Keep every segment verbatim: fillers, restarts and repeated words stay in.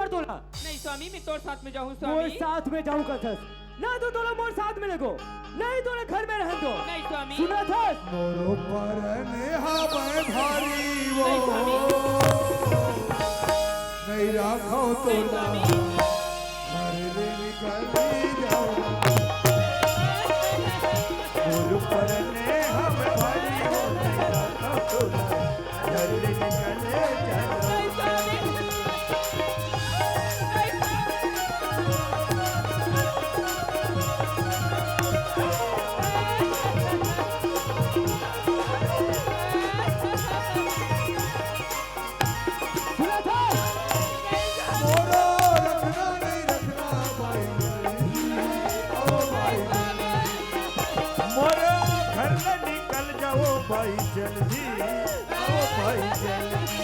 तोला। नहीं स्वामी, मैं तोर साथ में जाहूँ स्वामी। मोर साथ में जाहूँ कथस ना, तो तोला मोर साथ में लेगो, नहीं तोला घर में रहन दो। नहीं स्वामी। सुनत हस? मोर ऊपर नेहा मैं भारी वो। नहीं स्वामी। नहीं राखो नहीं तोला। स्वामी। घर ले निकल जाओ। मोर ऊपर नेहा मैं भारी वो। नहीं राखो तोला। घर ले निकल जाओ। सुना था? मोरो रखना नहीं रखना भाई, ओ भाई। मोरो घर ले निकल जाओ भाई जल्दी, आओ भाई जल्दी।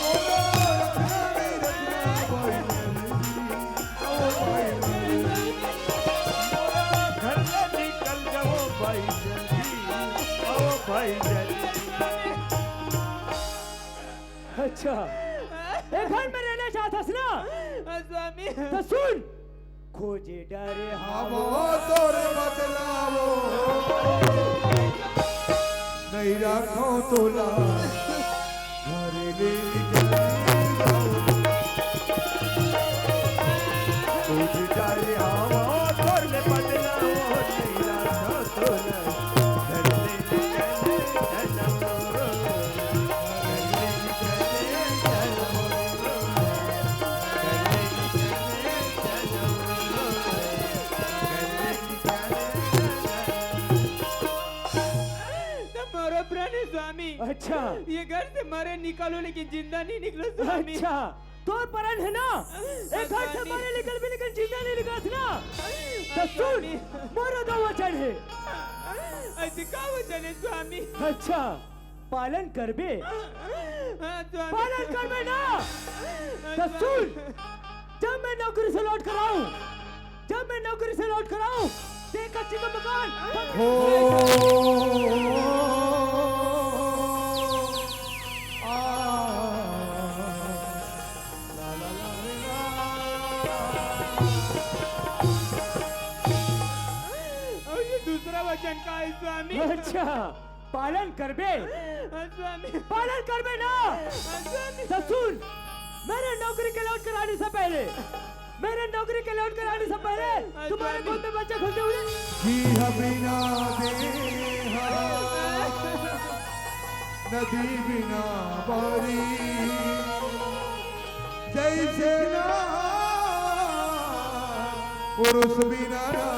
मोरो रखना नहीं रखना भाई जल्दी, आओ भाई जल्दी। मोरो घर ले निकल जाओ भाई जल्दी, आओ भाई जल्दी। अच्छा, ए घर में रहना चाहत हस ना? हाँ, स्वामी। तो सुन, खोजे डरे हम वो तोर बदलावो, नहीं राखो तोला, घर ले निकल जाओ। खोजे डरे हम वो तोर बदलावो, नहीं राखो तोला, घर ले निकल जाओ। तो मोरो प्रण है स्वामी। अच्छा। ये घर से मरे निकालो, लेकिन जिंदा नहीं निकलो स्वामी। अच्छा, तोर प्रण है ना? ये घर से स्वामी। मरे निकल भी, लेकिन जिंदा नहीं निकलस ना? तो सुन, स्वामी। मोरो दो वचन है। ऐसे का वचन है स्वामी? अच्छा, पालन करबे? हाँ, स्वामी। पालन करबे ना? हाँ, तो स्वामी। सुन, जब मैं नौकरी से लौट कर आऊं, जब मैं नौकरी से लौट कर आऊं, देख कच्ची का मकान। हो। आ। ला, ला, ला, ला। और ये दूसरा वचन का है, स्वामी? अच्छा। पालन करबे? हाँ, स्वामी। पालन करबे ना? हाँ, स्वामी। तो सुन, मेरे नौकरी के लौट कर आने से पहले, मेरे नौकरी के लौट कर आने से पहले हाँ, तुम्हारे स्वामी। गोद में बच्चा खोलते हुए। कि हबीना देहा, नदी बिना बारी। जैसे ना पुरुष बिना ना।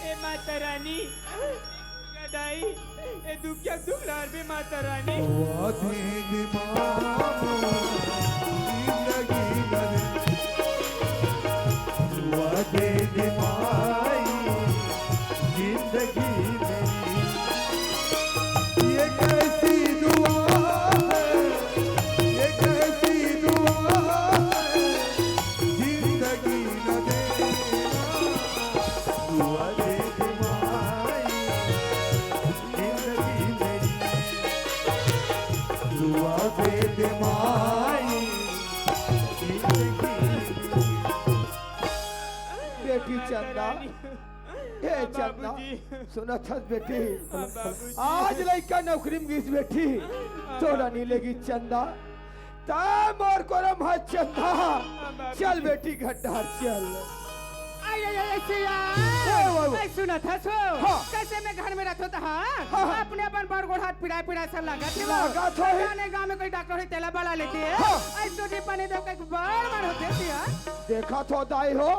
ए माता रानी, गदाई, ए दुखिया दुख लार बे माता रानी। वादे दिमाग जिंदगी भर, वादे दिमाग जिंदगी मेरी। ये कैसी दुआ है, ये कैसी दुआ है, जिंदगी न देना, दुआ दे दे माई, जिंदगी मेरी, दुआ दे दे माई, जिंदगी मेरी। बेटी चंदा, हे चंदा, बाबूजी। सुनत हस बेटी? हाँ, बाबूजी। आज लइका नौकरी में गिस बेटी, हाँ, तोला बाबूजी। नहीं लेगी चंदा। ता मोर करम है चंदा। हाँ, बाबूजी। चल बेटी घर डहर चल। आई, आई, आई, सिया। ओए, ओए, ओए। आई, सुनत हस हो? हाँ। कैसे मैं घर में रहत हो त, हाँ? हाँ, हाँ। अपने अपन बड़ गोड़ हाथ पिराए, पिराए सब लागत हे वो। लागत हो। जाने गाँव में कोई डॉक्टर होही, तेला बला लेते। हाँ। आई, सूजी पानी दे के बड़ मन होथे सिया। देखत हो दाई हो,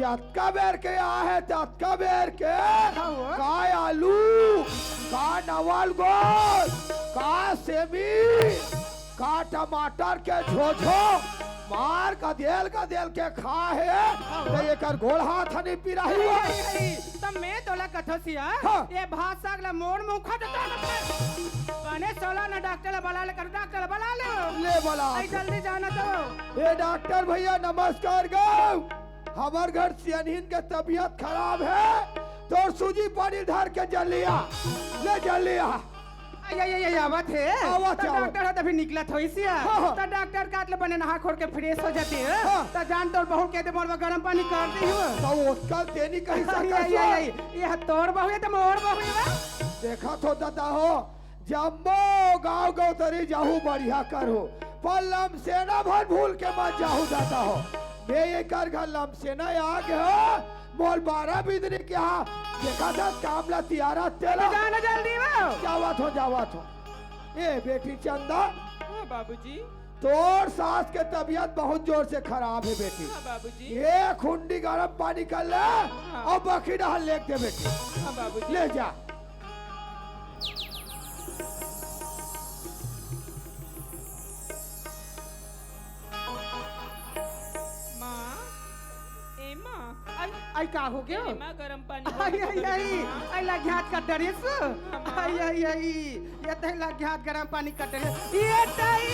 जतका बेर के आए हे, ततका बेर के हाँ, वो। का आलू, का नवल गोल, का सेमी, का टमाटर के झोझो मार गदेल गदेल के खाए हे, त एकर गोड़ हाथ नहीं पिराही हो। नहीं, नहीं, त मैं तोला कथों सिया, हाँ। ये भात साग ला मोर मुखा देता न। बने सोला न डॉक्टर ला बला ले कर, डॉक्टर ला बला ले। ले बला। आई जल्दी जाना तो। ए डॉक्टर भैया नमस्कार गो। हमर घर सियनहिन के तबीयत खराब हे, तोर सूजी पानी धर के जल्दी आ, ले जल्दी आ। ये, ये, ये आवत हे। आवत त हे, आवत। डॉक्टर ह तभी निकलत होइस या। हाँ, हाँ। त डॉक्टर काट ले बने नहा खोर के फ्रेश हो जाती है। हाँ। त जान तोर बहू के दे मोर बर गरम पानी कर दी हो। त ओतका तेनी कही ये, सकत ये, हो। ये, ये तोर बहू है त मोर बहू है बा। देखत हो दादा हो, जम्मो गाँव गौतरी जाहू बढ़िया करहू, पर लमसेना भर भूल के मत जाहू दादा हो। मैं एकर घर लमसेना आ गे हो, मोर बारा बिदरी के यहाँ देखा था काम ला तियारा तेला। जाना जल्दी हो। जावत हो, जावत हो। ए बेटी चंदा, हाँ बाबूजी। तोर सास के तबीयत बहुत जोर से खराब है बेटी। हाँ बाबूजी। ये खुंडी गरम पानी कर ले हाँ। और बखरी डहर लेके दे बेटी। हाँ बाबूजी। ले जा। माँ, ए माँ। आई, आई का हो गयो? ए माँ, गरम पानी आई, आई, आई, आई लग्यात का डरेस। हाँ, माँ। आई, आई, आई, ये तई लग्यात गरम पानी का डरेस। ये तई।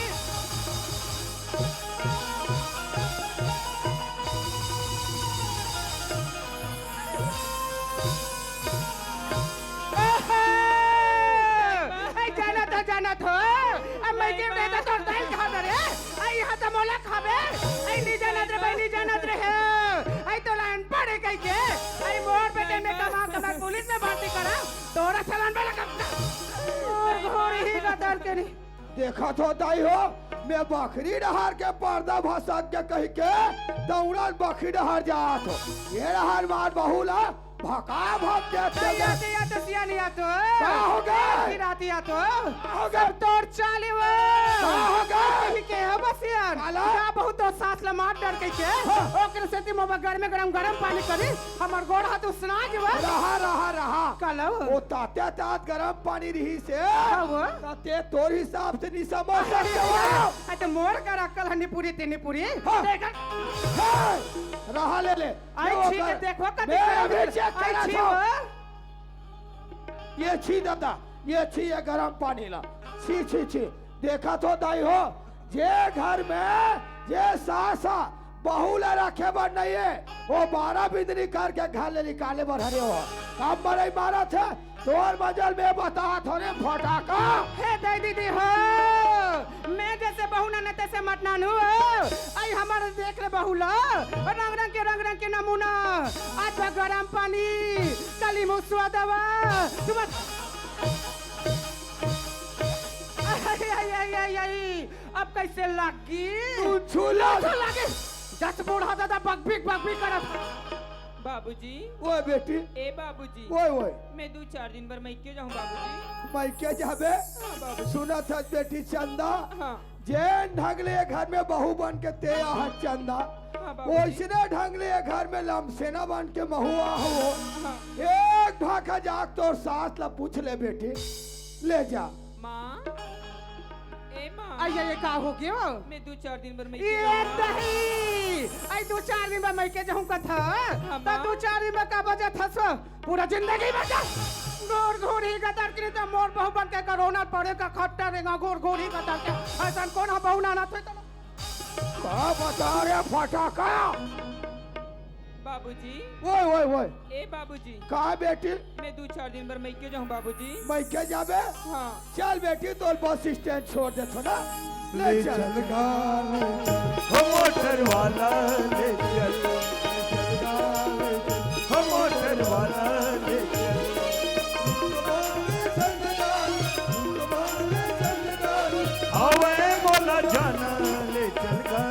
ओहो! ए, जानत हो, जानत हो। अब मैं के बेटा तोर दाई खा रे। आई, यहाँ त मोला खाबे। आई, नी जानत रे, भाई, नी जानत रे हे। आई, तोला अनपढ़ हे कहिके। आई, मोर बेटे में कमा, कमा पुलिस में भर्ती करा। तोरा चलान वाला कब और घोड़ी ही गदर के नहीं। देखत हो दाई हो, मैं बखरी डहर के पर्दा भसक के कहिके दौड़त बखरी डहर जात हो। ये डहर मार बहू ला भका भक देत या, चले। या तो, या तो सियान या तो। का हो गे? की रात या तो। का हो गे? सब तोर चाली वो। का हो गे? कहीं के हो बसियान। काला? का बहुत तो सास ला मार डर के के। हाँ। ओकरे सेती मोबा घर में गरम गरम पानी करी। हमर गोड़ हाथ उसना के वो। रहा, रहा, रहा। काला वो। ओ ताते तात गरम पानी रही से। हाँ वो। ताते तोर हिसाब से नहीं समझ सकते हो। अरे मोर कर अक्कल हनी पूरी तेनी पूरी। हाँ। देखा। हाँ। रहा ले ले। आई ये छी ओकर, देखो कति मैं गरम अभी है। चेक आई करा छी था। वो। ये छी दादा, ये छी ये गरम पानी ला। छी, छी, छी। देखत हो दाई हो, जे घर में जे सास हा बहू ला रखे बर नहीं है, वो बारा बिदरी करके घर ले निकाले बर हरे हो। काम मरई मारत है, तोर मजल में बतात हो रे फटाका। हे दाई दीदी हो, मैं जैसे बहू ना, ना तैसे मत नानू हो। आई हमारे देख ले बहू ला, रंग रंग के, रंग रंग के नमूना। आज बा गरम पानी, कली मुसवा दवा। तुम आई, आई, आई, आई, आई। अब कैसे लागी? तू छूला। कैसे लागी? जस बूढ़ा दादा बकबिक, बकबिक करत। बाबूजी। ओए बेटी। ए बाबूजी। ओए, ओए। मैं दू चार दिन बर मइके जाहूँ बाबूजी। मइके जाबे? हाँ बाबूजी। सुनत हस बेटी चंदा? हाँ। जेन ढंग ले ये घर में बहू बन के ते आहत चंदा, हाँ बाबूजी। ओइसने ढंग ले ये घर में लमसेना बन के महू आहू। हाँ। एक भाखा जाके तोर सास ला पूछ ले बेटी, ले जा। माँ, ए माँ। आई, आई, ये का हो गयो? मैं दू चार दिन बर मइके ये जाहूँ। दही! आई दू चार दिन बर मइके जाहूँ कथा। हाँ, त माँ। दू चार दिन बर का बजत हस? पूरा जिंदगी बचा। गोर घोड़ी गदर के त मोर बहू बन के करोना पड़े का खट्टा रेंगा गोर घोड़ी गदर के। अइसन कोन ह बहू नाना थे तला? का बता रे फटाका? बाबूजी। ओए, ओए, ओए। ए बाबूजी। का बेटी? मैं दू चार दिन बर मइके जाहूँ बाबूजी। मइके जाबे? हाँ। चल बेटी, तोर बस स्टैंड छोड़ देथों ना। ले ले चल। चल गा, ले चल। हो मोटर वाला ले चल, ले चल गा, ले चल। हो मोटर वाला ले चल। हवे मोला जाना ले चल गा।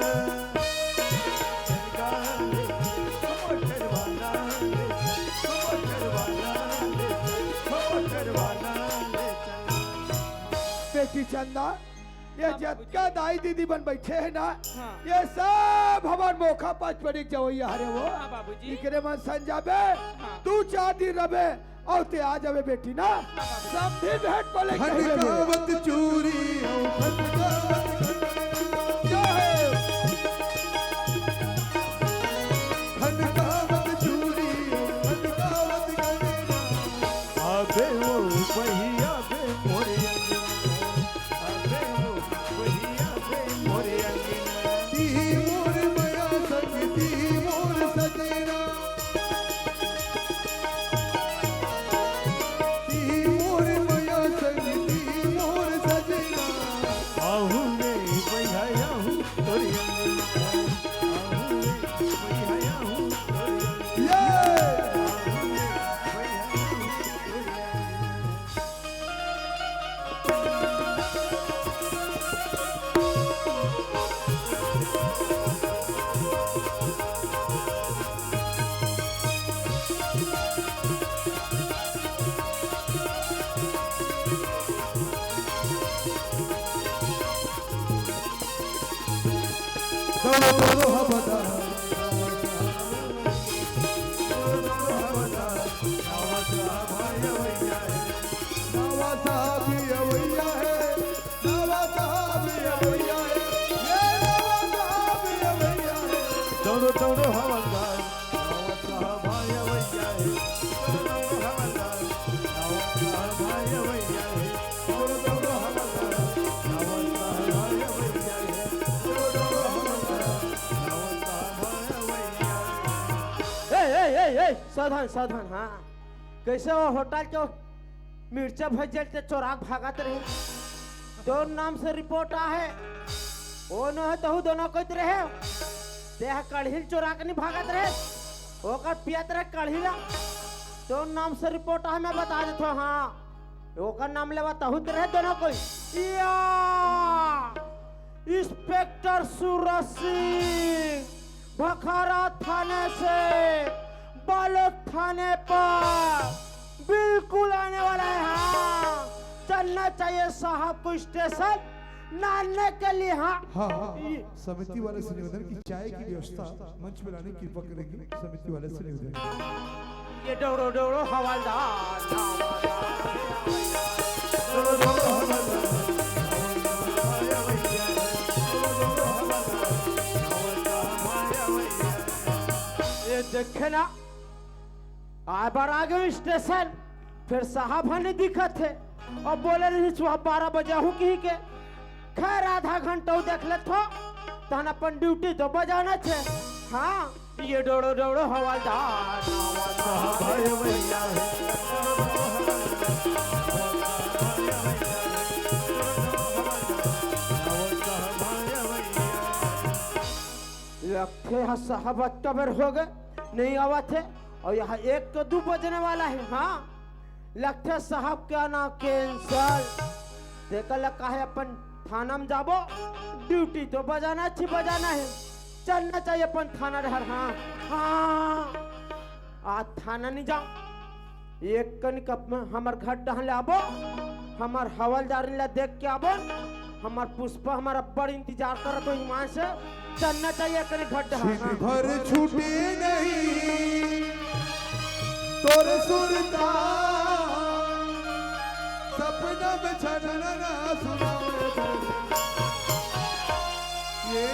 बेटी चंदा, ये हाँ, जतका बाबूजी। दाई दीदी बन बैठे हे ना, हाँ। ये सब हमर मोखा पचपड़ी के जवैया हरे वो। हाँ, बाबूजी। इकरे मन संजाबे, हाँ। दू चार दिन रबे, अउ ते आ जाबे बेटी ना, समधी भेंट पले कहिबे। खनकावत चूरी अउ खनकावत गगना। जय हो। खनकावत चूरी अउ खनकावत गगना। आबे ओ पहिया बे मोरे अंगना। आबे ओ पहिया बे मोरे अंगना। ती मोर मया संग ती मोर सजना। ती मोर मया संग ती दौड़ो, दौड़ो, हवलदार। दौड़ो, दौड़ो, हवलदार। नवा साहब ये अवैया है। नवा साहब ये अवैया है। नवा साहब ये अवैया है। ये नवा साहब ये अवैया है। दौड़ो, दौड़ो, हवलदार। नवा साहब ये अवैया है। दौड़ो, दौड़ो, हवलदार। नवा साहब ये अवैया है। दौड़ो, दौड़ो, हवलदार। नवा साहब ये अवैया है। दौड़ो, दौड़ो, हवलदार। ए, ए, ए, ए, सावधान, सावधान, हाँ। कइसे ओ होटल के मिर्चा भजिया ल चोरा के भागत रहे? तोर नाम से रिपोर्ट आहे। ओ नोहे तहूँ दोनों कहित रहे। तें कड़ही ल चोरा के नइ भागत रहे। ओकर पियत रहे कड़ही ला। तोर नाम से रिपोर्ट आहे, मैं बता देथों, हाँ। ओकर नाम लेवा तहूँ त रहे दोनों कोई। या! इंस्पेक्टर सूरज सिंह, भखारा थाने से बालोद थाने पर बिल्कुल आने वाला है। हाँ, चलना चाहिए साहब को स्टेशन लाने के लिए। हाँ, हाँ, हाँ। समिति वाले से निवेदन कि चाय की व्यवस्था मंच पे लाने की कृपा करेंगे। समिति वाले से निवेदन। ये डोड़ो डोड़ो हवलदार। ये देखे ना, आय बर आ गेंव स्टेशन, फेर साहब ह नइ दिखत हे। अउ बोले रहिस, सुबह बारह बजे आहूँ कहिके। खैर, आधा घंटा अउ देख लेथों, तहन अपन ड्यूटी तो बजाना हे। हाँ, ये डोड़ो डोड़ो हवलदार, साहब भैया। लगथे ह साहब अतका बेर हो गे, नइ आवत हे। अउ यहाँ एक तो दू बजने वाला हे। हाँ, लगथे साहब के आना कैंसल। तेकर ले काहे अपन थाना म जाबो, ड्यूटी तो बजाना हे, बजाना हे, चलना चाहिए अपन थाना डहर। हाँ, हाँ, आज थाना नइ जाँव, एक कनिक हमर घर डहर ले आबो, हमर हवलदारिन ला देख के आबो। हमर पुष्पा हमर अब्बड़ इंतजार करत हो ईमान से। चलना चाहिए कने घट। छिन भर छूटे नहीं तोर सुरता, सपना में छनना सुनावे। ये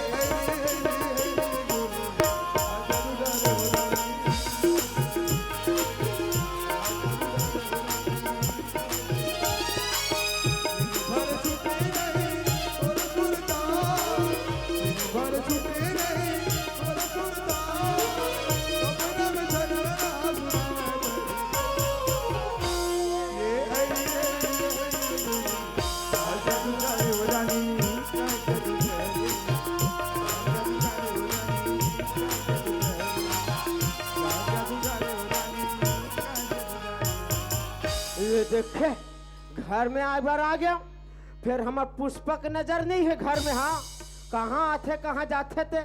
ये देखे, घर में आय बर आ गेंव, फेर हमर पुष्पा के नजर नइ हे घर में। हाँ, कहाँ आथे, कहाँ जाथे ते,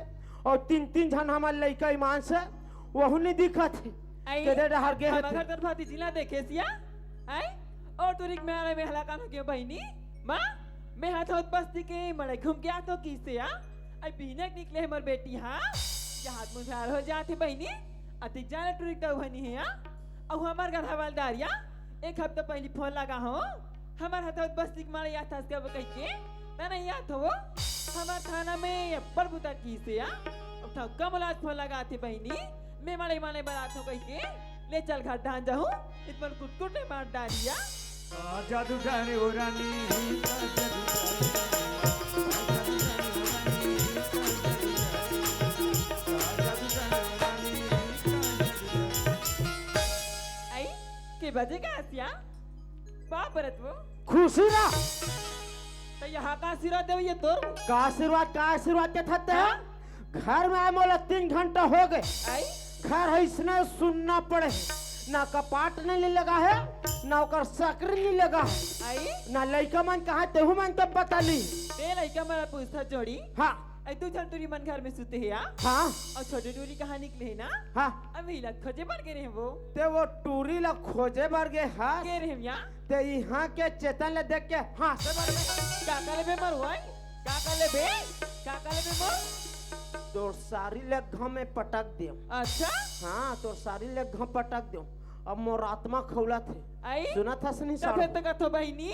अउ तीन तीन झन हमर लइका ईमान से, वहू नइ दिखत हे। आई, केदे डहर गे हे हमर ते। घर तोर भतीजी ला देखे सिया, आई, अउ टुरी के मेहरा मेहला कान हो गे बहिनी, माँ, मैं हाथ होत बस्ती के मड़ई घूम के आथों किसे आ, आई बिहने के निकले हे मोर बेटी, हाँ, या हाथ मुंह झार हो जाथे बहिनी, अतिक जाने टुरी के दऊ हनी हे, हाँ। अउ हमर घर हवलदार या, एक हफ्ता पहिली फोन लगा हों, हमर हथौत बस्ती के मारे याद हस कब कहिके, त नइ याद हो, हमर थाना में अब्बड़ बुता किसे या, अब ठौका मोला आज फोन लगाथे बहिनी, मैं मारे माने बरात हो कहिके, ले चल घर धान जाहूँ, इतमन कुटकुट ले मार डारिया। आ जादू जाने ओ रानी, आ जादू जाने, आ जादू जाने ओ रानी, आ जादू जाने, आ जादू जाने ओ रानी। आई, के बजे का आसिया? बाप रत वो। खुशी ना। त यहाँ का आशीर्वाद देवे ये तोर? का आशीर्वाद, का आशीर्वाद के थते? हाँ? घर में आए मोला तीन घंटा हो गे। आई? घर ह इसने सुन्ना पड़े हे। ना कपाट नइ लगा हे, ना ओकर सकरी नइ लगा हे। आई? ना लइका मन कहाँ, तेहू मन के पता नइ। ते लइका मन पूछत जोड़ी। हाँ। अई दू झन टूरी मन घर में सुते हे या? हाँ। अउ छोटे टूरी कहाँ निकले हे ना? हाँ। अभी ला खोजे बर गे रहे वो। ते वो टूरी ला खोजे बर गे हस? गे रहे या? ते इहाँ के चेतन ला देख के हाँसे बर गे। का का लेबे मरुआ? का का लेबे? का का लेबे मोर? तोर सारी ले घाम में पटक देव। अच्छा। हाँ, तोर सारी ले घाम पटक देव। अब मोर आत्मा खौलत हे। आई? सुनत हस नहीं तब साढ़ू? फिर तो कथो बहिनी,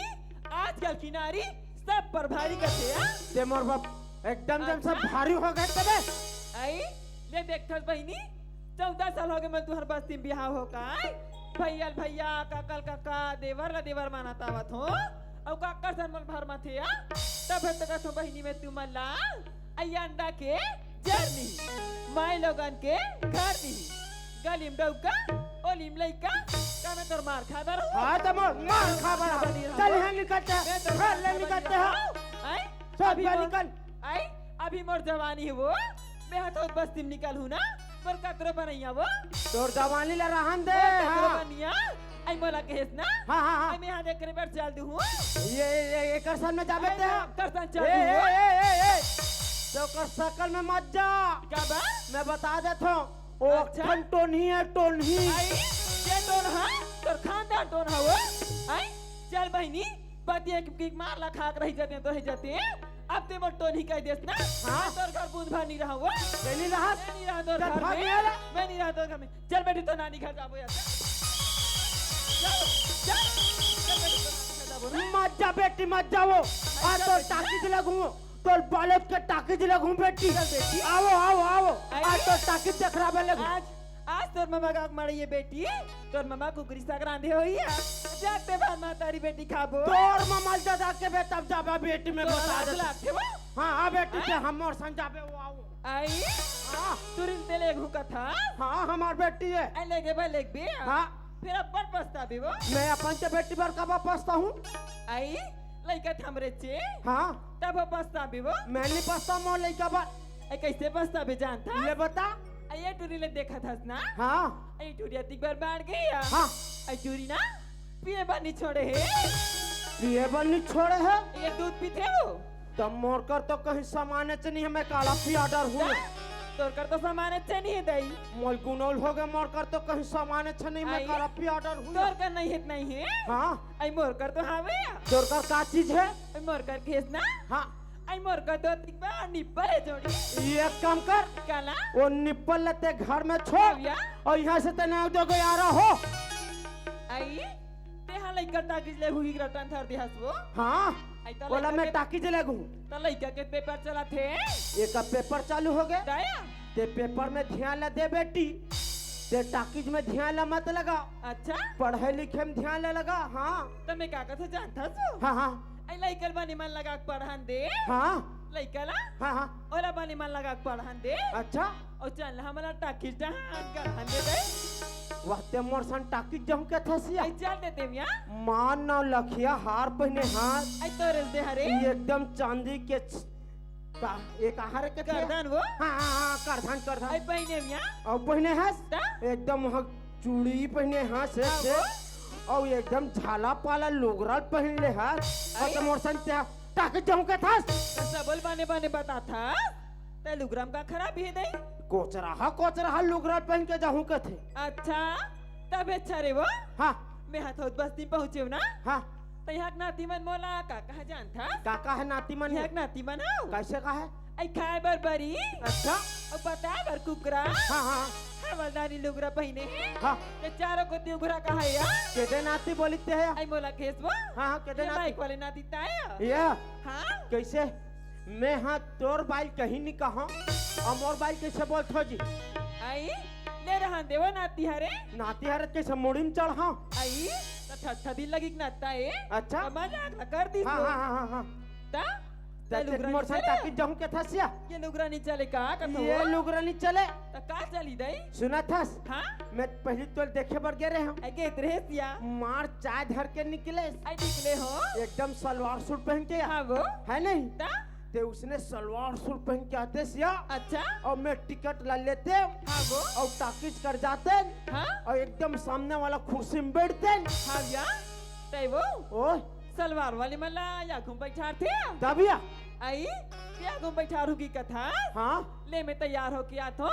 आजकल की नारी सब पर भारी कथे, हाँ? ते मोर बाप एकदम जम सब अच्छा। भारी हो गए तबे। आई, ले देखथस बहिनी, चौदह साल हो गए मैं तुहर बस्ती में बिहाव हो का, आई? भैया ल भैया, काका ल काका, देवर ला देवर मानत आवत हो, अउ काकर सन मन भर मथे, आ? तब फिर तो कथो बहिनी मैं तुमन ला, आई अंडा के जर नहीं, माई लोगन के घर नहीं, गली में डौका, ओली में लइका, का मैं तोर मार खा बर हूँ? हाँ, तो मोर मार खा बर। चल यहाँ निकलते हैं, घर ले निकलते हैं। आई? सब अभी घर मोर, निकल। आई? अभी मोर जवानी हे वो, मैं हा तो बस्ती में निकल हूँ ना, मोर कतरो बनैया वो। तोर जवानी ला रहन दे, मोर कतरो हाँ। बनैया, आई मोला कहेस ना, हाँ, हाँ, हाँ। आई मैं हा देख करे बर चल दू हूँ। ये, ये, ये एकर साथ में जाबे ते, हाँ। कर सन चल ए, दू ए, हूँ। ए, ए, ए। तो ओकर शकल में मत जा। का बा? मैं बता देता हूँ, वो अच्छा। अखन टोनही है, टोनही। आई, ये टोन हा, तोर खानदान टोन हा वो। आई, चल बहिनी, पति एक की मार ला खाक रही जाते तो रही जाते। अब ते मोर टोनही कह देस ना, हाँ। तोर घर बूंद भर नहीं रहा वो। ये नहीं रहा। मैं नहीं रहा तोर चल, घर भाग में, यहाँ ले। मैं नहीं रहा तोर घर में। चल बेटी, तो नानी घर जाबो यार। चल, चल, चल बेटी, तो नानी घर जाबो ना। मत जा बेटी, मत जाओ। आज तो टाकीज लगूं, तो बालक के टाकीज लगूं बेटी। चल बेटी। आओ, आओ, आओ। आई। आज तो टाकीज देखराबे लगूं। आज, आज तोर ममा का मारे ये बेटी, तोर ममा कुकरी साग रांधे होही है। जाते भात मातारी बेटी खाबो। तोर ममा दादा के बे तब जाबे बेटी में तोर बता लाज दे। लागथे वो। हाँ, हाँ बेटी, आई। ते हमर संग जाबे वो आओ। आई, हाँ, तुरिन ते लेगहूँ कथा। हाँ, हमार बेटी है। आई लेगे बा लेगबे। हाँ। फिर अपन पछताबे वो। मैं अपन के बेटी बर कब पछता हूँ? आई, लइका थमरे चे। हाँ। तब वो पछताबे वो। मैं नहीं पछता मोर लइका बर। आई कैसे पछताबे जानथा? ले बता। आई ये टूरी ले देखत हस ना। हाँ। आई टूरी अतिक बार बाढ़ गई है। हाँ। आई टूरी ना पिए बर नहीं छोड़े हे। पिए बर नहीं छोड़े हे। ये दूध पीथे वो। तब मोर कर तो कहीं सामान च नहीं है, मैं काला पिया डर हूँ। तोर कर तो सामान अच्छा नहीं है दाई। मोल गुनौल हो गए, मोर कर तो कहीं सामान च नहीं, मैं आई? काला पिया डर हूँ। तोर कर नहीं है, नहीं है। हाँ। आई मोर कर तो हावे। तोर कर का चीज है? आई मोर कर खेस ना। हाँ। आई मोर कर तो अतिक बा निप्पल है जोड़ी। ये एक काम कर, काला? वो निप्पल लेते घर में छोड़ हाँ भैया। और यहाँ से तेने दो गो यारा हो। आई, ते हा लइका टाकीज ले हुई रटन धर दे हस वो। हाँ। आई तो बोला लइका मैं के, टाकीज लगूँ। तो लइका के पेपर चला थे। एक पेपर चालू हो गए। दया। ते पेपर में ध्यान ला दे बेटी, ते टाकीज में ध्यान ला मत लगा। अच्छा। पढ़े लिखे में ध्यान ला लगा। हाँ। तो मैं का कथा जानथा सो? हाँ, हाँ। आई लइका बने मन लगा के पढ़न दे। हाँ। लइका ला। हाँ, हाँ। ओला बने मन लगा के पढ़न दे। अच्छा। और चल हमला टाकीज डहान गढ़न दे दे। वह ते मोर सन टाकीज जाऊँ के थसिया। आई चल देते मिया। मार नौ लखिया हार पहने हाथ। आई तोरे दे हरे। ये एकदम चांदी के छ-, का, ये कहा रे के थे? गर्दन वो। हाँ, हाँ, हाँ, करधन, करधन। आई पहने मिया। और पहने हस? ता? एकदम वहाँ चूड़ी पहने हस, हाँ, से। वो। और एकदम झाला पाला लुगरा पहन ले हस। और आई? तो मोर सन ते टाकीज जाऊँ के थस। तो सबल बने बने बता था। ते लुगरा में का खराबी है दाई? कोचरहा, कोचरहा लुगरा पहन के जाऊँ के थे। अच्छा, तब अच्छा रे वो। हाँ। मैं हाथौद बस्ती पहुँचे ना। हाँ। तो यहाँ के नाती मन मोला का कहा जानथा? का का है नाती मन? यहाँ के नाती मन हो। कैसे का है? आई खाए बर बरी। अच्छा। और बताए बर कुकरा। हाँ, हाँ। हवलदारी लुगरा पहिने है। हाँ। ते चारों कोती उघरा कहा है या? केदे नाती बोली ते है? आई मोला खेस वो। हाँ, हाँ, केदे ये नाती? माइक वाले नाती ताया। या। हाँ। कैसे? मैं हाँ तोर बाइल कहीं नहीं कहा, और मोर बाइल कैसे बोलत हो जी? आई, ले रहन देवो नाती हरे। नाती हरे कैसे मुड़ी में चढ़ा? आई, तो ठट्ठा दिन लगी कि नाता है। अच्छा। तो मजाक न कर दी हाँ, तो। हाँ, हाँ, हाँ, हाँ। ता? ते लुगरा मोर नहीं सन चले? टाकीज जाऊँ के थसिया। ये लुगरा नहीं चले का कथो? ये लुगरा नहीं चले। तो का चली दाई? सुनत हस? हाँ? मैं पहली तोल देखे बर गे रहे हूँ। आई के इतरे सिया। मार चाय धर के निकले। आई निकले हो। एकदम सलवार सूट पहन के। हाँ वो। है नहीं? ता? ते उसने सलवार सूट पहन के आते सिया। अच्छा। और मैं टिकट ला लेते। हाँ वो। और टाकीज कर जाते। हाँ? और एकदम सामने वाला कुर्सी में बैठते। हाँ या। तय वो। ओए। सलवार वाली मला या घूम बैठार थे। तब या। आई, या घूम बैठार होगी कथा। हाँ। ले मैं तैयार होके आत हो।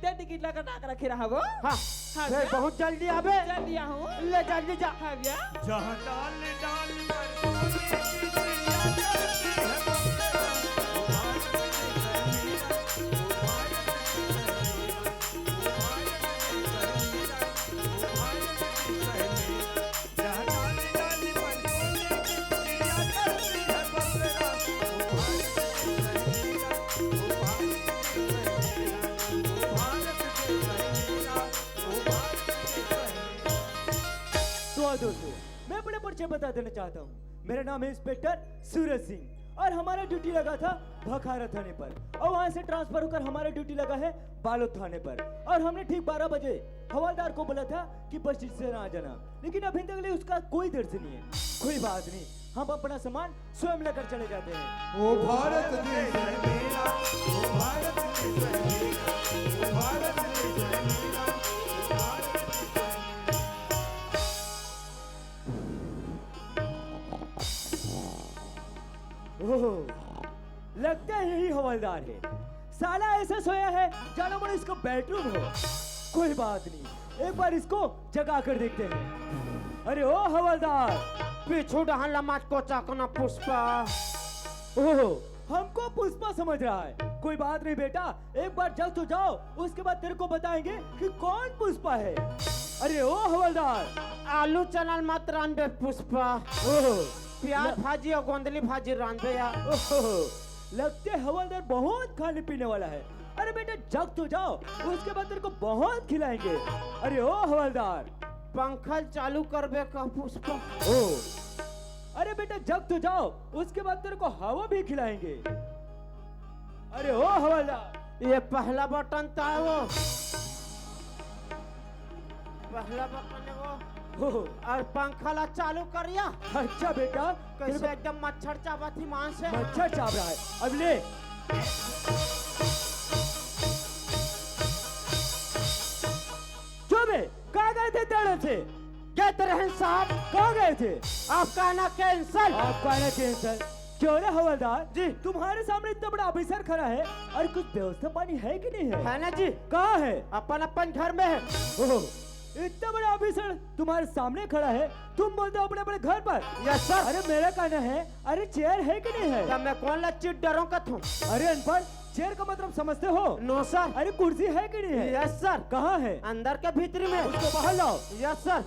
ते टिकट लगा टाक रखे रहा वो। हाँ। हाँ फिर भैया। बहुत जल्दी आबे। जल्दी आहूँ। ले जल्दी जा। हाँ भैया। जहाँ डाल डाल पर तुलसी मैया चलती है बम्बे, उबाल के सही, उबाल परिचय बता देना चाहता हूँ। मेरा नाम है इंस्पेक्टर सूरज सिंह और हमारा ड्यूटी लगा था भखारा थाने पर और वहां से ट्रांसफर होकर हमारा ड्यूटी लगा है बालोद थाने पर। और हमने ठीक बारह बजे हवलदार को बोला था कि बस स्टेशन आ जाना, लेकिन अभी तक ले उसका कोई दर्शन नहीं है। कोई बात नहीं, हम अपना सामान स्वयं लेकर चले जाते हैं। ओ भारत देश है मेरा, ओ भारत देश है मेरा, ओ भारत देश है मेरा, ओ भारत देश है मेरा। ओह, लगता है यही हवलदार है। साला ऐसा सोया है, जानो मन इसका बेडरूम हो। कोई बात नहीं, एक बार इसको जगा कर देखते हैं। अरे ओ हवलदार, पीछू डहान ला मत कोचा कना पुष्पा। ओह, हमको पुष्पा समझ रहा है। कोई बात नहीं बेटा, एक बार जग तो जाओ, उसके बाद तेरे को बताएंगे कि कौन पुष्पा है। अरे ओ हवलदार, आलू चना ल मत रांधबे पुष्पा। ओह, प्याज ल- भाजी और गोंदली भाजी रांधबे यार। ओह, लगते हवलदार बहुत खाने पीने वाला है। अरे बेटा, जग तो जाओ, उसके बाद तेरे को बहुत खिलाएंगे। अरे ओ हवलदार, पंखा ल चालू करबे का पुष्पा? ओ, अरे बेटा, जग तो जाओ, उसके बाद तेरे को हवा भी खिलाएंगे। अरे ओ हवलदार, ये पहला बटन था वो, पहला बटन है वो। हो। और पंखा ला चालू करिया। अच्छा बेटा, कैसे तेरे को एकदम मच्छर चाबत ही मान से। मच्छर चाब रहा है। अब ले। चुप है, कहाँ गए थे तड़प से? गए तो रहे साहब। कहाँ गए थे? आपका आना कैंसिल। आपका आना कैंसिल? क्यों रे हवलदार जी? तुम्हारे सामने इतना बड़ा ऑफिसर खड़ा है और कुछ व्यवस्था पानी है कि नहीं है? है ना जी। कहाँ है? अपन अपन घर में है। ओह, इतना बड़ा ऑफिसर तुम्हारे सामने खड़ा है, तुम बोलते हो अपने अपने घर पर। Yes sir. अरे मेरा कहना है, अरे चेयर है कि नहीं है? तब मैं कौन ला चीट डरों का थूं? अरे अनपढ़, चेयर का मतलब समझते हो? नो सर। अरे कुर्सी है कि नहीं है? Yes sir. कहाँ है? अंदर के भीतरी में। उसको बाहर लाओ। Yes sir.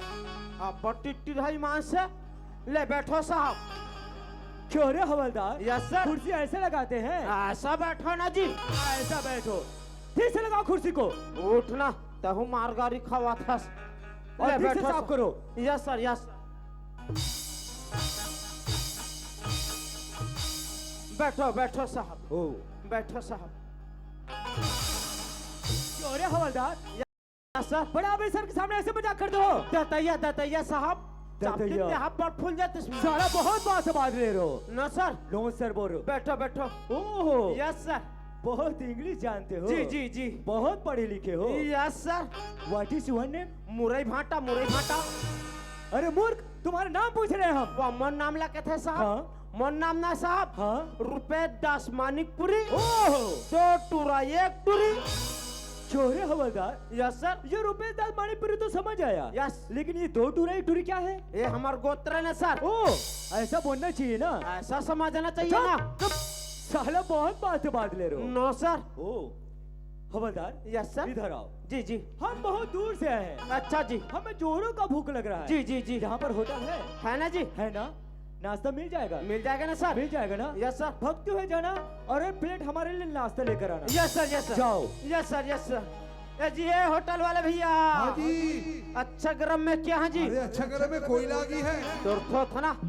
आप बट्टी टिढ़ाई मान से ले बैठो साहब। क्यों रे हवलदार? Yes sir. कुर्सी ऐसे लगाते हैं? ऐसा बैठो ना जी। ऐसा बैठो। ठीक से लगाओ कुर्सी को। उठना, तहु मारगारी खवाथस। और ले ठीक से बैठो साफ सा- करो। Yes sir, yes sir. बैठो, बैठो साहब। ओ। बैठो साहब। क्यों रे हवलदार? Yes sir. बड़ा ऑफिसर के सामने ऐसे मजाक करते हो? दतैया, दतैया साहब। दतैया। चापटी पे हाथ बार फूल जाते इसमें। साला बहुत बात से बात ले रहे हो। नो सर। नो सर बोल रहे हो। बैठो, बैठो। ओहो। Yes sir. बहुत इंग्लिश जानते हो। जी, जी, जी। बहुत पढ़े लिखे हो। Yes sir. What is your name? मुरई भाटा, मुरई भाटा। अरे मूर्ख, तुम्हारा नाम पूछ रहे हैं हम। वो मोर नाम ला कहते साहब। हाँ। मोर नाम ना साहब। हाँ। रुपे दस मानिकपुरी। ओहो। दो टूरा एक टूरी। क्यों रे हवलदार? Yes sir. ये रुपे दस मानिकपुरी तो समझ आया। यस। लेकिन ये दो टूरा एक टूरी क्या है? ये हमार गोत्र है ना सर। ओ, ऐसा बोलना चाहिए ना। ऐसा समझना चाहिए चुप, ना। चुप। साला बहुत बात बात ले रहे हो। नो सर। ओ, हवलदार, यस सर। इधर आओ। जी, जी। हम बहुत दूर से आए हैं। अच्छा जी। हमें जोरों का भूख लग रहा है। जी, जी, जी। यहाँ पर होटल है? है ना जी। है ना? नाश्ता मिल जाएगा? मिल जाएगा ना सर? मिल जाएगा ना? Yes sir. भक्ति हुए जाना और एक प्लेट हमारे लिए नाश्ता लेकर आना। Yes sir, yes sir. जाओ। Yes sir, yes sir. ए जी, ए होटल वाले भैया। हाँ जी। अच्छा गरम में क्या है जी? अरे अच्छा गरम में कोयला आगी है। डरथो था ना,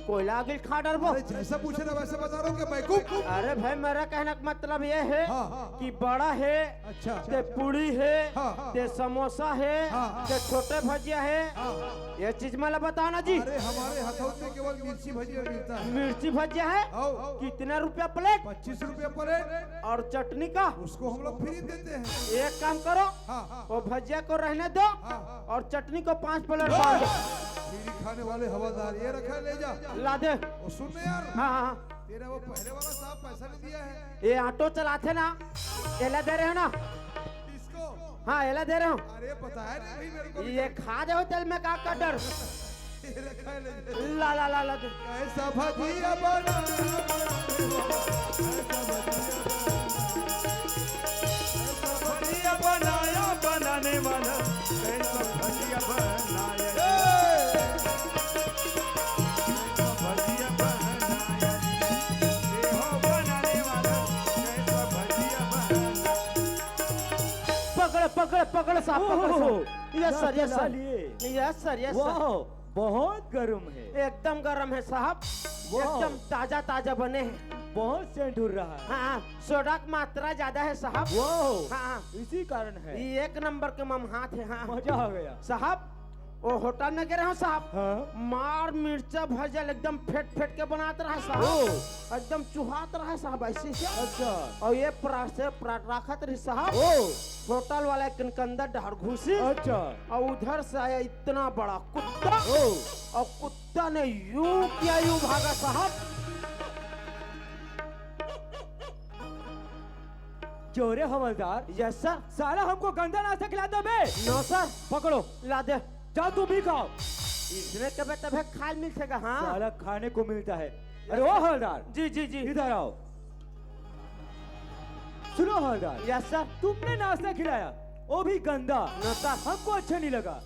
कोयला आगी खा डरबो। अरे जैसा पूछे ना वैसे बता रहा हूँ कि बेवकूफ। अरे भाई, मेरा कहने का मतलब ये है हाँ, हाँ, हाँ। कि बड़ा है, अच्छा, अच्छा, ते अच्छा। पूड़ी है, हाँ, हाँ, ते हाँ। समोसा है, हाँ, हाँ। ते छोटे भजिया है। हाँ, हाँ। ये चीज मला बताओ ना जी। अरे हमारे हथौद में केवल मिर्ची भजिया मिलता है। मिर्ची भजिया है? आओ। कितना रुपया प्लेट? पच्चीस रुपया प्लेट। और चटनी का? उसको हम लोग फ्री देते हैं। एक काम करो, हाँ, हाँ। वो भजिया को रहने दो हाँ, हाँ। और चटनी को पांच प्लेट बांध दो। फ्री खाने वाले हवलदार, ये रखा, ले जा। ला दे। वो सुन ना यार, हाँ, हाँ, हाँ। तेरा वो पहले वाला साहब पैसा नहीं दिया है। ये ऑटो चलाते ना, एला दे रहे हो ना? इसको? हाँ, एला दे रहे हो। अरे बताया नहीं भाई मेरे को। ये खा जाओ तेल में का कटर। ये रखा है, ले जा। ला, ला, ला, ला दे। कैसा भजिया बना, कैसा भजिया बना, कैसा भजिया बनाया बनाने वाला, कैसा भजिया बनाया। ए! कैसा भजिया बनाया। ये हो बनाने वाला, कैसा भजिया बनाया। पकड़, पकड़, पकड़ साहब, पकड़ ओहो। साहब। Yes sir, yes sir. लाल ये। Yes sir, yes sir. वाह। बहुत गर्म है। एकदम गर्म है साहब। वाह। एकदम ताजा ताजा बने हैं। बहुत सेंट उड़ रहा है। हाँ, हाँ, सोडा की मात्रा ज्यादा है साहब। वाह। हाँ, हाँ। इसी कारण है। ये एक नंबर के मम हाथ है। हाँ। मजा आ गया। साहब, वो होटल में गए रहे साहब। हाँ। मार मिर्चा भजल एकदम फेट फेट के बनात रहा साहब। ओ। एकदम चुहात रहा साहब ऐसे से। अच्छा। और ये प्रा-, से प्रा-, राखत रही साहब। ओ। होटल वाला के अंदर डहर घुसी। अच्छा। और उधर से आया इतना बड़ा कुत्ता। ओ। और कुत्ता ने यूं किया, यूं भागा साहब। चोरे हवलदार। Yes sir. साला हमको गंदा नाश्ता खिला दो बे। नो सर। पकड़ो। ला दे। जाओ तुम भी खाओ। इसने कबे तबे खाए मिल सका, हाँ? साला खाने को मिलता है। अरे ओ हवलदार। जी, जी, जी। इधर आओ। सुनो हवलदार। Yes sir. तुमने नाश्ता खिलाया, वो भी गंदा। नो सर। हमको अच्छा नहीं लगा।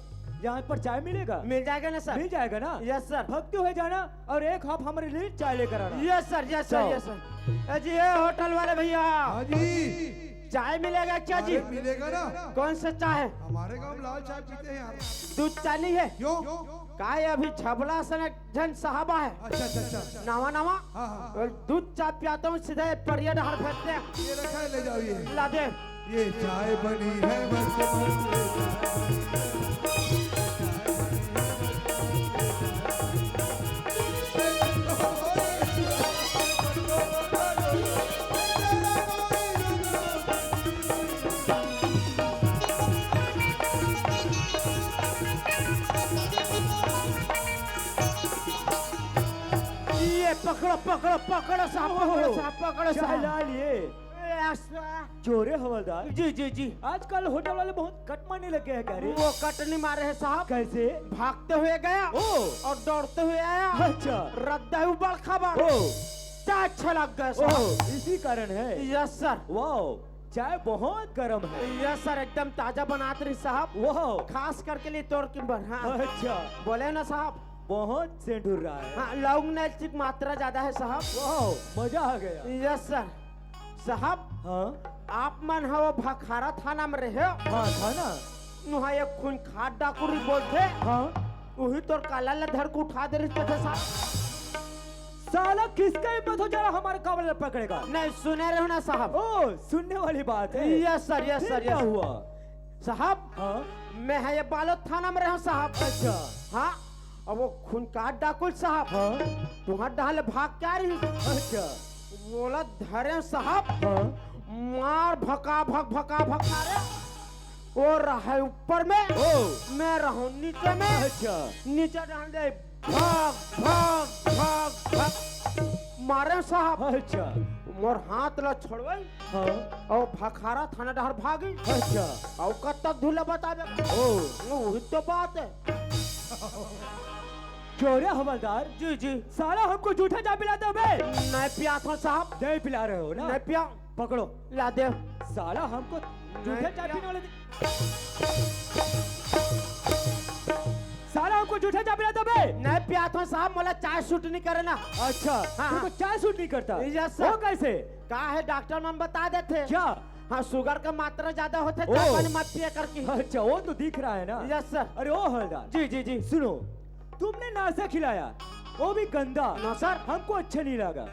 यहाँ पर चाय मिलेगा? मिल जाएगा ना सर? मिल जाएगा ना? Yes sir. भगते हुए जाना और एक हॉप हमारे लिए चाय लेकर आना। यस सर, यस सर, जाओ। Yes sir. ए जी, ए होटल वाले भैया। हाँ जी। चाय मिलेगा क्या जी? अरे मिलेगा ना। कौन सा चाय है? हमारे गांव में लाल चाय पीते हैं यार। दूध चाय नहीं है? क्यों? का है अभी छबला से न झन साहब आए। अच्छा, अच्छा, अच्छा, अच्छा। नवा, नवा। हाँ, हाँ। और दूध चाय पियाता हूँ, सीधा ये परिया डहर फेंकते हैं। ये रखा है, ले जाओ ये। ला दे। ये चाय बनी है मस्त मस्त। ये पकड़ो, पकड़ो, पकड़ो साहब, पकड़ो ओहो, साहब, पकड़ो साहब। चालाल ये। ए, ऐसा। चोरे हवलदार। जी, जी, जी। आजकल होटल वाले बहुत कट मारने लग गए हैं, क्या रे? वो कट नहीं मारे हैं साहब। कैसे? भागते हुए गया। ओ। और दौड़ते हुए आया। अच्छा। रद्दा ही बड़ खबर। ओ। चाय छलक गया साहब। ओ, इसी कारण है। Yes sir. वाओ, चाय बहुत गर्म है। यस सर, एकदम ताजा बनात रही साहब। वाओ। खास करके लिए तोड़ के बर, हाँ। अच्छा। बोले ना साहब। बहुत सेंट उड़ रहा है। हाँ, लौंग इलायची की मात्रा ज्यादा है साहब। वाओ, मजा आ गया। Yes sir. साहब, हाँ? आप मन ह वो भखारा थाना में रहे हो? हाँ, था ना। वहाँ एक खूंखार डाकू रही बोलथे। हाँ। वही तोर काला ला धर के उठा दे रही थे साहब। साला किसका हिम्मत हो जा रहा हमारे कावल ला पकड़ेगा? नहीं, सुने रहो ना साहब। ओ, सुनने वाली बात है। यस सर, यस फिर सर, क्या यस। हुआ? साहब, हाँ? मैं है ये बालोद थाना में रहा साहब। अच्छा। हाँ, अब वो खूंखार डाकू साहब। हाँ? तुम्हार डहर ले भाग के आ रही। अच्छा। बोला धरे साहब। हाँ? मार भका भक, भका भक मारे। वो रहे ऊपर में, ओ। मैं रहूं नीचे में। अच्छा। नीचे डहर ले भाग, भाग, भाग, भाग। मारे साहब। अच्छा। मोर हाथ ला छोड़वाई। हाँ। और भखारा थाना डहर भागी। अच्छा। और कब तक धुला बतावे? ओ। वही तो बात है। क्यों रे हवलदार? जी, जी। साला हमको जूठा चाय पिलाते हो बे? नहीं पियात हूँ साहब। नहीं पिला रहे हो ना? नहीं पिया। पकड़ो। ला दे। साला हमको जूठा चाय पीने वाले दे-, साला हमको जूठा चाय पिलाते हो बे? नहीं पियात हूँ साहब, मोला चाय सूट नहीं करे ना। अच्छा, हाँ, तुमको हाँ। चाय सूट नहीं करता? Yes sir. वो कैसे? का है, डॉक्टर मन बता देथे। क्या? हाँ, शुगर का मात्रा ज्यादा होथे, ओ। चाय पानी मत पिया करके। अच्छा, वो तो दिख रहा है ना। Yes sir. अरे ओ हवलदार। जी, जी, जी। सुनो, तुमने नाश्ता खिलाया, वो भी गंदा। नो सर। हमको अच्छा नहीं लगा।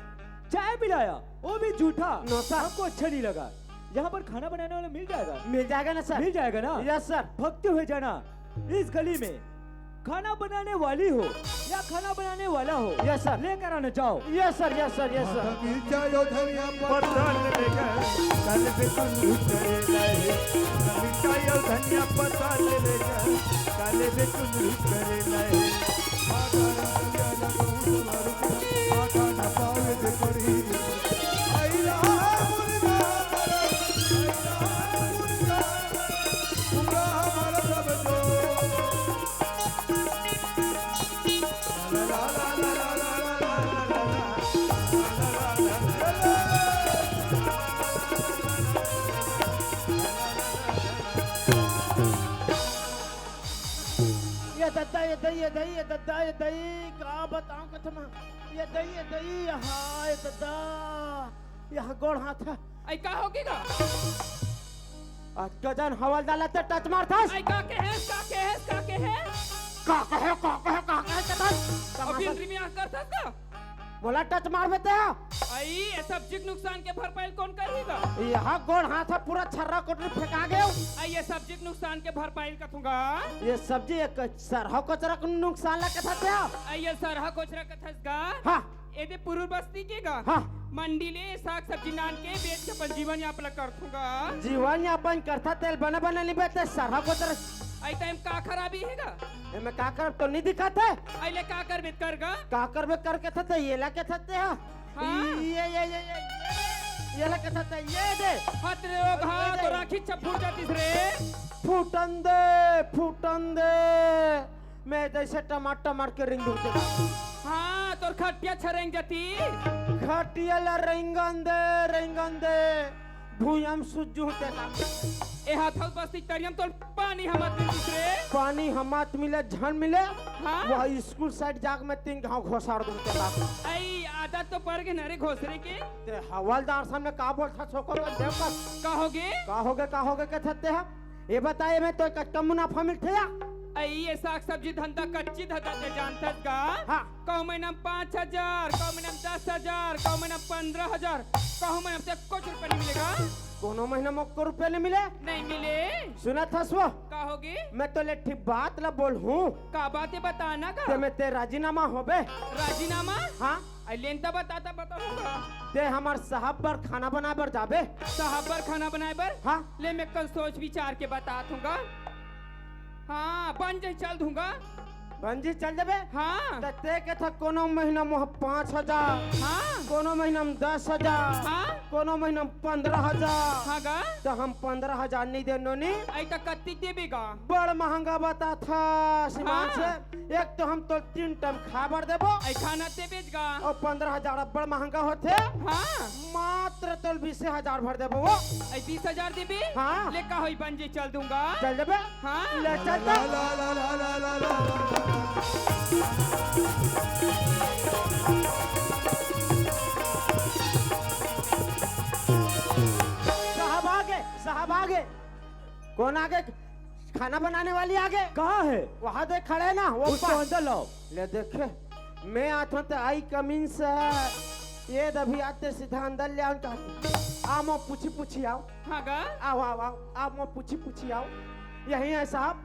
चाय पिलाया, वो भी जूठा। नो सर। हमको अच्छा नहीं लगा। यहाँ पर खाना बनाने वाला मिल जाएगा? मिल जाएगा ना सर। मिल जाएगा ना? Yes sir. भगते हुए जाना, इस गली में खाना बनाने वाली हो या खाना बनाने वाला हो, यस सर। लेकर आना, जाओ। Yes sir, yes sir, yes sir. माता मिर्चा यो धनिया पत्ता ले ले गए, काले से कुंदरू करे लाए। माता मिर्चा यो धनिया पत्ता ले ले गए, काले से कुंदरू करे लाए। माता ना पावे दे पड़ी। आई ला मुर्गा, आई ला मुर्गा। ये दद्दा, ये दई, ये दई, ये दद्दा, ये दई, का बताऊं कथमा? ये दई, ये दई, हाय दद्दा, यह गोड़ हाथ है। आई का होगे गा? अतका जन हवलदार ला ते टच मारथस। आई का कहेस, का कहेस, का कहेस? का कहे, का कहे, का कहे, चेतन? अभी तमाशा। एंट्री में आ करथस का? मोला टच मारबे ते हा? अई, ये सब्जी के नुकसान के भरपाई कोन करही गा? यहा गोड़ हाथ ह पूरा छर्रा कोटरी फेंका गेव। अई, ये सब्जी के नुकसान के भरपाई कथूंगा। ये सब्जी, ये क-, सरहा कोचरा के नुकसान ला कथस ते हा? अई, ये सरहा कोचरा कथस गा? हाँ। एदे पुरूर बस्ती के गा? हाँ। मंडी ले साग सब्जी लान के बेच के अपन जीवन यापन करथूं गा। जीवन यापन करथा तेल बने बने नहीं बेचते सरहा कोचरा। अई त एम का खराबी हे गा? एमे का करब तो नहीं दिखत हे। अई ले का करबे कर गा? का करबे करके था ते ये ला के था ते हा? हाँ। ये, ये, ये, ये, ये ला के था ते ये दे। हत रे ओ घा, ये दे। तो राखी छप फूट जातिस रे। फूटन दे, फूटन दे। मैं जैसे टमाटर मार के रेंग दूं तेला। हाँ, तोर खटिया छरेंग जाती। खटिया ला रेंगन दे, रेंगन दे। भुइयां में सुज्जू तेला। ए हाथल बस्ती तरियम तोर पानी हमत मिलतिस रे। पानी हमत मिले, झन मिले। हाँ। वह स्कूल साइड जाके मैं तीन घाव घोसार दूं तेला। अई, आदत तो पड़ गे न रे घोसरे के। ते हवलदार सामने का बोलथा छोको का देव का? का होगे? का होगे, का होगे के थते हा? ये बताए में तो कतका मुनाफा मिलथे या? अई, ये साग सब्जी धंधा कच्ची धंधा ते जानथस का? हाँ। कहूँ महीना में पाँच हजार, कहूँ महीना में दस हजार, कहूँ महीना में पन्द्रह हजार, कहूँ महीना में ते कुछ रुपया नहीं मिलेगा। कोनो महीना में एको रुपया नहीं मिले? नहीं मिले। सुनत हस वो? का होगे? मैं तोले एक ठी बात ला बोलहूँ। का बात हे बताना का? ते में ते राजीनामा होबे? राजीनामा? हाँ। अई लेन त बता, त बताहूँ गा। ते हमर साहब बर खाना बनाए बर जाबे? साहब बर खाना बनाए बर? हाँ। ले मैं कन सोच विचार के बताथूँ गा। हाँ, बन जाही चल दूंगा। बन जाही चल देबे? हाँ। त ते के था कोनो महीना मोह पाँच हजार, हाँ। कोनो महीना में दस हजार, हाँ। कोनो महीना में पन्द्रह हजार। हाँ गा। त हम पन्द्रह हजार नहीं दे नोनी। अई त कत्ती देबे गा? बड़ महंगा बताथा श्रीमान हाँ। से। एक तो हम तोल तीन टाइम खाए बर देबो। अई खाना ते बेच गा। अउ पन्द्रह हजार अब्बड़ महंगा होथे। हाँ। मात्र तोल बीसे हजार भर देबो वो। अई बीस हजार देबे? हाँ। ले का होई बन जे चल दूंगा। चल देबे? हाँ। ले चल ला, दे। ला, ला, ला, ला, ला, ला। साहब आगे, साहब आगे। कौन आगे? खाना बनाने वाली आगे। कहाँ है? वहाँ दे खड़े ना, वो उसको पास। अंदर लाओ। ले देखे, मैं आथों त आई कमीन से। ये दभी आते सीधा अंदर ले आऊं कहती। आ मो पूछी पूछी आओ। हाँ गा? आओ, आओ, आओ। आ मो पूछी पूछी आओ। यही है साहब।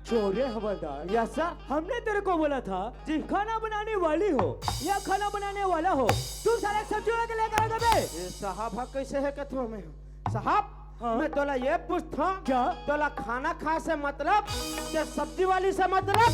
चोरे हवलदार। Yes sir. हमने तेरे को बोला था जी। खाना बनाने वाली हो या खाना बनाने वाला हो, तू सारे सब्जी वाला के लेकर आ गए। ये साहब हा कैसे है कथो में? साहब, हाँ? मैं तोला ये पूछता हूँ, क्या? तोला खाना खा से मतलब, ते सब्जी वाली से मतलब?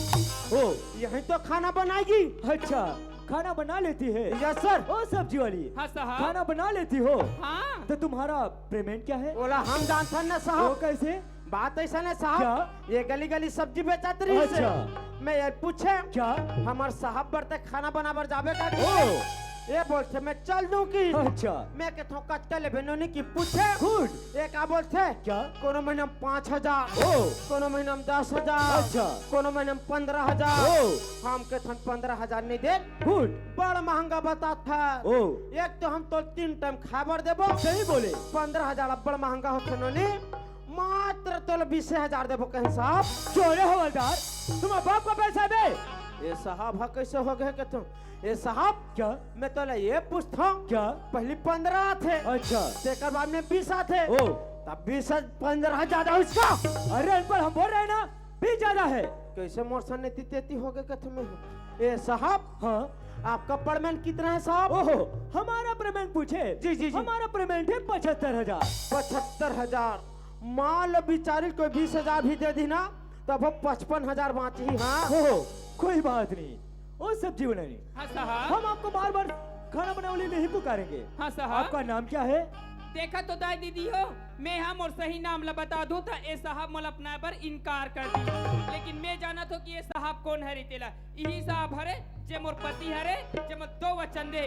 ओ। यही तो खाना बनाएगी। अच्छा, खाना बना लेती है? Yes sir. ओ सब्जी वाली, हाँ साहब। खाना बना लेती हो? हाँ। तो तुम्हारा पेमेंट क्या है? बोला हम जानथन ना साहब। वो कैसे? बात ऐसा ना साहब, क्या? ये गली गली सब्जी बेचत रही से। अच्छा। मैं ये पूछे, क्या? हमार साहब बर ते खाना बनाबर जाबे का? ओ। ये बोलथे मैं चल दूं कि? अच्छा। मैं के थों कत्ते लेबे नोनी कि पूछे। गुड। ये का बोलथे? क्या? कोनो महीना में पाँच हजार, ओ। कोनो महीना में दस हजार, अच्छा। कोनो महीना में पन्द्रह हजार। ओ। हम के थन पन्द्रह हजार नहीं दे। गुड। बड़ महंगा बताथा। ओ। एक तो हम तो तीन टाइम खाबर देबो। सही बोले। पन्द्रह हजार अब्बड़ महंगा होथे नोनी। मात्र तोला बीसे हजार देबो कहीं साहब। चोरे हवलदार, तुम्हारा बाप का पैसा दे। ये साहब हा कैसे हो गए के तुम? ये साहब, क्या? मैं तोला ये पूछता हूँ। क्या? पहली पन्द्रह आथे। अच्छा। तेकर बाद में बीस आथे। ओ। तब बीस, पन्द्रह ज्यादा हो इसका। अरे अनपढ़, हम बोल रहे हैं ना, बीस ज्यादा है। कैसे मोर सन्ने तितेती हो गए कथे में? ए साहब, हाँ? आपका पेमेंट कितना है साहब? ओहो, हमारा पेमेंट पूछे? जी, जी, जी। हमारा पेमेंट है पचहत्तर हजार। पचहत्तर हजार। मान लो बेचारी कोई बीस हजार भी दे दी ना, तब वो पचपन हजार बाँची, हाँ? ओहो, कोई बात नहीं। ओ सब्जी बनानी। हाँ साहब। हम आपको बार-बार खाना बनाने वाली नहीं पुकारेंगे। हाँ साहब। आपका नाम क्या है? देखा तो दाई दीदी हो, मैं हा मोर सही नाम ला बता दूं त ए साहब मोला अपनाए बर इनकार कर दी, लेकिन मैं जानत हो कि ए साहब कोन हरे तेला। इही साहब हरे जे मोर पति हरे, जे मोर दो वचन दे,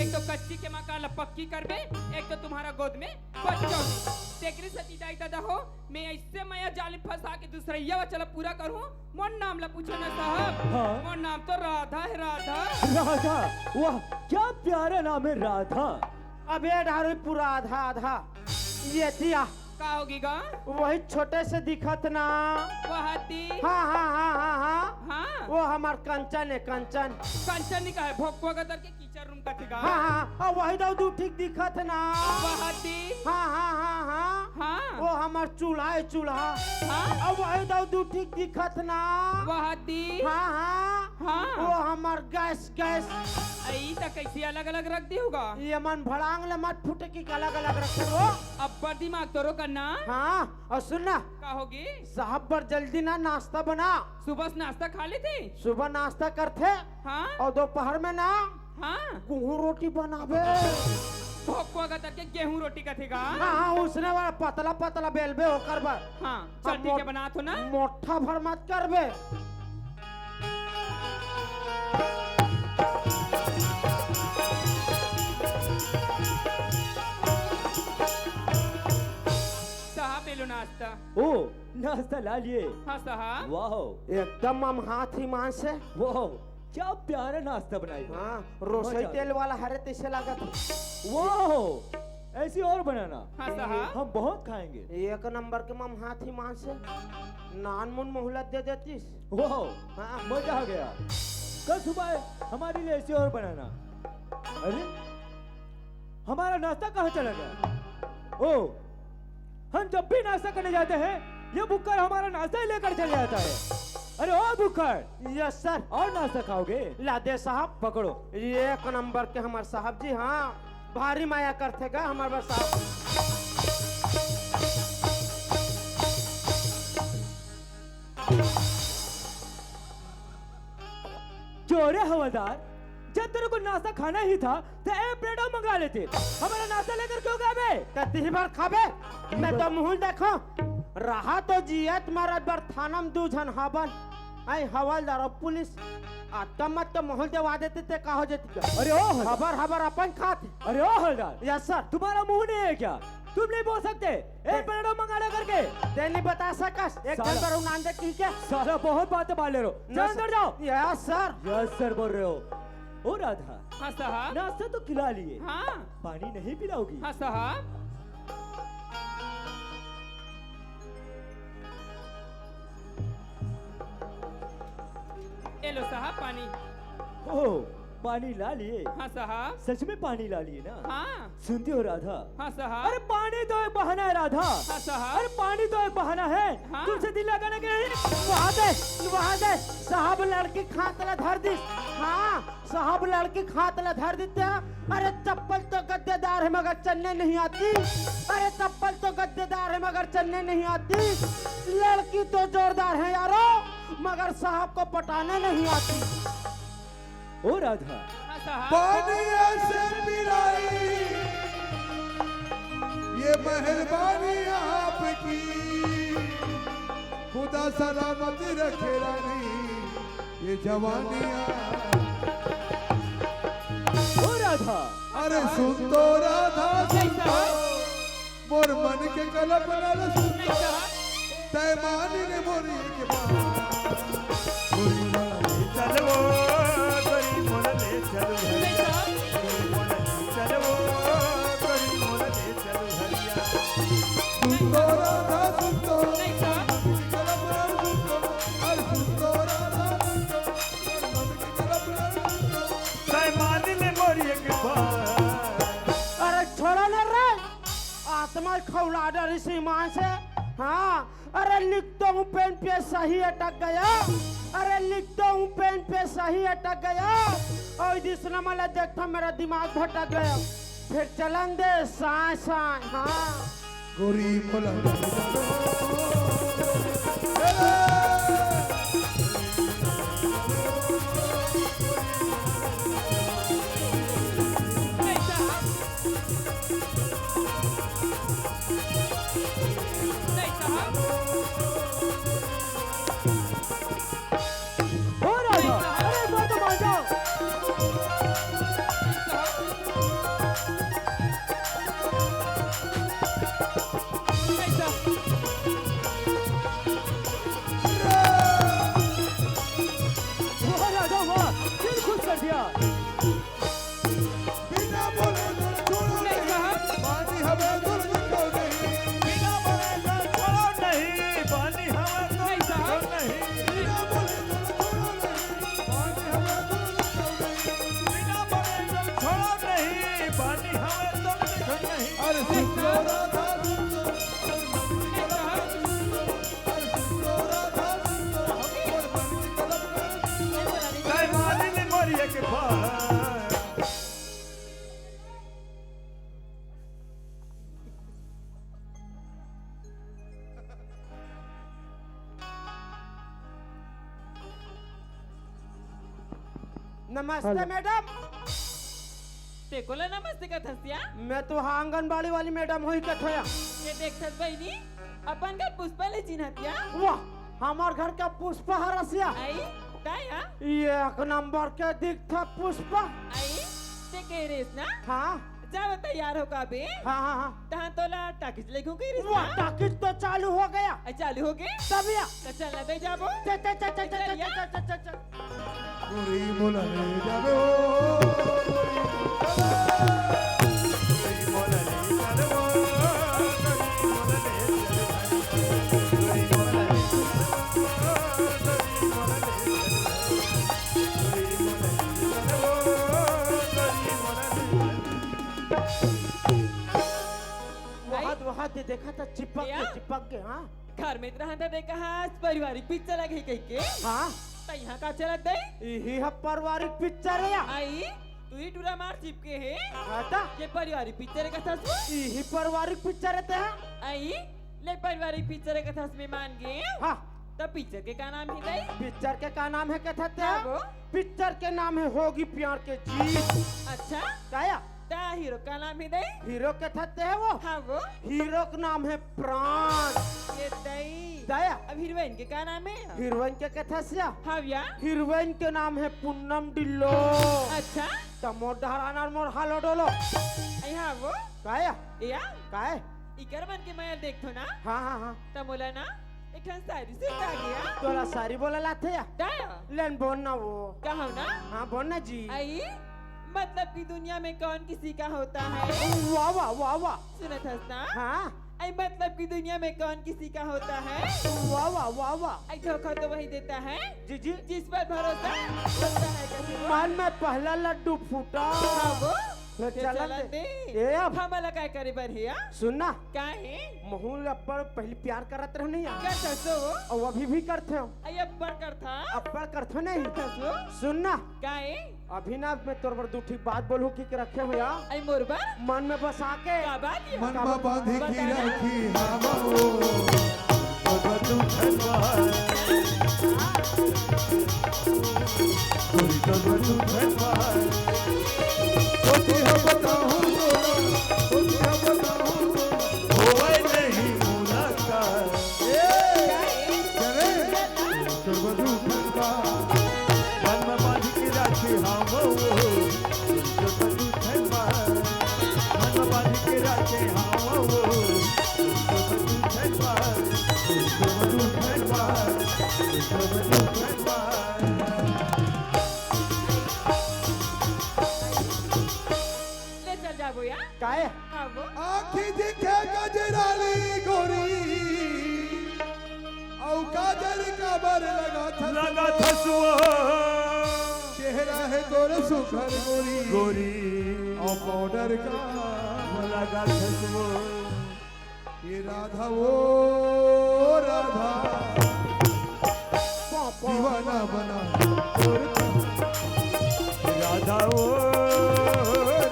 एक तो कच्ची के मकान ला पक्की करबे, एक तो तुम्हारा गोद में बच्चा होही। तेकरे सेती दाई ददा हो, मैं ऐसे मया जाल में फंसा के दूसरा ये वचन ला पूरा करूं। मोर नाम ला पूछो ना साहब। हाँ। मोर नाम तो राधा है, राधा। राधा, वाह, क्या प्यारा नाम है राधा। अबे डारो पूरा आधा आधा। ये दिया। का होगे गा? वही छोटे से दिखत ना। वहती। हाँ, हाँ, हाँ, हाँ, हाँ। हाँ। वो हमर कंचन हे, कंचन। कंचन नहीं कहे, भोकवा गतर के कीचर रूम कथे गा। हाँ, हाँ, हाँ, वही दऊ दू ठीक दिखत ना। वहती। हाँ, हाँ, हाँ, हाँ। हाँ। वो हमर चूल्हा हे, चूल्हा। हाँ। अब वही दऊ दू ठीक दिखत ना। वहती। हाँ, हाँ। हाँ। वो हमर गैस, गैस। अई त कैसे अलग-अलग रख दिहू गा? ये मन भड़ांग ले मत फूटे कि अलग-अलग रखे हो। अब्बड़ दिमाग तोरो कन्ना। हाँ, अउ सुन ना। का होगे? साहब बर जल्दी ना नाश्ता बना। सुबह से नाश्ता खा लेथे? सुबह नाश्ता करथे। हाँ। अउ दोपहर में ना, हाँ। गेहूं रोटी बनाबे। भोकवा गतर के गेहूं रोटी कथे गा? हाँ, हाँ, उसने वाला पतला पतला बेलबे ओकर बर। हाँ, चल अब ठीक हे, मोट-, बनात हो ना? मोट्ठा भर मत करबे। साहब, ये लो नाश्ता। ओ, नाश्ता ला लिए। हाँ साहब। वाह। एकदम हम हाथ ही मान से। वाह, क्या प्यारा नाश्ता बनाई। हाँ, रसोई मजा आ तेल गया। वाला हरे तैसे लागत हे। वाह, ऐसी और बनाना। हाँ साहब। हम बहुत खाएंगे। एक नंबर के मम हाथ ही मान से नान मुन मोहलत दे देतीस। वाह, हाँ। मजा आ गया। कल सुबह हमारे लिए ऐसी और बनाना। अरे, हमारा नाश्ता कहाँ चला गया? ओ, हम जब भी नाश्ता करने जाते हैं, ये भुक्कड़ हमारा नाश्ता ही लेकर चले जाता है। अरे ओ भुक्कड़, यस सर। और नाश्ता खाओगे? ला दे साहब। पकड़ो। एक नंबर के हमर साहब जी, हाँ, भारी माया करथे गा हमर बर साहब। क्यों रे हवलदार, जब तेरे को नाश्ता खाना ही था, तो एक प्लेट और मंगा लेते। हमारा नाश्ता लेकर क्यों गया बे? त तिही बर खाबे? मैं तो मुहुल देखो, रहा तो जियत मरत बर थाना में दू झन हाबन। आई हवलदार अउ पुलिस, आत्ता मत तो मुहुल देवा देते ते का हो जाती? अरे ओ हवलदार। हबर हबर अपन खात। अरे ओ हवलदार। Yes sir. तुम्हारा मुंह नहीं है क्या? तुम नहीं बोल सकते? ए, ए, पेड़ो मंगाड़ा करके। ते नहीं बता सकस। एक साला। घंटा रुक नान दे, ठीक है? साला बहुत बातें मार ले रहे हो। जाओ, अंदर जाओ। Yes sir. यस सर बोल रहे हो। ओ राधा। हाँ साहब। नाश्ता तो खिला लिए। हाँ। पानी नहीं पिलाओगी? हाँ साहब। ए लो साहब पानी। ओ, पानी ला लिए? हाँ साहब। सच में पानी ला लिए ना? हाँ। सुनती हो राधा? हाँ साहब। अरे पानी तो एक बहाना है राधा। हाँ साहब। अरे पानी तो एक बहाना है। हाँ। तुमसे दिल लगाने के लिए। वहाँ दे, वहाँ दे। साहब लड़की खात ला धर दिस। हाँ, साहब लड़की खात ला धर दिस। अरे चप्पल तो गद्देदार है मगर चलने नहीं आती। अरे चप्पल तो गद्देदार है मगर चलने नहीं आती। लड़की तो जोरदार है यारो, मगर साहब को पटाने नहीं आती। ओ राधा। हाँ साहब। पानी ऐसे पिलाई, ये मेहरबानी आपकी। खुदा सलामत रखे रानी, ये जवानियाँ। ओ राधा। अरे सुन तो राधा, सुन तो। मोर मन के कल्पना ल सुन। तै मानी ने मोरी के बात। गोरी मोला ले चल वो, गोरी मोला ले चल वो। गोरी मोला ले चल वो, गोरी मोला ले चल वो। सुन तो राधा, सुन तो। मन के कल्पना ल सुन तो। अरे सुन तो राधा, सुन तो। मन के कल्पना ल सुन तो। तै मानी ने मोरी के बात। अरे छोड़ो ना रे। आत्मा खौला डरिस ईमान से। हाँ, अरे लिखता हूँ पेन पे सही अटक गया। अरे लिखता हूँ पेन पे सही अटक गया। और जिस नंबर देखता मेरा दिमाग भटक गया। फिर चलन दे साए साए। हाँ। गोरी मोला। हो राजा, अरे एक बार तो मान जाओ। नमस्ते हेलो। मैडम। ते कोला नमस्ते कथस या? मैं तो हाँ आंगनबाड़ी वाली मैडम होई कथों या। ये देखथस बहिनी, अपन घर पुष्पा ले चिन्हत या? वाह, हमार घर का पुष्पा हरस या। आई, ताया? ये एक नंबर के दिखथा पुष्पा। आई, ते कह रेस ना? हाँ। जाओ तैयार हो का बे? हाँ, हाँ, हाँ। तहाँ तोला टाकिज ले घूम गई रिस वाह, ना? टाकिज तो चालू हो गया। आ, चालू हो गए? तब या? तो चल ना बे जाबो। चल, चल, चल, चल, चल, चल, चल, या? चल, चल, चल, चल। गोरी मोला ले जाबे ओ, गोरी मोला ले जाबे ओ, गोरी मोला ले जाबे ओ, गोरी मोला ले जाबे ओ, गोरी मोला ले जाबे ओ, गोरी मोला ले जाबे ओ। वहाँ, आई? वहाँ दे देखा था, चिपक के, या? चिपक के, हाँ। घर में तो रहन था, देखा हाँ, आज पारिवारिक पिक्चर लगे कह के। हाँ। तो यहाँ का चलत दे? यही है पारिवारिक पिक्चर है या। आई, तू ही टूरा मार चिपके है। हाँ ता? ये पारिवारिक पिक्चर का था सु? यही पारिवारिक पिक्चर है ते। आई, ले पारिवारिक पिक्चर का था, मैं मान गए। हाँ। तो पिक्चर के का नाम है दे? पिक्चर के का नाम है कथस ते? हाँ वो। पिक्चर के नाम है होगी प्यार के जीत। अच्छा? ताया? ता हीरो का नाम है दे? हीरो कथस ते है वो? हाँ वो। हीरो का नाम है प्राण। ये दई। ताया? अब हीरोइन के का नाम है? हीरोइन के कथस या? हाँ या। हीरोइन के नाम है पूनम ढिल्लो। अच्छा? त मोर डहराना मोर हालो डोलो। आई हाँ वो। काया? या? काय? इकर मन के मैं देखथो ना। हाँ, हाँ, हाँ। त मोला ना एक ठन शायरी सुनता गया। तोला शायरी बोला लाथे या? ताया? लेन बोल ना वो। कहो ना। हाँ, बोल ना जी। आई, मतलब कि दुनिया में कौन किसी का होता है? वाह, वाह, वाह, वाह। सुनत हस ना? हाँ। आई, मतलब कि दुनिया में कौन किसी का होता है? वाह, वाह, वाह, वाह। आई, धोखा तो वही देता है जी, जी। जिस पर भरोसा होता है किसी को। मन में पहला लड्डू फूटा। हाँ, वो। फिर फिर चलन चलन दे। दे। ए, अब। हमला काय करे बर हे या? सुन ना। का हे? महूँ अब्बड़ पहली प्यार करत रहूँ नहीं यार। का ससो? अउ अभी भी करथे हो। आई अब्बड़ करथा? अब्बड़ करथे नहीं। का ससो? सुन ना। का हे? अभी ना मैं तोर बर दू ठीक बात बोलूँ कि रखे हो या। आई मोर बर? मन में बसा के। का बात हे? मन में बांधी की बता ना। रखी हम वो। तोर बर दू ठन बात। गोरी तोर बर दू ठन बात। ओ जी हाँ बताहूँ तोला, ओ जी हाँ बताहूँ तोला, होवय नहीं मुलाकात। ए, करे, तोर बर दू ठन बात। मन में बांध के राखे हाँ वो, तोर बर दू ठन बात। मन में बांध के राखे हाँ वो, तोर बर दू ठन बात। तोर बर दू ठन बात। तोर बर दू ठन बात। ले चल जाबो या। काहे? हाँ वो। आँखी दिखे गजराली गोरी, अउ काजर काबर लगाथस वो। लगाथस वो। चेहरा हे तोर सुघर गोरी। गोरी। अउ पाउडर का लगाथस वो। ए राधा ओ राधा, दीवाना बना तोर। राधा ओ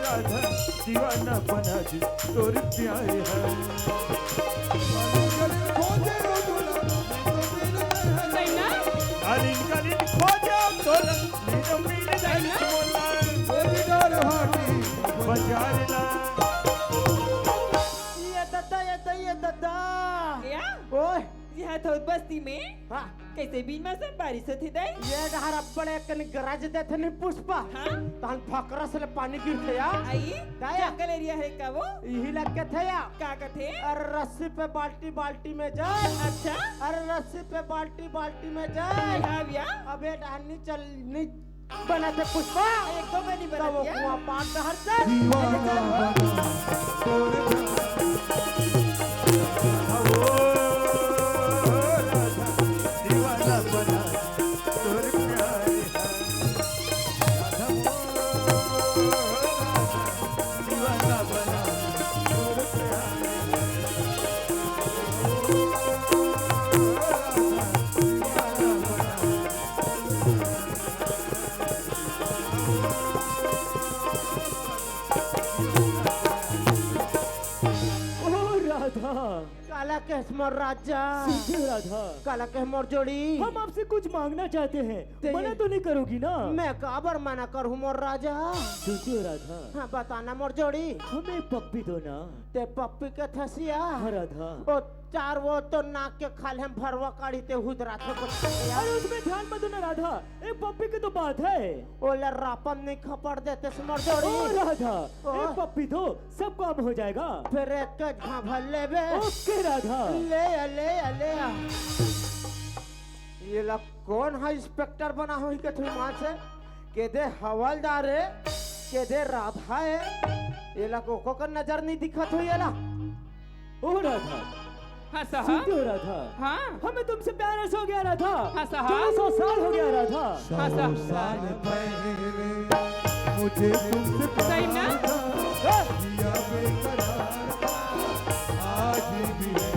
राधा, दीवाना बना दे तोर प्यार हे। कालिन कालिन खोजे तोला, मिलो मिल जाए मोला। बाजार ला। ये दद्दा, ये दद्दा, ये दद्दा। या? ओए। ये हाथ होत बस्ती में। हाँ। कैसे बिन मौसम बारिश होत हे दाई? ये डहर अब्बड़ एक कन गरज देथे नहीं पुष्पा। हाँ। तहन फकरस ले पानी गिरथे या। आई? दाई। जंगल एरिया हे का वो? यही लग के थे या। का कथे? अरे रस्सी पे बाल्टी, बाल्टी में जल। अच्छा। अरे रस्सी पे बाल्टी, बाल्टी में जल। हाँ भैया। अबे डहर नहीं चल, नहीं बनाथे पुष्पा। एक तो मैं नहीं तब वो बनाती, हाँ। कुआं पार डहर से। दीवाना बना तोर प्यार। ओ राधा, दीवाना बना तोर प्यार। राधा ओ राधा, दीवाना बना तोर प्यार। ओ राधा, दीवाना बना। ओ राधा, काला कहेस मोर राजा? सुनते हो राधा? काला कहे मोर जोड़ी? हम आपसे कुछ मांगना चाहते हैं, ते मना तो नहीं करोगी ना? मैं काबर मना करहूँ मोर राजा? सुनते हो राधा? हाँ, बताना मोर जोड़ी। हमें पप्पी दो ना। ते पप्पी कथस या? हाँ राधा। ओ चार वो तो नाक के खाल्हे म भरवा काढ़ी ते हुदराथे कुछ। अरे उसमें ध्यान मत दो ना राधा, एक पप्पी की तो बात है। ओला रापा म नहीं खपड़ देतेस मोर जोड़ी? ओ राधा, ओ। एक पप्पी दो, सब काम हो जाएगा। फिर एक घांभर लेबे। ओके राधा। ले आ, ले आ, ले आ। ये ला कौन हा इंस्पेक्टर बना होही कथे माँ से? के दे हवलदार है, के दे राधा है। ये ला को, को कर नजर नहीं दिखत हो ये ला। ओ राधा। हाँ साहब। सुनते हो राधा? हाँ। हमें तुमसे प्यार ऐसा हो गया राधा। हाँ साहब। दो सौ साल हो गया राधा। हाँ साहब। सौ साल पहले मुझे तुमसे प्यार सही ना? था, जिया बेकरार था, आज भी है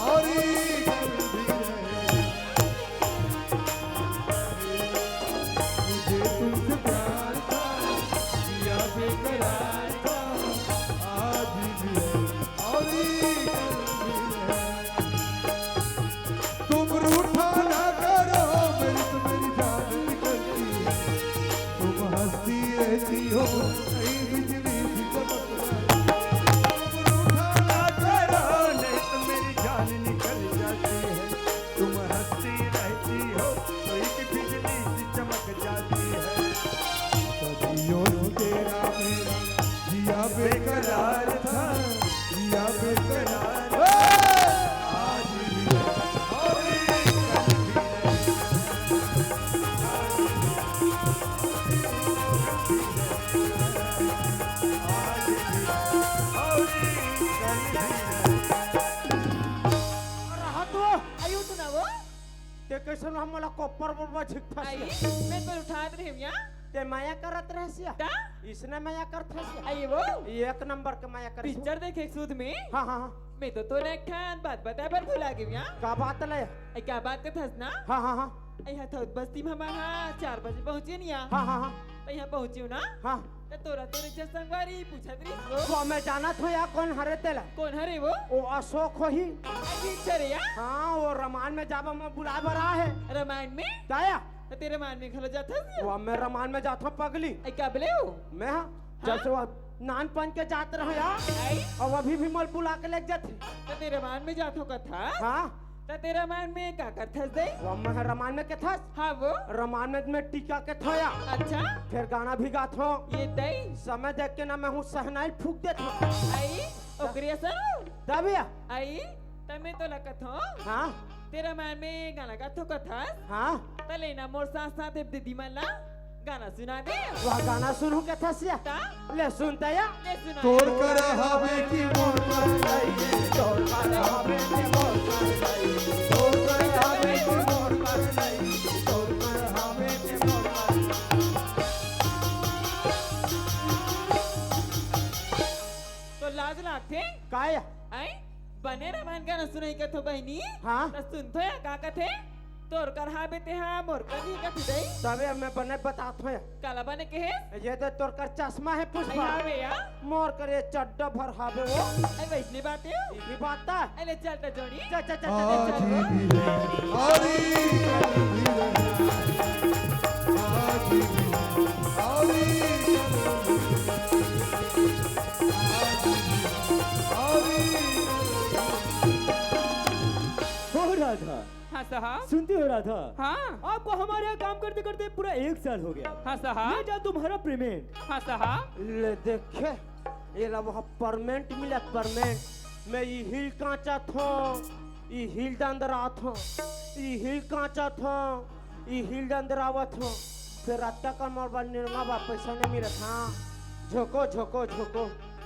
और कल भी रहे। मुझे तुमसे प्यार था, जिया बेकरार था, आज भी है और कल भी है। तुम रूठा ना करो, मेरी तो मेरी जान निकलती है। तुम हंसती रहती हो, कहीं बिजली भी चमक जाती है। तुम रूठा ना करो, नहीं तो मेरी जान निकल जाती है। तुम हंसती रहती हो, तो एक बिजली सी चमक जाती है। सदियों से तेरा मेरा जिया बेकरार था, जिया बेकरार। आज भी है और कल भी है। आज भी है और कल भी है। रहा तो। आयु तो ना वो। ते कैसन हमला कोपर बोलबा झिकथस आई, या? मैं तो उठात रहे हूँ या। ते मया करत रहस या? ता? इसने मया करथस या? आई वो? ये एक नंबर के मया करस। पिक्चर देखे सूद में? हाँ, हाँ, हाँ। मैं तो तोला एक ठन बात बताए बर भुला गेंव या। का बात ले? आई का बात कथस ना? हाँ, हाँ, हाँ। आई हथौद बस्ती में हम हा चार बजे पहुँचे निया। हाँ, हाँ, हाँ। त इहाँ पहुँचिव ना? हाँ। त तोरा तोरे जे संगवारी पूछत रहिस वो। वो मैं जानत हों या कोन हरे तेला। कोन हरे वो? वो अशोक होही। आई ठीक हरे या? हाँ, वो रमान में जाबा में बुलाए बर आए हे। रमान में? ताया। त तें रमान में घलो जाथस या? वो मैं रमान में जाथों पगली। आई का बोले वो? मैं हाँ। हाँ? जैसे वो नानपन के जात रहे या। आई? अउ अभी भी मोला बुला के लेग जाथे। त तें रमान में जाथों कथस? हाँ। त तें रमान में का करथस दे? वो मैं रमान में कथस? हाँ वो। रमान में मैं टीका कथों या। अच्छा। फिर गाना भी गाथों। ये दई। समय देख के ना मैं हूँ सहनाई फूँक देथों। आई, ओकरे असन? तब या। आई, त मैं तोला कथों। हाँ। तें रमान में गाना गाथों कथस? हाँ। त ले ना मोर साथ साथ ए दीदी मन ला गाना सुना दे। वह गाना सुनहूँ कथस या? ता? ले सुन त या। ले सुना। तोर कर हवे कि मोर कर नहीं, तोर कर हवे कि मोर कर नहीं, तोर कर हवे कि मोर कर नहीं, तोर कर हवे कि मोर कर नहीं। तो लाज लागथे? काय? आई? बने रमान गाना सुनई कथों बहिनी। हाँ। त सुनथों या का कथे? तोर कर हावे ते हा मोर कर नहीं कथे दई। तबे अब मैं बने बताथों या। काला बने कहेस? ये तो तोर कर चश्मा हे पुष्पा। आई हावे या? मोर कर ये चड्डा भर हावे वो। आई वैसने बात हे? ये बात ता? अरे चल त जोड़ी। चल, चल, चल, चल, आज चल। भी है और कल भी रहे। आज भी है और कल भी रहे। आज भी है और कल भी रहे। हो राधा। हाँ साहब। सुनती हो राधा? हाँ। आपको हमारे यहाँ काम करते करते पूरा एक साल हो गया। हाँ साहब। ये जा तुम्हारा पेमेंट। हाँ साहब। ले देखे, ये ला वहाँ परमेंट मिला, परमेंट। मैं ई हिल कांचा थो, ई हिल दंदरा थो, ई हिल कांचा थो, ई हिल दंदरावत हो। फिर रात का कल मोर बर निरमा बा, पैसा नहीं मिलत। हाँ, झोंको, झोंको, झोंको।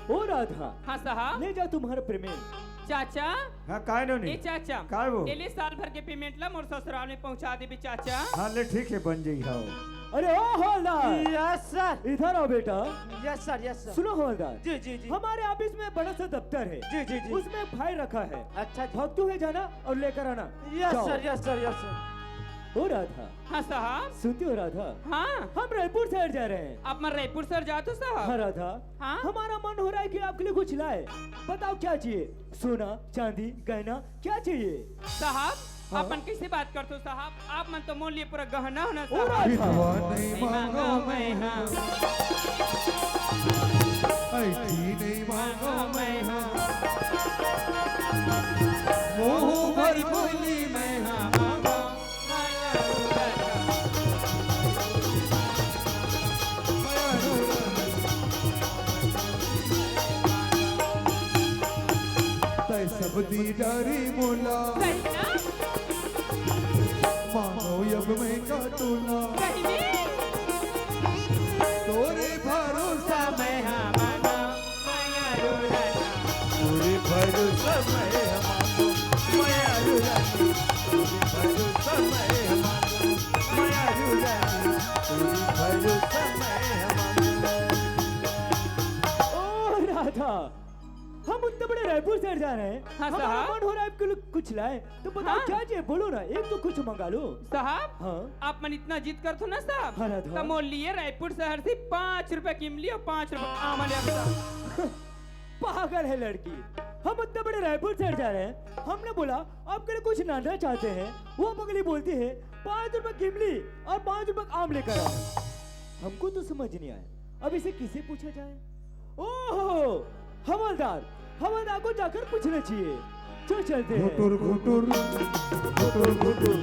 ओ राधा। हाँ साहब। ले जा तुम्हारा पेमेंट। चाचा। हाँ, काय नोनी? ए चाचा। काय वो? ए ले साल भर के पेमेंट ला मोर ससुराल में पहुंचा देबे चाचा। हाँ, ले ठीक है, बन जाई। हाँ। अरे ओ हवलदार। Yes sir. इधर आओ बेटा। Yes sir, yes sir. सुनो हवलदार। जी, जी, जी। हमारे ऑफिस में बड़ा सा दफ्तर है। जी, जी, जी। उसमें फाइल रखा है। अच्छा जी। भक्तू है जाना और लेकर आना। यस जाओ। Sir, yes sir, yes sir. ओ राधा। हाँ साहब। सुनती हो राधा? हाँ। हम रायपुर शहर जा रहे हैं। आप मन रायपुर शहर जात हो साहब? हाँ राधा। हाँ? हमारा मन हो रहा है कि आपके लिए कुछ लाए। बताओ क्या चाहिए? सोना, चांदी, गहना, क्या चाहिए? साहब, हाँ? आप मन कैसे बात करते हो साहब? आप मन तो मोर लिए पूरा गहना हो ना ओ साहब। राधा। बिटवा नहीं मांगा मैं, हाँ। ऐसी नहीं मांगा मैं, हाँ। मुंह भर बोली मैं, हाँ। तै सब दी डारी मोला। सही ना? मानो अब मैं का टोला। सही में? तोरे भरोसा मैं हाँ माना। तोरे भरोसा मैं मानो, माया रो रानी। तोरे भरोसा मैं मानो, माया रो रानी। तोरे भरोसा मैं मानो। ओ राधा, हम उतने बड़े रायपुर शहर जा रहे हैं। हाँ, हमारा साहब। मन हो रहा है आपके लिए कुछ लाए। तो बताओ हाँ। क्या चाहिए? बोलो ना, एक तो कुछ मंगा लो। साहब, हाँ। आप मन इतना जिद करत हो ना साहब, हाँ, राधा। तो मोर लिए रायपुर शहर से पाँच रुपए की इमली और पाँच रुपए आम ले आओ साहब। पागल है लड़की, हम इतने बड़े रायपुर शहर जा रहे हैं, हमने बोला आपके लिए कुछ लाना चाहते हैं, वो पगली बोलती है पाँच रुपए की इमली और पाँच रुपए का आम लेकर आओ। हमको तो समझ नहीं आया, अब इसे किसे पूछा जाए? ओहो, हवलदार, हवलदार को जाकर पूछना चाहिए। चल चलते हैं। घुटुर घुटुर, घुटुर घुटुर,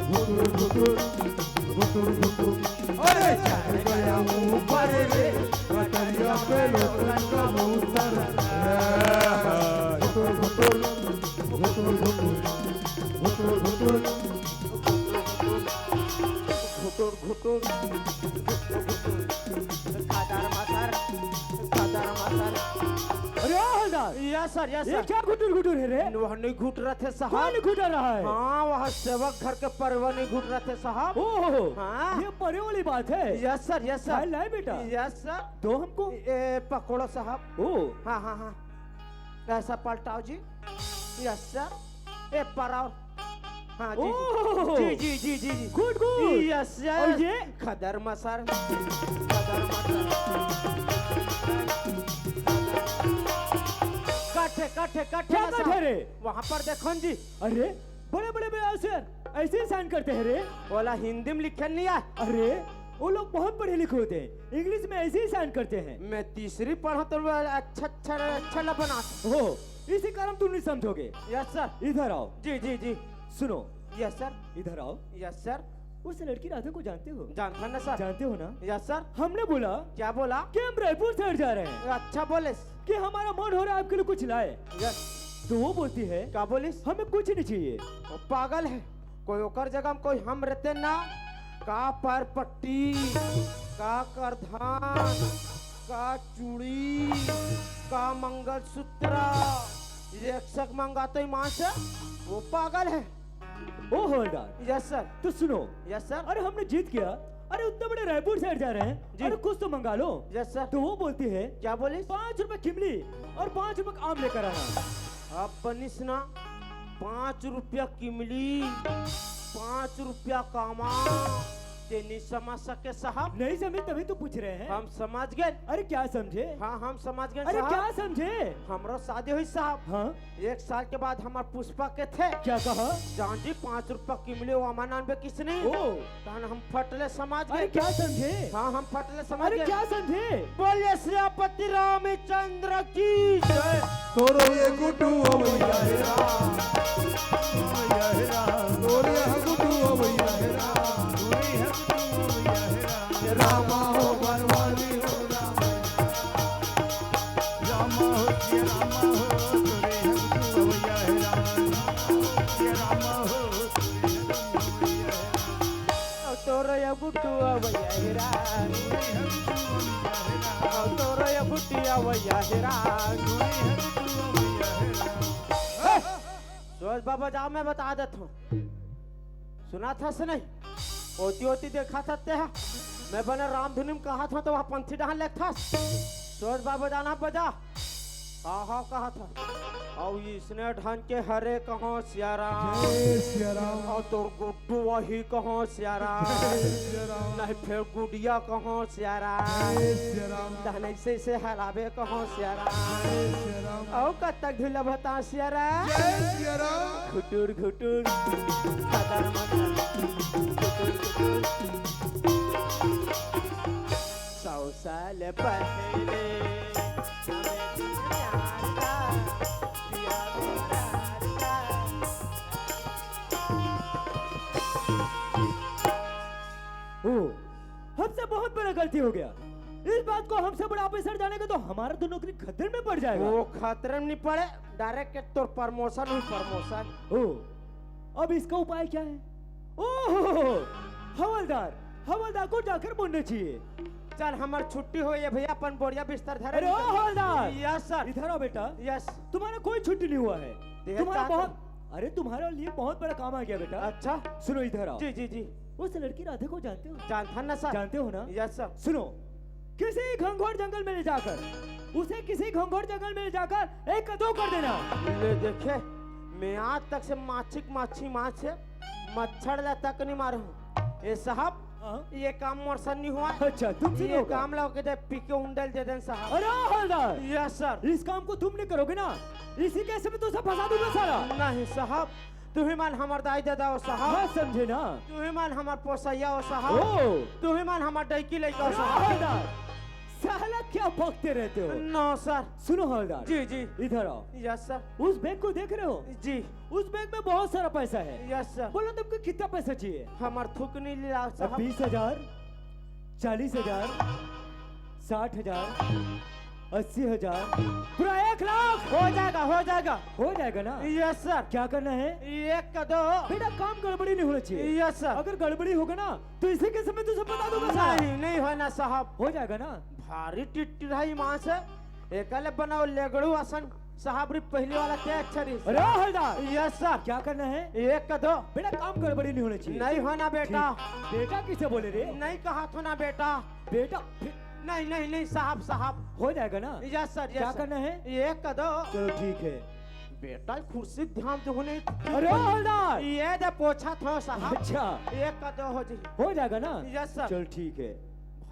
घुटुर घुटुर, घुटुर घुटुर। अरे चढ़ गया ऊपर रे, कटरिया पे लोटन कबूतर। घुटुर घुटुर, घुटुर घुटुर, घुटुर घुटुर। घुटुर घुटुर, घुटुर घुटुर। खादर मसर, खादर मसर। अरे ओ हवलदार, यस सर, यस ये सर। क्या घुटुर घुटुर है रे? वह नहीं घुट रहे थे साहब। कौन घुटा रहा है? हाँ, वह सेवक घर के परे नहीं घुट रहे थे साहब। ओहो, हाँ। ये परे वाली बात है। Yes sir, yes sir. लाए, लाए बेटा। Yes sir. दो हमको। ए, पकड़ो साहब। ओ। हाँ, हाँ, हाँ। ऐसा पलटाओ जी। Yes sir. ए, पराओ। हाँ जी, ओह! जी, जी, जी, जी, जी। Good, good. Yes, yes. और ये? खदर मसर। खदर मसर। कटे, कटे, कटे क्या मसर। कटे रे? वहाँ पर देखो न जी। अरे, बड़े, बड़े, बड़े अफसर ऐसे ही साइन करते हैं रे। ओला हिंदी में लिखे नहीं है। अरे, वो लोग बहुत पढ़े लिखे होते हैं, इंग्लिश में ऐसे ही साइन करते हैं। मैं तीसरी पढ़ा तो अच्छा, अच्छा, अच्छा ला बना। हो, इसी कारण तुम नहीं समझोगे। Yes sir. इधर आओ। जी, जी, जी। सुनो। Yes sir. इधर आओ। Yes sir. उस लड़की राधा को जानते हो? जानता ना सर। जानते हो ना? Yes sir. हमने बोला क्या बोला? कि हम रायपुर शहर जा रहे हैं। अच्छा बोले। कि हमारा मन हो रहा है आपके लिए कुछ लाए। यस। तो वो बोलती है, क्या बोलिस? हमें कुछ नहीं चाहिए। वो पागल है, कोई ओकर जगह में कोई हम रहते ना, का पैर पट्टी, का करधन, का चूड़ी, का मंगलसूत्र, एक सक मंगाते ईमान से, वो पागल है। ओ हवलदार। Yes sir. तो सुनो। Yes sir. अरे हमने जीत गया, अरे उतना बड़े रायपुर शहर जा रहे हैं, जी। अरे कुछ तो मंगा लो। Yes sir. तो वो बोलती है, क्या बोली? पाँच रुपए किमली और पाँच रुपए का आम लेकर आना। अब बनिस ना, पाँच रुपया किमली, पाँच रुपया कामा, ते नहीं समझ सके साहब? नहीं समझे तभी तो पूछ रहे हैं। हम समझ गए। अरे क्या समझे? हाँ, हम समझ गए अरे साहब। क्या समझे? हमरो शादी हुई साहब। हाँ। एक साल के बाद हमार पुष्पा के थे। क्या कहा? जान जी, पाँच रुपया किमली वो अमन आनबे किसने? ओ। तहन हम फटले समझ अरे गए। क्या समझे? हाँ, हम फटले समझ अरे गए। क्या समझे? बोलिए सियापति रामचंद्र की जय। तोरो ये गुड्डू अवैया हे राम। अवैया हे राम। तोरे ये गुड्डू अवैया हे राम। तोरे ये गुड्डू अवैया हे राम। रामा हो बनवारी हो राम। रामा हो, सिया रामा हो, तोरे ये गुड्डू अवैया हे राम। सिया रामा हो, तोरे ये गुड्डू अवैया हे राम। तोरो ये गुड्डू अवैया हे राम। तोरो ये गुड्डी अवैया हे राम। सोच बाबा जाओ, मैं बता देता हूँ। सुना था से नहीं? ओती ओती देखा था ते हा। मैं बने रामधुनी में कहा था तो वहाँ पंथी डहान लेख था। सोच बाबा जाना बजा। हाँ, हाँ, कहा था। अउ इसने ढंग के हरे कहो सियाराम। जय सियाराम। अउ तोर गुड्डू वही कहो सियाराम। जय सियाराम। नहीं फेर गुडिया कहो सियाराम। जय सियाराम। तहन ऐसे से हराबे कहो सियाराम। जय सियाराम। अउ कतक ढिला बता सियाराम। जय सियाराम। घुटुर घुटुर, खदर मदर, घुटुर घुटुर। सौ साल पहले हमें प्यार था, प्यार था। ओ, हमसे बहुत बड़ा गलती हो गया। इस बात को हमसे बड़ा ऑफिसर जानेगा तो हमारा तो नौकरी खतरे में पड़ जाएगा। वो खतरे में नहीं पड़े, डायरेक्ट तोर प्रमोशन हुई, प्रमोशन। ओ, अब इसका उपाय क्या है? ओहो, हवलदार, हवलदार को जाकर बोलना चाहिए। चल, हमार छुट्टी हो ये भैया, अपन बोरिया बिस्तर धरे अरे ओ निकल। हवलदार, यस सर। इधर आओ बेटा। यस। तुम्हारा कोई छुट्टी नहीं हुआ है। देख तुम्हारा चाहता बहुत, अरे तुम्हारे लिए बहुत बड़ा काम आ गया बेटा। अच्छा। सुनो इधर आओ। जी, जी, जी। उस लड़की राधे को जानते हो? जानता ना सर। जानते हो ना? Yes sir. सुनो, किसी घनघोर जंगल में ले जाकर, उसे किसी घनघोर जंगल में ले जाकर एक कदो कर देना। ले देखे, मैं आज तक से माछिक माछी माछ है, मच्छर ला तक नहीं मारे हूँ। ए साहब, हाँ? ये काम मोर से नहीं हुआ। अच्छा, तुमसे ये नहीं होगा? काम ला के दे, पी के उंडल दे देन साहब। अरे हवलदार, यस सर। इस काम को तुम नहीं करोगे ना, इसी केस में तुझे फंसा दूंगा साला। नहीं साहब, तुही मन हमर दाई ददा हो साहब। हाँ, समझे ना? तुही मन हमर पोसैया हो साहब। ओ। तुही मन हमर डैकी लइका हो अरे साहब। हवलदार, साला क्या बकते रहते हो? नो सर। सुनो हवलदार। जी, जी। इधर आओ। Yes sir. उस बैग को देख रहे हो? जी। उस बैग में बहुत सारा पैसा है। Yes sir. बोलो तुमको कितना पैसा चाहिए? हमर थुकनी ला साहब। बीस हजार, चालीस हजार, साठ हजार, अस्सी हजार, पूरा एक लाख। हो जाएगा, हो जाएगा। हो जाएगा ना? Yes sir. क्या करना है? एक कदो। बेटा, काम गड़बड़ी नहीं होना चाहिए। Yes sir. अगर गड़बड़ी होगा ना तो इसी के समय तुझे बता दूंगा साहब। नहीं, नहीं होना साहब। हो जाएगा ना? भारी टिट्टी रही मां से। एकले बनाओ लेगड़ू असन। साहब रे, पहली वाला क्या अच्छा रही? अरे हवलदार। Yes sir. क्या करना है? एक कदो। बेटा, काम गड़बड़ी नहीं होना चाहिए। नहीं होना बेटा। ठीक। बेटा किसे बोले रे? नहीं कहा था ना बेटा। बेटा, फिर नहीं, नहीं, नहीं साहब, साहब। हो जाएगा ना? यस सर, यस क्या सर। करना है? एक कदो। चलो ठीक है। बेटा, कुर्सी ध्यान दो ने। अरे हवलदार। ये दे पोछा था साहब। अच्छा। एक कदो हो जी। हो जाएगा ना? Yes sir. चल ठीक है।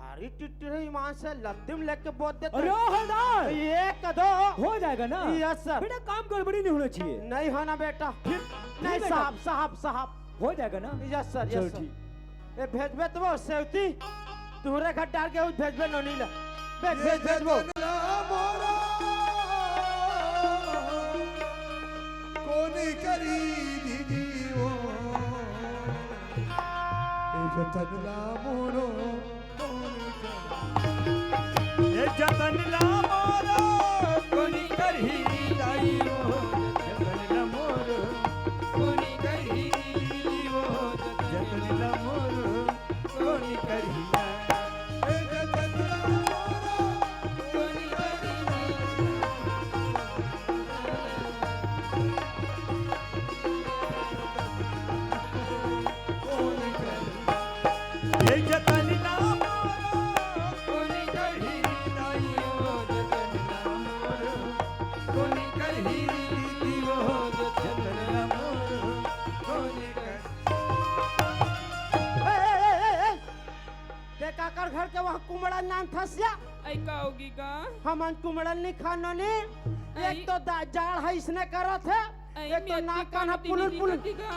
भारी टिट्टी रही मां से लत्ती में लेके बोत देते। अरे हवलदार। एक कदो। हो जाएगा ना? Yes sir. बेटा, काम गड़बड़ी नहीं होना चाहिए। नहीं होना बेटा। ठीक, ठीक नहीं बेटा। साहब, साहब, साहब। हो जाएगा ना? यस सर, चल यस सर। ठीक। ए, भेजबे तो वो सेवती, तुहरे घर डाल के उस भेजबे नोनी ला। भेज, भेज, भेजबो। जतन ला मोरा, कोनी करी दीदी वो। ए जतन ला मोरो, कोनी करी। ए जतन ला मोरो, कोनी करही दाई वो। जतन ला मोरो, कोनी करही वो। जतन ला मोरो, कोनी करही ना। ए जतन ला मोरो, कोनी करही ना। कोनी करही ना। ए जतन ला मोरो, कोनी करही ना, ओ जतन ला मोरो, कोनी करही ना, ओ जतन ला मोरो, कोनी करही। ए, ए, ए, ए, ए। ते काकर घर के वहाँ कुमड़न नान थसिया? ऐ का होगी गा? हमन कुमड़न नहीं खानो नी। ऐ। एक तो दा-, जाड़ है इसने करत है। ऐ एक तो मेरी नाक कान ह कान पुलुल पुलुल। दिखती गा?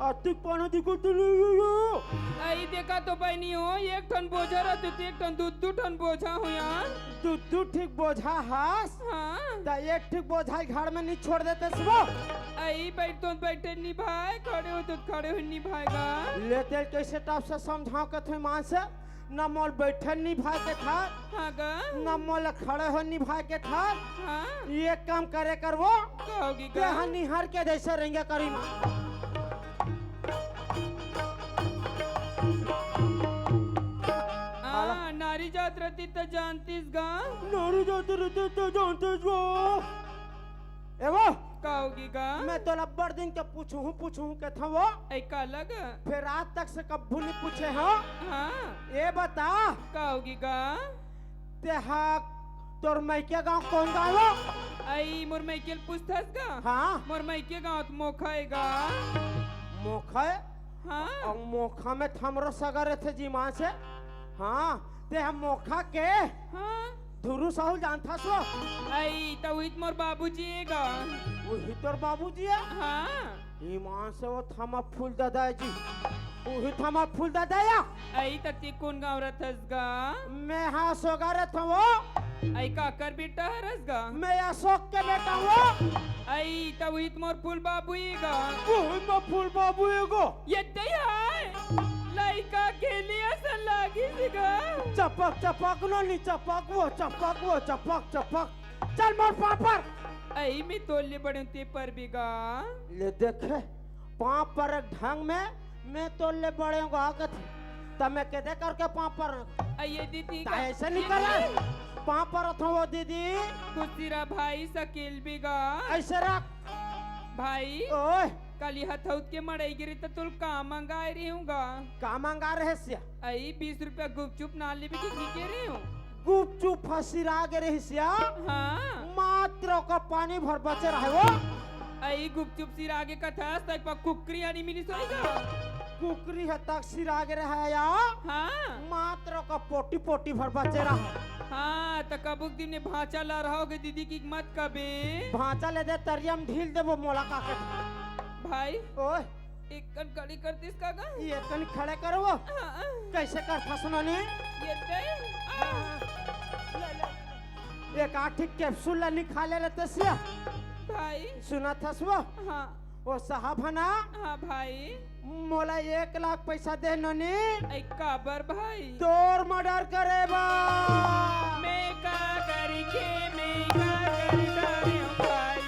आ, तू कोनो दिखो तो नहीं हो। ऐ देखा तो बहनी हो, एक ठन बोझा रहते तो एक ठन दू, दू ठन बोझा हो यार। दू, दू ठीक बोझा हस? हाँ। त एक ठीक बोझा ही घर में नहीं छोड़ देते सुबह। ऐ बैठ तो बैठे नहीं भाई, खड़े हो तो खड़े हो नहीं भाई गा। ले तेल कैसे टाप से समझाओ के थे मान से? न मोल बैठे निभाए के था, हाँ गा। न मोल खड़े हो निभाए के था। हाँ। ये काम करे कर वो। का होगी ते गा? हा निहार के जैसे रेंगे करी माँ। आ, नारी जात रहती त जानतीस गा। नारी जात रहती त जानतीस गा। ए वो, का होगी गा? मैं तोला बड़ दिन के पूछूं, पूछूं के था वो। ऐ का लग? फिर आज तक से कब्बू नहीं पूछे हो। हाँ। ये बता। का होगी गा? ते हा तोर मइके गांव कोन गांव हे? अई, मोर मइके ल पूछथस गा? हाँ। मोर मइके गांव त मोखा हे गा। मोखा हे? हाँ। अउ मोखा में त हमरो सगा रहिथे जी माँ से। हाँ, ते ह मोखा के हाँ। धुरू साहू ल जानथस वो? अई, त उही त मोर बाबूजी हे गा। उही तोर बाबूजी हे? हाँ। ईमान से वो थमा फूल ददा जी। उही थमा फूल ददा या? अई, त ते कोन गांव रहिथस गा? मैं हा सोगा रहिथंव वो। अई, काकर बेटा हरस गा? मैं अशोक के बेटा हूँ। अई, त उही त मोर फूल बाबू हे गा। उही मोर फूल बाबू हे गो। ये तई हाय। लइका खेली असन लागिस गा। चपक, चपक नोनी, चपक वो, चपक वो, चपक, चपक। चल मोर पाँव पर। अई, मैं तोर ले बड़े हूँ ते परबे गा। ले देखे, पाँव पर एक ढंग में, मैं तोर ले बड़े हूँ गा कथे। त मैं केदे करके पाँव पर? अई, ये दीदी त गा, अइसे ये निकल आए। दीदी। पाँव परत हंव वो दीदी। खुशी रह भाई, सकेल बे गा। अइसे रख। भाई, ओए। काली हथौत के मड़ई गे रहेंव त तोल का मंगाए रहेंव गा? का मंगाए रहेस या? अई, बीस रुपया गुपचुप ना लेबे कहिके गे रहेंव। गुपचुप ह सिरा गे रहिस या? हाँ। मात्र ओकर पानी भर बचे रहे वो। अई, गुपचुप सिरा गे कथस, त एक पा कुकरी ह नी मिलिस होही गा। कुकरी ह तक सिरा गे रहे या? हाँ। मात्र ओकर पोटी पोटी भर बचे रहे। हाँ, त कभू के दिन में भांचा लरहा होगे दीदी कहिके मत कबे। भांचा ले दे, तरिया में ढील देबो मोला का के। भाई। ओए। एक कन खड़े कर दिस का गा? ये कन खड़े करवो। हाँ। कइसे करथस नोनी? ये दे। आ। ले, ले। एक आठ ठी capsule ला निकाले रहते सिया। भाई। सुनथस वो? हाँ। वो साहब हे ना? हाँ भाई। मोला एक लाख पइसा दे नोनी। अई, काबर भाई? तोर murder करे बर। मैं का करिके, मैं का करिके भाई,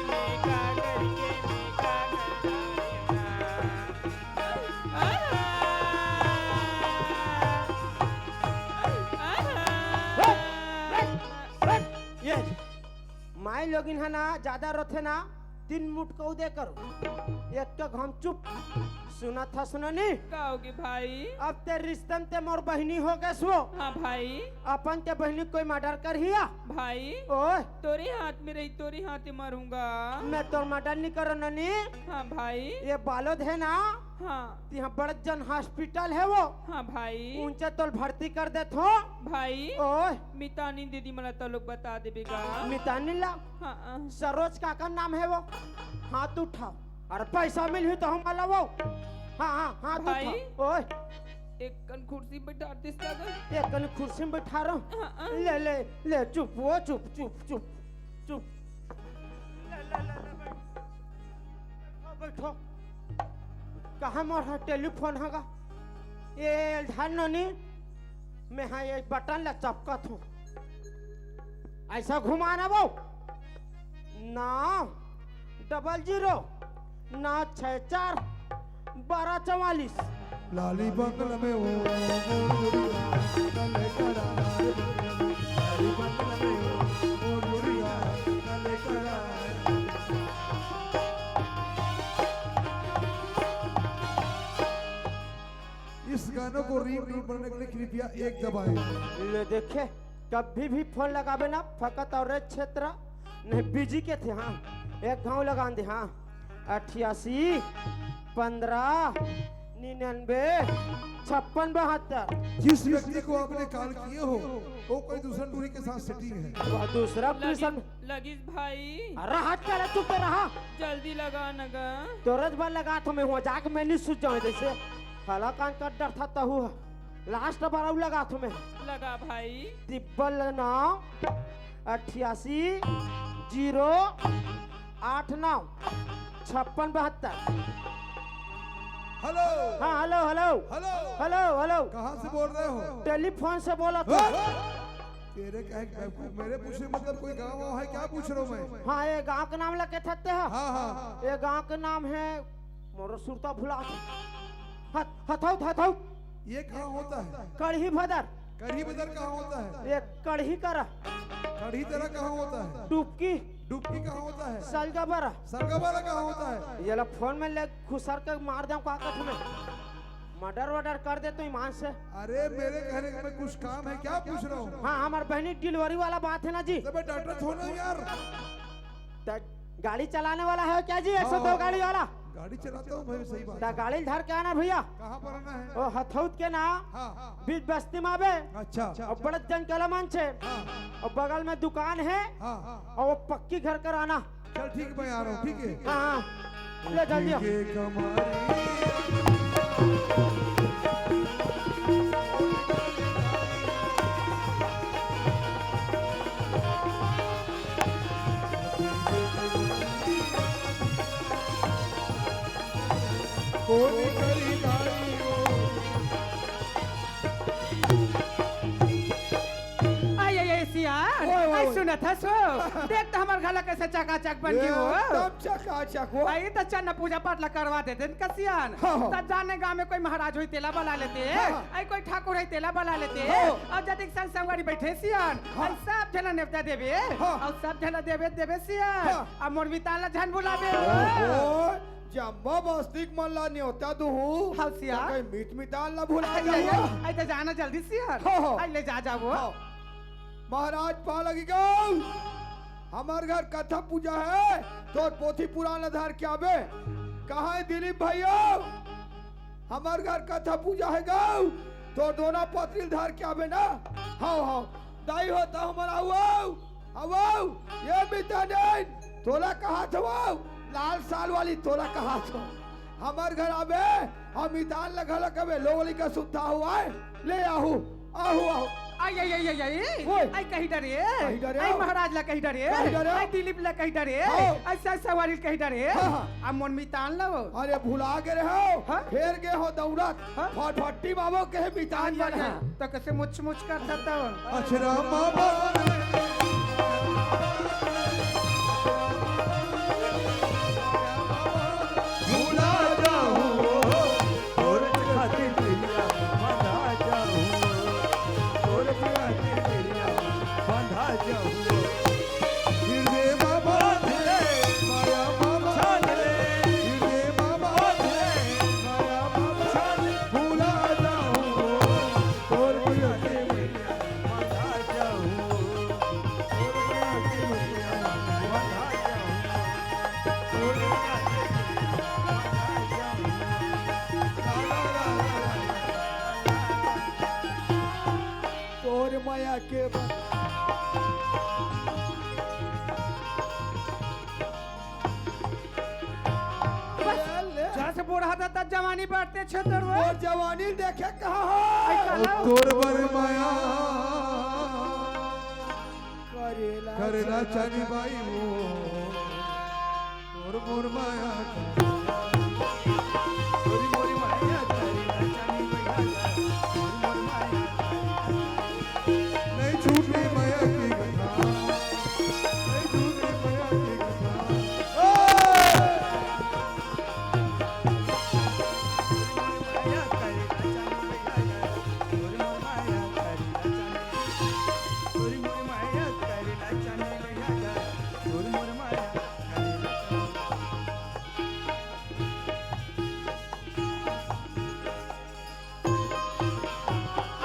मैं का करिके, मैं का करिके। हट, हट, हट। ये माई लोगिन हे ना, जादा रोथे ना, तीन मुटकऊ दे करो। एक तो घम चुप। सुनथस नोनी? का होगे भाई? अब ते रिश्ता में ते मोर बहिनी होगेस वो। हाँ भाई। अपन ते बहिनी कोई murder करही या? भाई। ओए। तोरे हाथ में रही, तोरे हाथे मरूंगा। मैं तोर murder नी करों नोनी। हाँ भाई। ये बालोद हे ना? हाँ। तिहाँ बड़ जन hospital हे वो। हाँ भाई। उंचे तोल भर्ती कर देथों। भाई। ओए। मितानी दीदी मोला तोल बता देबे गा। मितानी ला? हाँ। सरोज काका नाम हे वो। हाथ उठाओ। अरे पइसा मिलही त हम ला वो। हाँ, हाँ, हाथ भाई। उठाओ। ओए। एक कन कुर्सी में बइठा दिस का गा? एक कन कुर्सी में बइठा रहों। हाँ, हाँ। ले, ले, ले, चुप वो, चुप, चुप, चुप, चुप। ले, ले, ले, ले, बैठ। बैठो, बैठो। कहाँ मोर हा telephone हे गा? ये ढाल नोनी, मैं हा ये button ला चपकत हूँ। अइसा घुमाना वो। नौ double zero नौ छः चार बारह चवालीस। लाली बंगल में वो गोरिया कले करार, लाली बंगल में वो गोरिया कले करार। इस गानों को ringtone बनाने के लिए कृपया एक दबाएं। ले देखे, कभी भी फोन लगाबे ना, फकत और क्षेत्र नहीं, busy के थे, हाँ, एक घाव लगा दे, हाँ, अट्ठासी, पन्द्रह, निन्यानवे, छप्पन, बहत्तर। जिस व्यक्ति को आपने कॉल किए हो, वो कोई दूसरा टूरी के साथ सेटिंग है। वह दूसरा टूरी लगिस, संग लगिस भाई। अरे हट कर, चुप रहा। जल्दी लगा न गा। तोरज बार लगा तो मैं हुआ जाके मैं नहीं सुझ जाऊँ जैसे। हला कान कर डर था तहु। लास्ट बार अउ लगा तो मैं। लगा भाई। तिब्बल नौ अट्ठासी जीरो आठ नौ छप्पन बहत्तर। हेलो। हाँ, hello, hello. Hello. Hello, hello. कहाँ से बोल रहे हो? टेलीफोन से बोला था। हाँ? तेरे क्या है, मेरे पूछे मतलब कोई गाँव वाँव है क्या पूछ रहा हूँ मैं? हाँ, ये गाँव के नाम लेके थकते हैं। हाँ, हाँ। ये गाँव के नाम है, मोरो सुरता भुला। हथ-, हथौत, हथौत। ये कहाँ होता है? कढ़ी भदर। कढ़ी भदर कहाँ होता है? ये कढ़ी करा। कढ़ी तरा कहाँ होता है? डुबकी। डुबकी कहाँ होता है? सलगबर। सलगबर कहाँ होता है? ये ला फोन में ले खुसर के मार दे का कथ में। मर्डर वर्डर कर दे तो ईमान से। अरे, मेरे कहने में कुछ काम है, क्या पूछ रहा हूँ? हाँ, हमार बहनी डिलीवरी वाला बात है ना जी। अबे, डॉक्टर थोड़ा यार। त गाड़ी चलाने वाला है क्या जी? एक सौ दो हाँ, गाड़ी वाला। गाड़ी चलाता हूँ भाई, सही बात त है। गाड़ी धर के आना भैया। कहाँ पर आना है? ओ हथौद के ना, हाँ। बीच बस्ती में आबे। अच्छा। और बड़द जन कला मंच है। हाँ। और बगल में दुकान है। हाँ। और वो पक्की घर कराना। चल ठीक, मैं आ रहा हूँ, ठीक है? हाँ, हाँ। ले जल्दी आ। कोनी करी दाई वो। आई, आई, आई, सियान। ओए, ओए, आई, ओए। सुनत हस हो? देख त हमर घर ला कैसे चकाचक बन गे हो। एकदम चकाचक हो। आई, त चल ना पूजा पाठ ला करवा देतेन का सियान। हाँ, हाँ। त जाने गाँव में कोई महाराज होई, तेला बला लेते। हाँ, हाँ। आई, कोई ठाकुर होई, तेला बला लेते। हाँ। अउ जतिक संग संगवारी बैठे सियान। हाँ। आई, सब झन ला नेवता देबे। हाँ। अउ सब झन ला देबे, देबे सियान। हाँ। अब मोर मितान ला झन भुलाबे हो। ओहो। जम्मो बस्ती के मन ला नेवता दुहूँ। हाँ, सियान। त कहीं मीत मितान ला भुला जाहूँ। आई, आई, आई, त जाना जल्दी सियान। हाँ, हाँ। आई, ले जा, जाबो। हाँ। महाराज पालक गऊ, हमर घर कथा पूजा है, तोर पोथी पुराण ला धर के आबे। कहाँ है दिलीप भैया? हमर घर कथा पूजा है गऊ, तोर दोना पतरी ला धर के आबे ना। हाँ, हाँ। दाई हो त हमर आऊ, आऊ। अवौ, ये मितानिन, तोला कहात हवौ, लाल साल वाली तोला कहात हवौ। हमर घर आबे, हम मितान ल घलो कबे, लोगली का सुनता हुआ है, ले आहू, आहू, आहू। आई, आई, आई, आई, आई। ओए। आई कही डरे। कही डरे आई हो। महाराज ला कही डरे। कही डरे हो। आई दिलीप ला कही डरे। हाँ। आई सर सवारी कही डरे। हाँ, हाँ। अब मोर मितान ला वो। अरे भुला गे रहे हो। हाँ? फेर गे हो दौड़त। हाँ? फटफटी बाबो के मितान आई, आई, बना। आई। त कइसे मुच मुच करथस त? अछरा बाबा। भुला जाहूँ, तोर खातिर पिरिया बंधा जाहूँ, तोर खातिर पिरिया बंधा जाहूँ। हृदय बाबा, माया बाबा, हृदय बाबा, माया बाबा, भुला जाहूँ, तोर प्रिय के मैया बंधा जाहूँ, तोर प्रिय के मैया बंधा जाहूँ, तोर प्रिय के मैया बंधा जाहूँ। तोर माया के बन- बस, ले, ले। जस बूढ़ा था, तब जवानी बढ़ते छे तोरवा। और जवानी देखे कहाँ हो? आई काला। तोर बर माया करेला करेला चानी बाई वो। तोर मोर माया। तोरी मोरी माया, तारी नाचनी मैया, तोर मोर माया। नहीं छूटे माया की कथा, नहीं छूटे माया की कथा। ओ!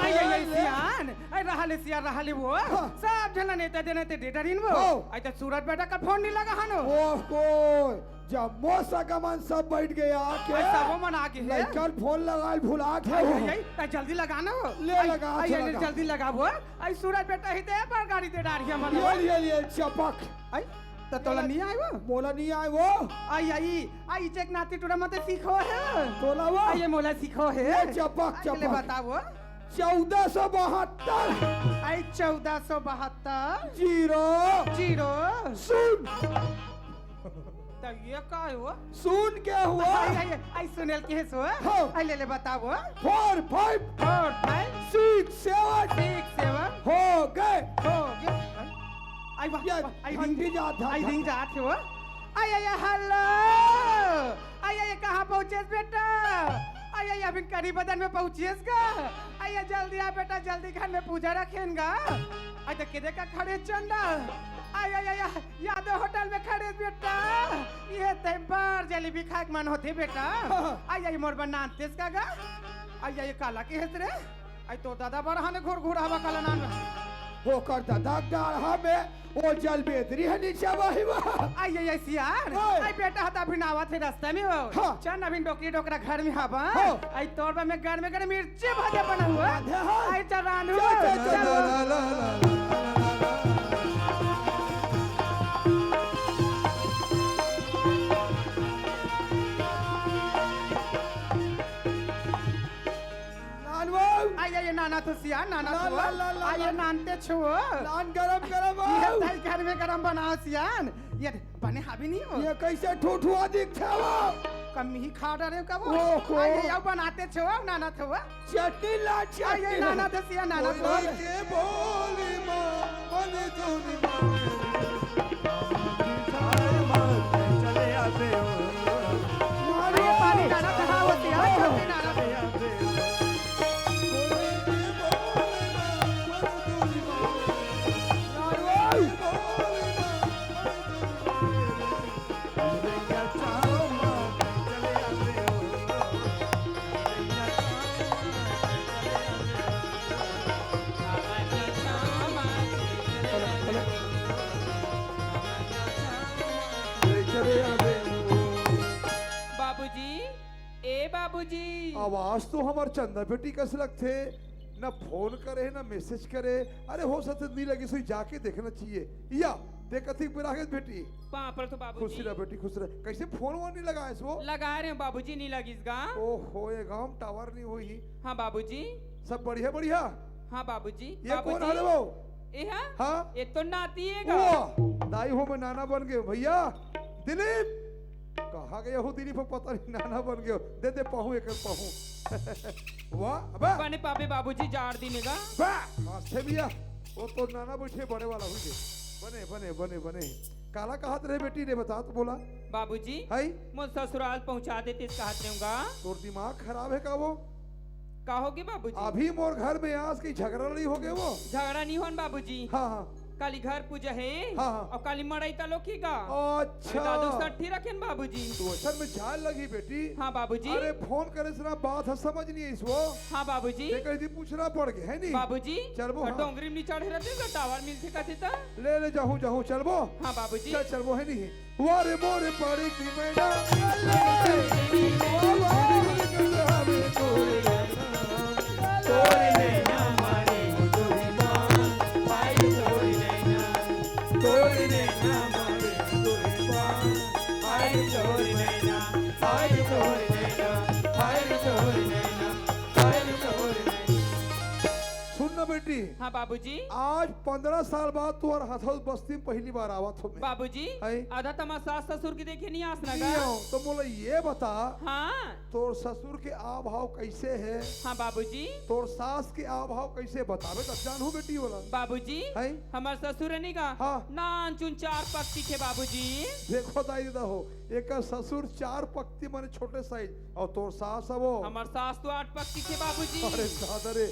आई, आई, आई, सियान। आई, रहा ले, सियान, रहा ले वो। हाँ। सब झन नेता देना ते डेटा दिन वो। हाँ। आई, त सूरज बेटा का फोन नहीं लगा हनो। ओहो, जम्मो सगा मन सब बैठ गया के? आई, सबो मन आ गे हे। लइकन फोन लगाए भुला के आई, हो। आई, आई, त जल्दी लगा ना वो। ले आई, लगा, आई, चला आई, लगा। जल्दी लगा वो। आई, सूरज बेटा ही ते पर गाड़ी दे डारी हमन ये, वो। ये, ये, चपक। आई, त तोला नहीं आए वो? मोला नहीं आए वो। आई, आई, आई, चेक नाती टूरा मते सीखो हे। तोला वो? आई, ये मोला सीखो हे। ये चपक, आई, ले चपक। बताओ। चौदह सौ बहत्तर। आई, चौदह सौ बहत्तर। जीरो। जीरो। सुन। त ये का हे वो? सुन के हुआ? आई, आई, आई, सुनेल के हे सो? हाँ। आई, ले, ले, बताओ। Four five। Four five। Six seven। Six seven। हो गए। हो गए। आई, वाह, ये वाह, आई, रिंग भी जात था। आई, रिंग जात हे वो। आई, आई, आई, hello। आई, आई, कहाँ पहुँचेस बेटा? आई, आई, अभी करी बदन में पहुँचेस गा? आई, आई, जल्दी आ बेटा, जल्दी घर में पूजा रखेन गा। आई, त केदे का खड़े चंडा? आई, आई, आई, आई, यादव होटल में खड़े बेटा। ये ते बार जलेबी खाए के मन होथे बेटा। आई, आई, मोर बर नानतेस का गा? अइया, ये काला के हेस रे? अइ तोर दादा बड़ा हने घुरघुरावा काला नान। ओकर दादा डाढ़ा में ओ जलबेदरी हे नीचे बहिवा। अइया, ये सियान। ओए। अइ बेटा ह त अभी नावत हे रस्ता में हो। हाँ। चल अभी डोकरी डोकरा घर में हवा। हाँ। अइ तोर बा में गरमे गरमे मिर्ची भजा बना हुआ। आधे हाँ। अइ चल रांधू। चल, चल, चल, चल। चल। ला, ला, ला, ला, ला, ला, ला। नान वो। अइया, ये नानत हो सियान, नानत ला, हो। ला, ला, ला, अइया, ला। नानते छो। नान गरम गरम हो। ये तई घर में गरम बनाओ सियान। ये बने हावी नहीं हो। ये कइसे ठुठुआ दिखथे वो? कम ही खा डरे का वो। ओहो। अइया, ये बनाते छो, नानत हो। चटनी ला, अइया, चटनी ला। नानत हो सियान, नानत हो। कोई के बोली माँ, बने जोनी माँ। अरे पानी डाला था, हाँ, वो सियान, चटनी डाला था। बाबूजी, ए बाबूजी। आवाज तो हमर चंदा बेटी कस लगथे, न फोन करे, न मैसेज करे। अरे, हो सकथे नी लगिस होही, जाके देखना चाहिए। या, देख कतिक बेरा हो गे बेटी। पाँव परत हों बाबूजी। खुश रह बेटी, खुश रह। कइसे फोन वोन नी लगाएस वो? लगाए रहेंव बाबूजी, नी लगिस गा। ओहो, ये गांव टावर नी होही। हाँ बाबूजी। सब बढ़िया, बढ़िया? हाँ बाबूजी। ये कोन बाबूजी। हरे वो? ए हा? हाँ? ये तो नाती हे गा। वाह, दाई हो, मैं नाना बन गेंव भइया। दिलीप, कहाँ गे हो दिलीप, पता नहीं, नाना बन गेंव। दे दे पाहूँ, एकर पाहूँ। वाह, अबे। बने पाबे बाबूजी, जाड़ दिन हे गा। बा, मास्टर भइया, वो तो नाना बइठे बड़े वाला हुई दे। बने, बने, बने, बने। काला कहत रहे बेटी ने, बता तो बोला। बाबूजी, हाय? मोर ससुराल पहुंचा देतेस कहत रहेंव गा। तोर दिमाग खराब हे का वो? का हो गे बाबूजी? अभी मोर घर में आस के झगड़ा लड़ई हो गे वो। झगड़ा नी होन बाबूजी। हाँ, हाँ। काली घर पूजा हे। हाँ, हाँ। अउ काली मड़ई तलोकी गा। अच्छा। अउ दादू सट्ठी रखेन बाबूजी। तो असल में जाए लगही बेटी। हाँ बाबूजी। अरे फोन करेस ना, बात ह समझ नी आइस वो। हाँ बाबूजी। ते कही थी पूछना पड़ गे, हे नी? बाबूजी। चलबो, अउ हाँ। डोंगरी में नी चढ़े रहते तो टावर मिलथे कथे त। ले, ले, जाहूँ, जाहूँ, चलबो। हाँ बाबूजी। चल, चलबो, हे नी? वाह रे मोरे पाड़ी की मैना। वाह, वाह। सुन ना बेटी। हाँ बाबूजी। आज पंद्रह साल बाद तोर हथौद बस्ती में पहली बार आवत हों मैं। बाबूजी, हैं? आधा त हमर सास ससुर के देखे नी आस ना गा। नहीं आओ, तो मोला ये बता, हाँ। तोर ससुर के आव भाव कइसे हे? हाँ बाबूजी। तोर सास के आव भाव कइसे, बताबे तब जानहूँ बेटी ओला। बाबूजी, हैं? हमर ससुर हे नी गा, हाँ। नानचुन चार पक्की के बाबूजी। देखो दाई ददा हो, एकर ससुर चार पक्की माने छोटे साइज, अउ तोर सास हे वो। हमर सास तो आठ पक्की के बाबूजी। अरे दादा रे,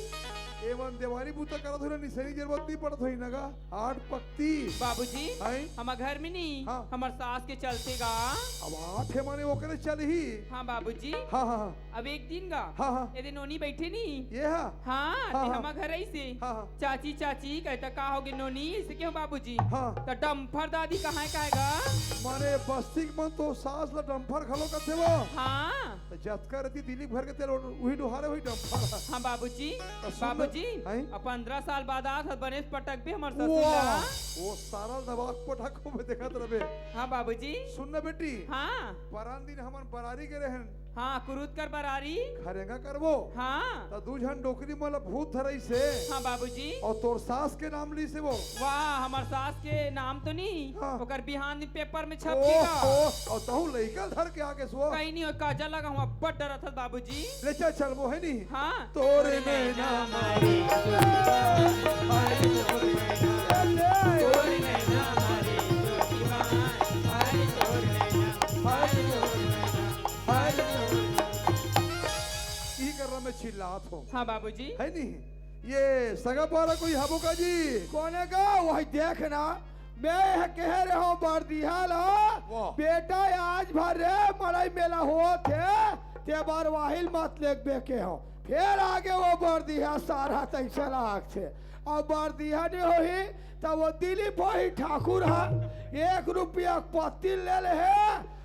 एमन देवारी बूता करत होही ना, निसेनी जरूरत नी पड़त होही ना गा। आठ पक्की। बाबूजी, हैं? हमर घर में नी, हाँ। हमर सास के चलथे गा। अब आठ हे माने ओकरे चलही। हाँ बाबूजी। हाँ, हाँ, हाँ। अब एक दिन गा, हाँ, हाँ। एदे नोनी बइठे नी। ये हा? हाँ, हाँ, ते हाँ। हमर घर अइसे। हाँ, हाँ। चाची, चाची, कहिथे का हो गे नोनी, अइसे केहेंव बाबूजी। हाँ। त डम्फर दादी कहाँ हे कहे गा? माने बस्ती के मन तो सास ला डम्फर घलो कथे वो। हाँ। त जतका रतिहा दिलीप घर के तेल उही डोहारे उही डम्फर। हाँ बाबूजी। त सुन ना, बाबूजी, हैं? अब पंद्रह साल बाद आत हस, बने पटकबे हमर ससुर ला। वो सारा दबा के पटकहूँ मैं, देखत रहबे। हाँ बाबूजी। सुन ना बेटी। हाँ। परान दिन हमन बरारी गे रहेन। हाँ, कुरूद कर बरारी। खरेंगा करबो। हाँ। त दू झन डोकरी मन ला भूत धरइस हे। हाँ बाबूजी। अउ तोर सास के नाम लिस हे वो। वाह, हमर सास के नाम तो नी, हाँ। ओकर बिहान दिन पेपर में छप गे गा। ओहो, अउ तहूँ लइका ल धर के आ गेस वो। कहीं नी हो, काजर लगाहूँ, अब्बड़ डरत हस बाबूजी। ले चल, चलबो हे नी? हाँ। तोरे नैना मारे, हाय तोरे नैना, तोरे नैना मारे, हाय तोरे नैना, हाय तोरे नैना, हाय तोरे नैना। ई कर रहा मैं चिल्लात हों। हाँ बाबूजी। हे नी? ये सगा पारा कोई हबो का जी? कोन हे गा? वही देख ना, मैं यह कहे रहेंव बरदिहा ला, वाह। बेटा आज भर रे मड़ई मेला होत हे, ते बरवाही ल मत लेगबे केहेंव। फेर आगे वो बरदिहा सारा तइसे लागथे। अउ बरदिहा नइ होही, त वो दिलीप होही ठाकुर ह एक रुपया के पत्ती ले ले हे,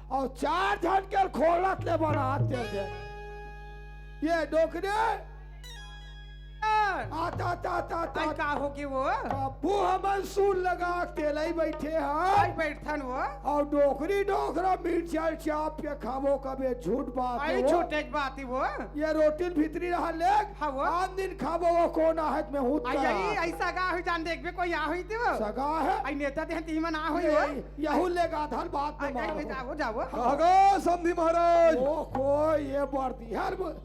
अउ चार झन के खोलत ले बनात दे दे। ये डोकरी। हाँ। आता, ता, ता, ता। आई का होगे वो? कभू हमन सुन लगा के तेलई बइठे हन। आई बइठथन वो। अउ डोकरी डोकरा मिर्चा चाप के खाबो कबे झूठ बात आई हे वो। झूठे के बात हे वो। ये रोटी ल भीतरी रहल लेग। हाँ वो। आन दिन खाबो वो कोन आहत में हूत आई, करा। आई, आई सगा होही जान देखबे कोई आ होही ते वो। सगा हे। आई नेता देहन तिही मन आ होही ये, वो। यहू लेग आधल बात में आई, मार आई, हो। जाओ, जाओ। कहाँ गा समधी महाराज? ओ कोई ये बरदिहा ब-,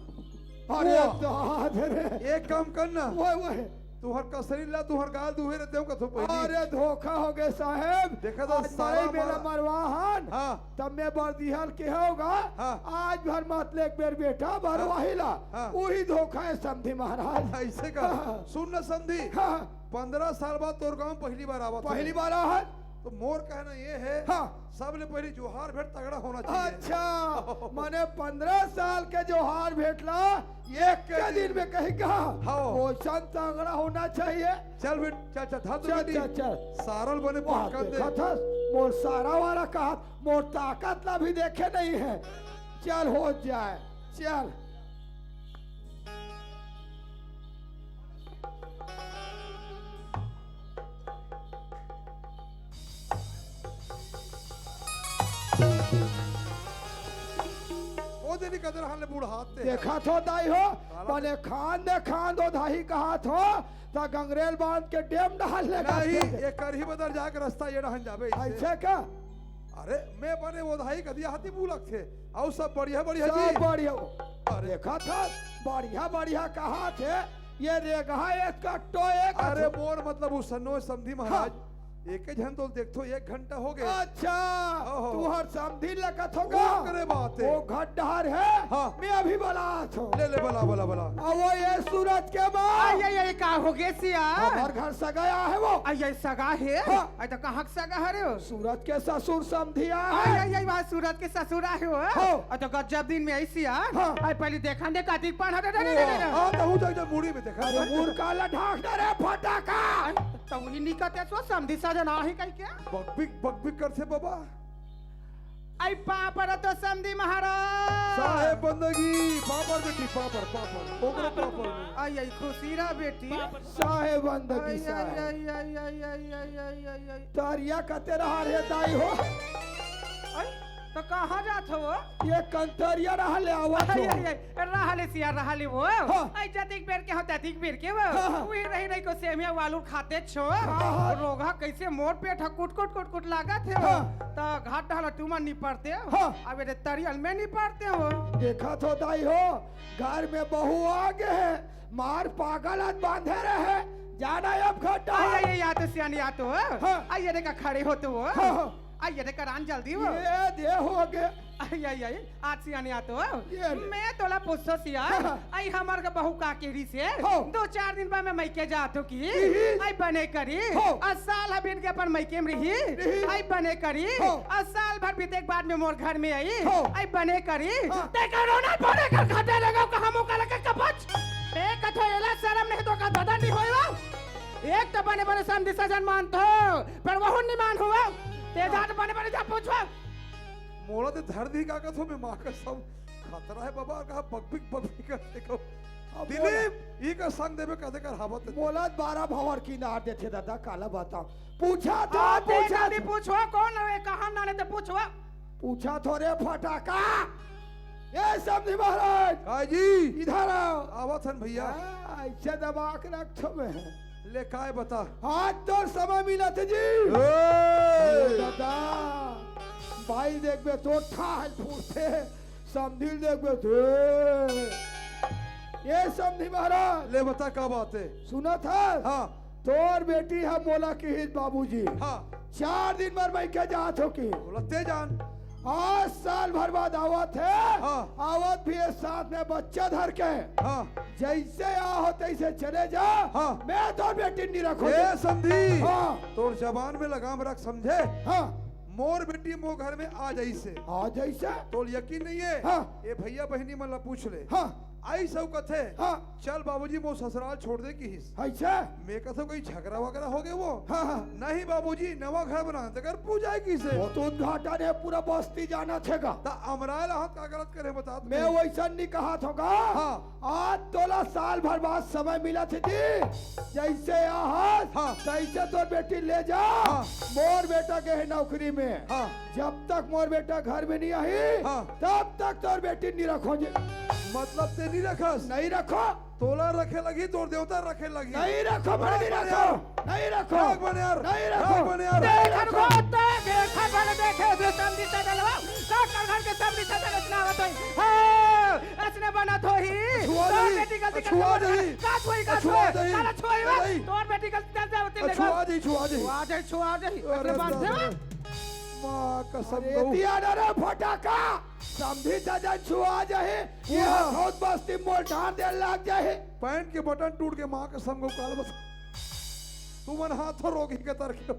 अरे वाह। दाद रे। एक काम करना। ओए, ओए। तुहर कसरी ला, तुहर गाल दुहे रहते हो कथो पहिली। अरे धोखा होगे साहेब। देखा तो आज साला माई मेला मारा। मरवा हन। हाँ। तब मैं बरदिहा ल केहे हों गा। हाँ। आज भर मत ले एक बेर बेटा मरवाही ला। हाँ। उही धोखा हे समधी महाराज। अइसे का? हाँ। सुन ना समधी। हाँ। पंद्रह साल बाद तोर गाँव पहिली बार आवत हँव। पहिली बार आवत? त मोर कहना ये हे, हाँ। सबले पहिली जोहार भेंट तगड़ा होना चाहिए। अच्छा, माने पंद्रह साल के जोहार भेंट ला एक के दिन में कहीं का? हाँ। ओइसन तगड़ा होना चाहिए। चल बेट, चल, चल, धर तो चल, बेटी। चल, चल। सारा ल बने वाह, पटकन दे। देखत हस, मोर सारा वाला कहत, मोर ताकत ला भी देखे नइ हे। चल, हो जाए, चल। ओ देरी कदर हाल बुढ़ाते। देखत हो दाई हो, साला बने खान दे खान दो धाही कहत हो, त गंगरेल बांध के डेम डाल ले नहीं, गाते। ये करही बदर जाके रास्ता ये डहन जाबे इसे। अइसे का? अरे, मैं बने ओधाई कदिया हाथी बुलक थे। अउ सब बढ़िया, बढ़िया सब जी। बढ़िया। अरे। देखत हस, बढ़िया, बढ़िया कहत हे। ये रेगहा एक कट्टो एक अरे, अथो। मोर मतलब उसनो समधी महाराज। हाँ। एके झन तो देखथो, एक घंटा होगे। अच्छा, ओहो। तुहर समधी ल कथो का? ओकरे बात हे। ओ घर डहर हे। हाँ। मैं अभी बलात हँव। ले, ले, बला, बला, बला। अउ वो ये सूरज के माँ। आई, आई, आई, का होगे सिया? हमर घर सगा हे वो। आई, आई, सगा हे? हाँ। आई, त कहाँ के सगा हरे वो? सूरज के ससुर समधी आए हे। आई, आई, आई, वाह, सूरज के ससुर आए हे वो। हाँ। आई, त गजब दिन में आइस यार। हाँ। आई, पहिली देखन दे, कतिक पान हरे, रे, रे, रे, रे। ओ, हाँ, त हूँ जा, जा, मुड़ी में देखा। अरे, मुड़ काला ढाक दे रे, फटाका। आई, त उही निकते सो समधी सजन आही कहिके। बकबिक, बकबिक करथे बाबा। आई पापड़ तो समधी महाराज। साहेब बंदगी, पापड़ बेटी, पापड़, पापड़, ओकरे पापड़ में। आई, आई, खुशी रह बेटी। साहेब बंदगी, आई, साहेब। आई, आई, आई, आई, आई, आई, आई, आई, आई। तरिया कते रहा रे दाई हो? आई, त कहाँ जात हो? ये कंतरिया रहा ले आवत हो। आई, आई, आई, रहा ले सिया, रहा ले वो। हाँ। आई, जतिक बेर के हो, ततिक बेर के वो। हाँ, हाँ। उही रही, रही को सेमिया वालू खाते छो। हाँ, हाँ। रोगहा कइसे मोर पेट ह कुट, कुट, कुट, कुट लागत हे वो। हाँ। त घाट ढाला टूमा निपरते हो। हाँ। अब ये तरियल में निपरते हो। देखत हो दाई हो, घर में बहू आगे हे, मार पागल आज बांधे रहे, जाना अब घाट आई, ढाला। आई, आई, या तो सियानी, या तो। हाँ। आई, ये देखा खड़े हो तो। हाँ, हाँ। आई, ये देखा रान जल्दी हो। ये दे होगे। आई, आई, आई, आज सियानी आ तो। ये ले। मैं तोला पूछो सिया, हाँ। आई हमर के बहू का केरी से, हाँ। दो चार दिन बाद मैं मइके जात हो की, इही। आई बने करी, हाँ। आ साल ह बीत के अपन मइके में रही, रही। आई बने करी, हाँ। आ साल भर बीते के बाद में मोर घर में आई, हाँ। आई बने करी, हाँ। ते करोना बने कर खाते लगा कहाँ मुँह का लगे कपच, ते कथो एला शरम नहीं तो का दादा नहीं होय वो, एक तो बने बने समधी सजन मानत हो, पर वहू नहीं मान हुआ, ते जात बने बने जा पूछो। मोला ते धर दी का कथो मैं माँ कसम। खतरा हे बाबा, कहा बकबिक बकबिक करथे कहो। अब दिलीप, मोला ई का संग देबे कथे कर हावत हे। मोला बारह भावर किनार देथे दादा, काला बताओ। पूछा तो, आ, ते पूछा जल्दी तो। पूछो, कौन हे, कहाँ नाले ते पूछो। पूछा थोरे फटाका। ए समधी महाराज। का जी? इधर आओ। आवत हन भैया। हाँ, ऐसे दबा के रखो मैं। ले काय बता। आज तोर समय मिलत हे जी। ए! ओ दादा, बाई देखबे तो ठाल फूटथे, समधी ल देखबे तो। ए समधी महाराज। ले बता का बात हे। सुनत हस? हाँ। तोर बेटी ह मोला किहिस बाबूजी। हाँ। चार दिन बर मइके जात हो कि। बोला ते जान। आज साल भर बाद आवत हे, हाँ। आवत भी हे साथ में बच्चा धर के। हाँ। जइसे आ हो तइसे चले जा, हाँ। मैं तोर बेटी नहीं रखो। ए समधी, हाँ। तोर जबान में लगाम रख समझे। हाँ। मोर बेटी मोर घर में आ जइसे। आ जइसे? तोल यकीन नहीं हे? हाँ। ए भैया बहिनी मन ला पूछ ले। हाँ। आइस अउ कथे, हाँ। चल बाबूजी, मोर ससुराल छोड़ दे किहिस। अइसे? मैं कथों, कहीं झगरा वगरा हो गे वो? हाँ, हाँ। नहीं बाबूजी, नवा घर बनान तेकर पूजा हे किहिसे। वो तो उद्घाटन हे, पूरा बस्ती जानथे गा। त अमराय ल हाथ का गलत करे बतात मैं। वइसन नइ कहत हों गा। हाँ। आज तोला साल भर बाद समय मिलत हे जी, जइसे आहस, हाँ। तइसे तोर बेटी ल ले जा। हाँ। मोर बेटा गे हे नौकरी में। हाँ। जब तक मोर बेटा घर में नइ आही, हाँ। तब तक तोर बेटी ल नइ रखों जी। मतलब तें नइ रखस? नइ रखों। तोला रखे लगही, तोर देवता रखे लगही। नइ रखों, मैं नइ रखों। नइ रखों। भाग बन यार। नइ रखों। भाग बन यार। नइ रखों। देखत हो, देखत बन देखे, जो समधी सजन हो, का कर घर के समधी सजन अइसने आवत होही। हाँ, अइसने बनत होही। छुआ तोर जाही। बेटी गलती छुआ करथे। जाही। का छुई, का छुआ छुई? जाही। साला छुई बा। नहीं। तोर बेटी गलती करथे, आवत छुआ जाही, छुआ जाही। छुआ जाही, छुआ जाही। अरे अइसने बनथे दादा। बा। माँ कसम अरे गऊ। दिया ना रे फटाका। समधी सजन छुआ जाही। ये हाँ। बहुत बस्ती मोल ढार दे लग जाही। पैंट के बटन टूट गे, माँ कसम गऊ काल बस। तुमन हाथों रोगी के तरखे।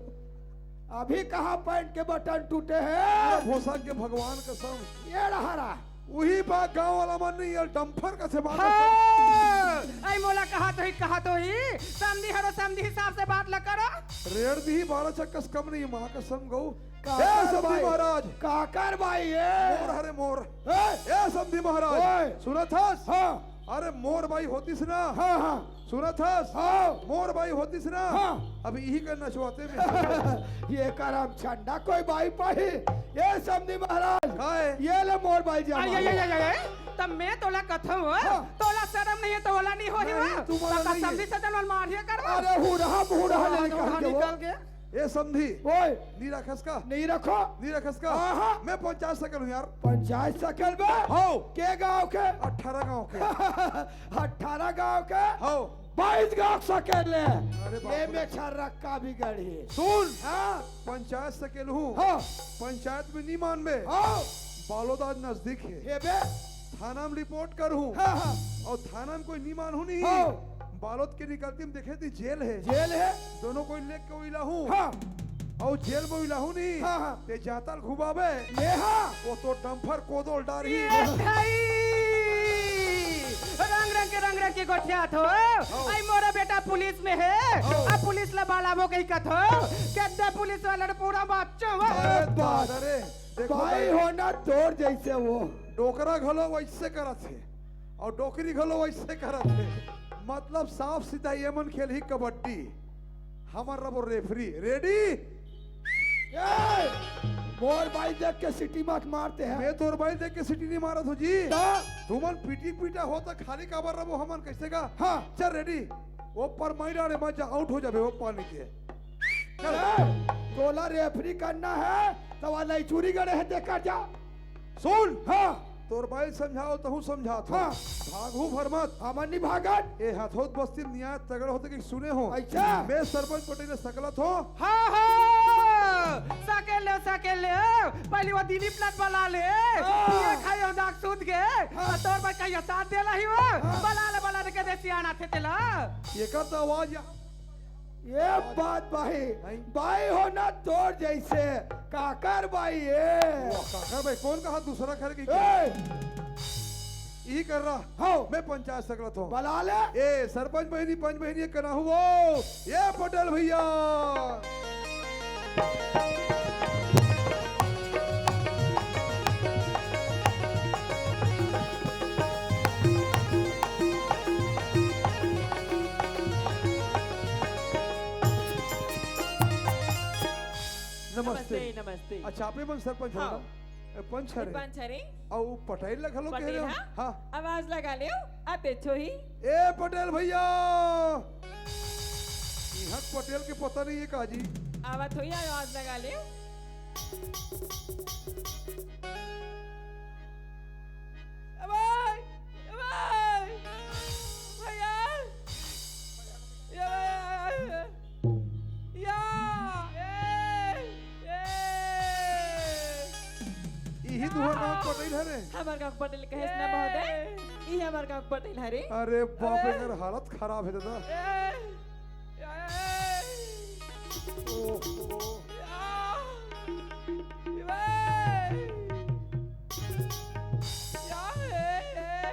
अभी कहाँ पैंट के बटन टूटे हे? अरे भोसक गे भगवान कसम। ये रहा रहा। उही बात गाँव वाला मन नइ, ये डम्फर कथे मार। हाँ, अई मोला कहत होही, कहत होही, समधी हरो समधी हिसाब से बात ल करो। रेड़ दिही बारह चक्कस कम नइ, माँ कसम गऊ। काकर ए समधी बाई? महाराज। काकर बाई ए? मोर हरे मोर। ए? ए समधी महाराज। ओए। सुनत हस? हाँ। अरे मोर बाई होतिस ना। हाँ, हाँ। सुनत हस? हाँ। मोर बाई होतिस ना। हाँ। अब इही कर नचवाते में। ये करम छंडा कोई बाई पाही। ए समधी महाराज। काय? ये ले मोर बाई जमा। अरे, ये, ये, ये, ये, ये। तब मैं तोला कथों, हाँ। तोला सरम नइ हे त ओला नइ होही नहीं, वो। तुमन तब नहीं। समधी सजन वाला मारिया कर वो। अरे हुरहा, हुरहा हाँ, ले निकल हुरहा के वो। निकल के। ए समधी, ओए। नइ रखस का? नइ रखों। नइ रखस का? आहा। मैं पंचायत सकेल हूँ यार। पंचायत सकेल बे? हव। के गाँव के? अठारह गाँव के। अठारह गाँव के? हव। बाईस गाँव सकेल ले। अरे बाप रे। ये में छर्रक्का बिगड़ही। सुन। हाँ। पंचायत सकेल हूँ। हाँ। पंचायत में नइ मानबे। हाँ। बालोद आज नजदीक हे। हे बे। थाना में रिपोर्ट करहूँ। हाँ, हाँ। अउ थाना में कोई नइ मानहूँ नहीं। हाँ। बालोद के निकलती में देखे ती जेल हे। जेल हे। दोनों कोई लेके उही लाहूँ। हाँ। अउ जेल में उही लाहूँ नहीं। हाँ, हाँ। तें जाता ल घुमाबे। मेहा। वो तो डम्फर कोदो ल डारही। ए भाई! रंग रंग के, रंग रंग के गोठियात हो। हाँ। अई मोर बेटा पुलिस में हे। हाँ। अब पुलिस ला बलाबो कही कथों। कथे पुलिस वाला ने पूरा बच्चा हुआ। अरे दादा रे। देखो बाई भाई। हो ना तोर जइसे वो। डोकरा घलो वइसे करत हे अउ डोकरी घलो वइसे करत हे। मतलब साफ सीधा ये मन खेलही कबड्डी। हमन रबो रेफरी। रेडी? ए, मोर बाई देख के सीटी मत मार तें। मैं तोर बाई देख के सीटी नइ मारत हों जी। त? तुमन पीटी पीटा हो त खाली काबर रबो हमन कइसे का? हाँ। चल रेडी। वो पर मार डारे मत जा, आउट हो जाबे वो पानी के। चल। ए, तोला रेफरी करना हे, त वाला चूरी गड़े हे, देख कर जा। सुन। हाँ। तोर बाई ल समझाओ, तहूँ समझात हो। हाँ। भागहू भर मत। हमन नइ भागन। ए हथौद बस्ती में नियाय तगड़ा होथे कहिके सुने हों। अच्छा। मैं सरपंच पटेल ल सकेलत हों। हाँ, हाँ। सकेल ले, सकेल ले। पहिली वो दिलीप ला बला ले। हाँ। पिए खाए अउ नाक सूत गे। हाँ। अउ तोर बाई कहिया साथ दे लाही वो। हाँ। बला ले, बला ले, कदे सियान आथे तेला। एकर त आवाज या- ये बात बाई, नहीं। बाई हो ना तोर जइसे, काकर बाई ए। वाह, काकर बाई, कोन कहा दूसरा घर के ए! इही कर रहा। हव। मैं पंचायत सकेलत हों। बला ले। ए, सरपंच बहिनी, पंच बहिनी, ये कना हुआ? ये पटेल भैया। नमस्ते। नमस्ते, नमस्ते। अच्छा, आप ही मन सरपंच हो हाँ। ना? ए, पंच हरे। पंच हरे। अउ पटेल ला घलो कह पटेल, रहे हो? हाँ? हाँ। आवाज लगा ले, आते छो ही। ए पटेल भैया, इहाँ पटेल के पता नहीं है का जी? आवत होई, आवाज लगा ले। ए भाई, ए भाई, भैया, ए भाई, या, ए, ए। इही तुहर गाँव पटेल हरे? हमर गाँव पटेल कहेस ना महोदय, इही हमर गाँव पटेल हरे। अरे बाप रे, ए। एकर हालत खराब हे दादा। ए, ए, ए। ओहो। या, ए भाई। या, ए, ए।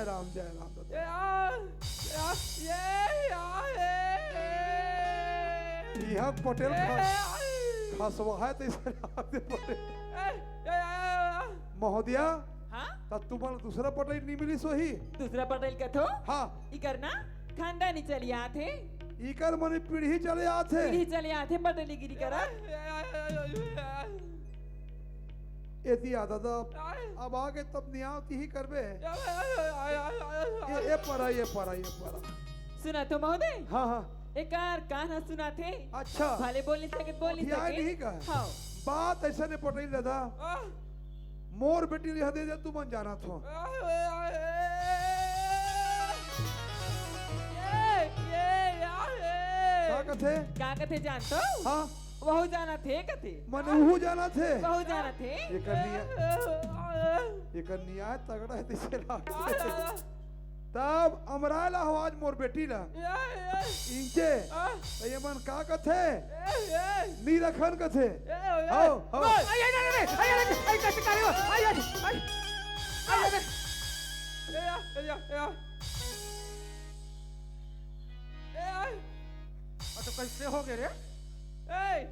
राम, जय राम दादा। ए, आ, ए, आ, ए, आ, ए, ए। यह पटेल ए, खस-, आ, ए। खसवा है तो इसे राम दे पटेल। ए, ए, आ, आ। महोदया, हाँ? त तुमन दूसरा पटेल नहीं मिली सोही? दूसरा पटेल कथो? हाँ। इकर ना खानदानी चली आथे। इकर मने पीढ़ी चले आथे। पीढ़ी चले आथे पटेलीगिरी करा। ए, ए, ए, ए, ए, ए। एती आ दादा, आय। अब आगे तब नियाव तिही करबे। आय, आय, आय, आय, आय, आय। ए, ए परा, ए परा, ए परा। सुना तो महोदय? हाँ, हाँ। एकार कान ह सुनाथे। अच्छा। भले बोल नहीं सके, बोल नहीं धियान सके। नहीं का? हाँ। बात ऐसा नहीं पटेल दादा। आह। मोर बेटी लिहा दे दे, तुमन जानत हो। आह, आह, आह, आह। ये, ये, आह, ये। का कथे? का कथे जानत हो? हाँ। वहू जानत हे कथे। मने वहू जानत हे? वहू जानत हे। एकर निया-, एकर नियाय तगड़ा हे, तइसे लागथे। तब अमराय ला हो आज मोर बेटी ला। इंचे। त ये मन का कथे? नी रखन कथे। आओ, आओ। आय, आय, आय, आय, आय, आय, कइसे करे हो? आय, आय, आय, आय, आय। ए, आ, ए, आ, ए, आ। ए, आ। आ, तो कइसे हो गे रे? ए।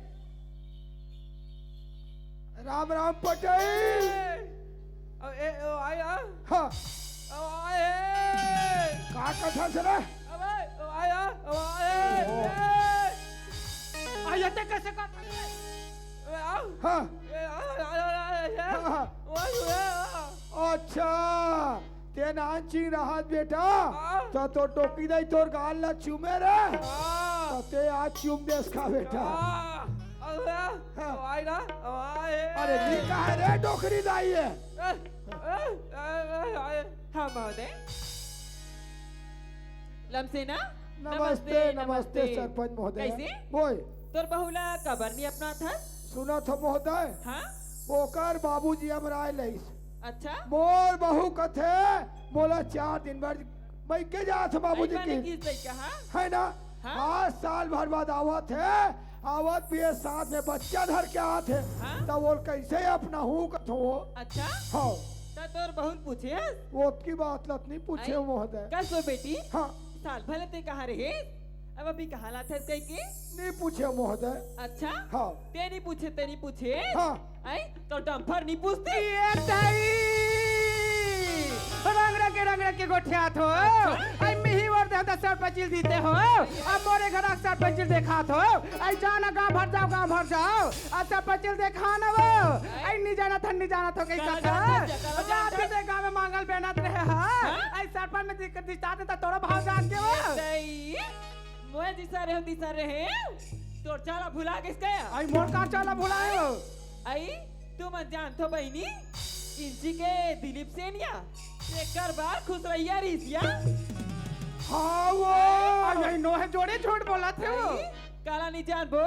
राम राम पटेल। ए। ओ, ए, ओ, आय, आ। हाँ। ओ, आय, ए। का कथा से रे? अबे, ओ, आय, आ। ओ, आय, ए। ओ। ए। आय, अते कइसे का? ए, आ। हाँ। ए, आ, आ, आ, आ, ए। हाँ, हाँ। ओ, ए, आ। अच्छा। ते नानचिन रहत बेटा, हाँ। त तोर डोकरी दाई तोर गाल ला चूमे रे। हाँ। त ते आज चूम देस का बेटा। हाँ। अरे, हाँ। अरे, नी कहे रे डोकरी दाई हे। ए, ए, ए, ए, ए। हाँ, महोदय। लमसेना? नमस्ते, नमस्ते, नमस्ते, नमस्ते। सरपंच महोदय। कइसे? बोल। तोर बहू ला काबर नी अपनाथस? सुनत हो महोदय? हाँ? ओकर बाबूजी अमराय लइस। अच्छा? मोर बहू कथे, मोला चार दिन बर मइके जात हे बाबूजी अई माने की। किस लइका, हाँ? है ना? हाँ? आज साल भर बाद आवत हे, आवत भी हे, साथ में बच्चा धर के आत हे। हाँ? त ओला कइसे अपनाहूँ कथों वो? अच्छा? हाँ। त तोर बहू ल पूछे हस? ओतकी बात ल त नी पूछे अई, महोदय। कस वो बेटी? हाँ। साल भर ले ते कहाँ रहे? अब अभी कहाँ लाथस कहिके? नी पूछे महोदय। अच्छा? हाँ। ते नी पूछे, ते नी पूछे? हाँ। अई, त डम्फर नी पूछते? ए दाई! रंग रंग के, रंग रंग के गोठियात हो। अच्छा। अई, मिही ओर दे त सरपंचिल दीते हो। अब मोरे घर सरपंचिल देखात हो। अई, जाना गाँव भर जाव, गाँव भर जाव। अई, सरपंचिल देखा न वो। अई, नी जानत हन, नी जानत हो कहिके। काला जानत हस, काला जानत हस। गाँव में मांगल बेनत रहे हा। हाँ? अई, सरपंच में दिक-, दिखता त तोरो भाव जान के वो। ए दाई! मोहे दिसा रहे हो, दिसा रहे हो। तोर चाला भुला गेस का? अई, मोर का चाला भुलाय हो? अई, तुमन जानथो बहिनी, इंची के दिलीप सेन या, एकर बर खुसरइया रिहिस या। हाँ वो। अई, अई, नोहे जोड़ी झूठ बोलत हे वो। अई, काला नी जानबो,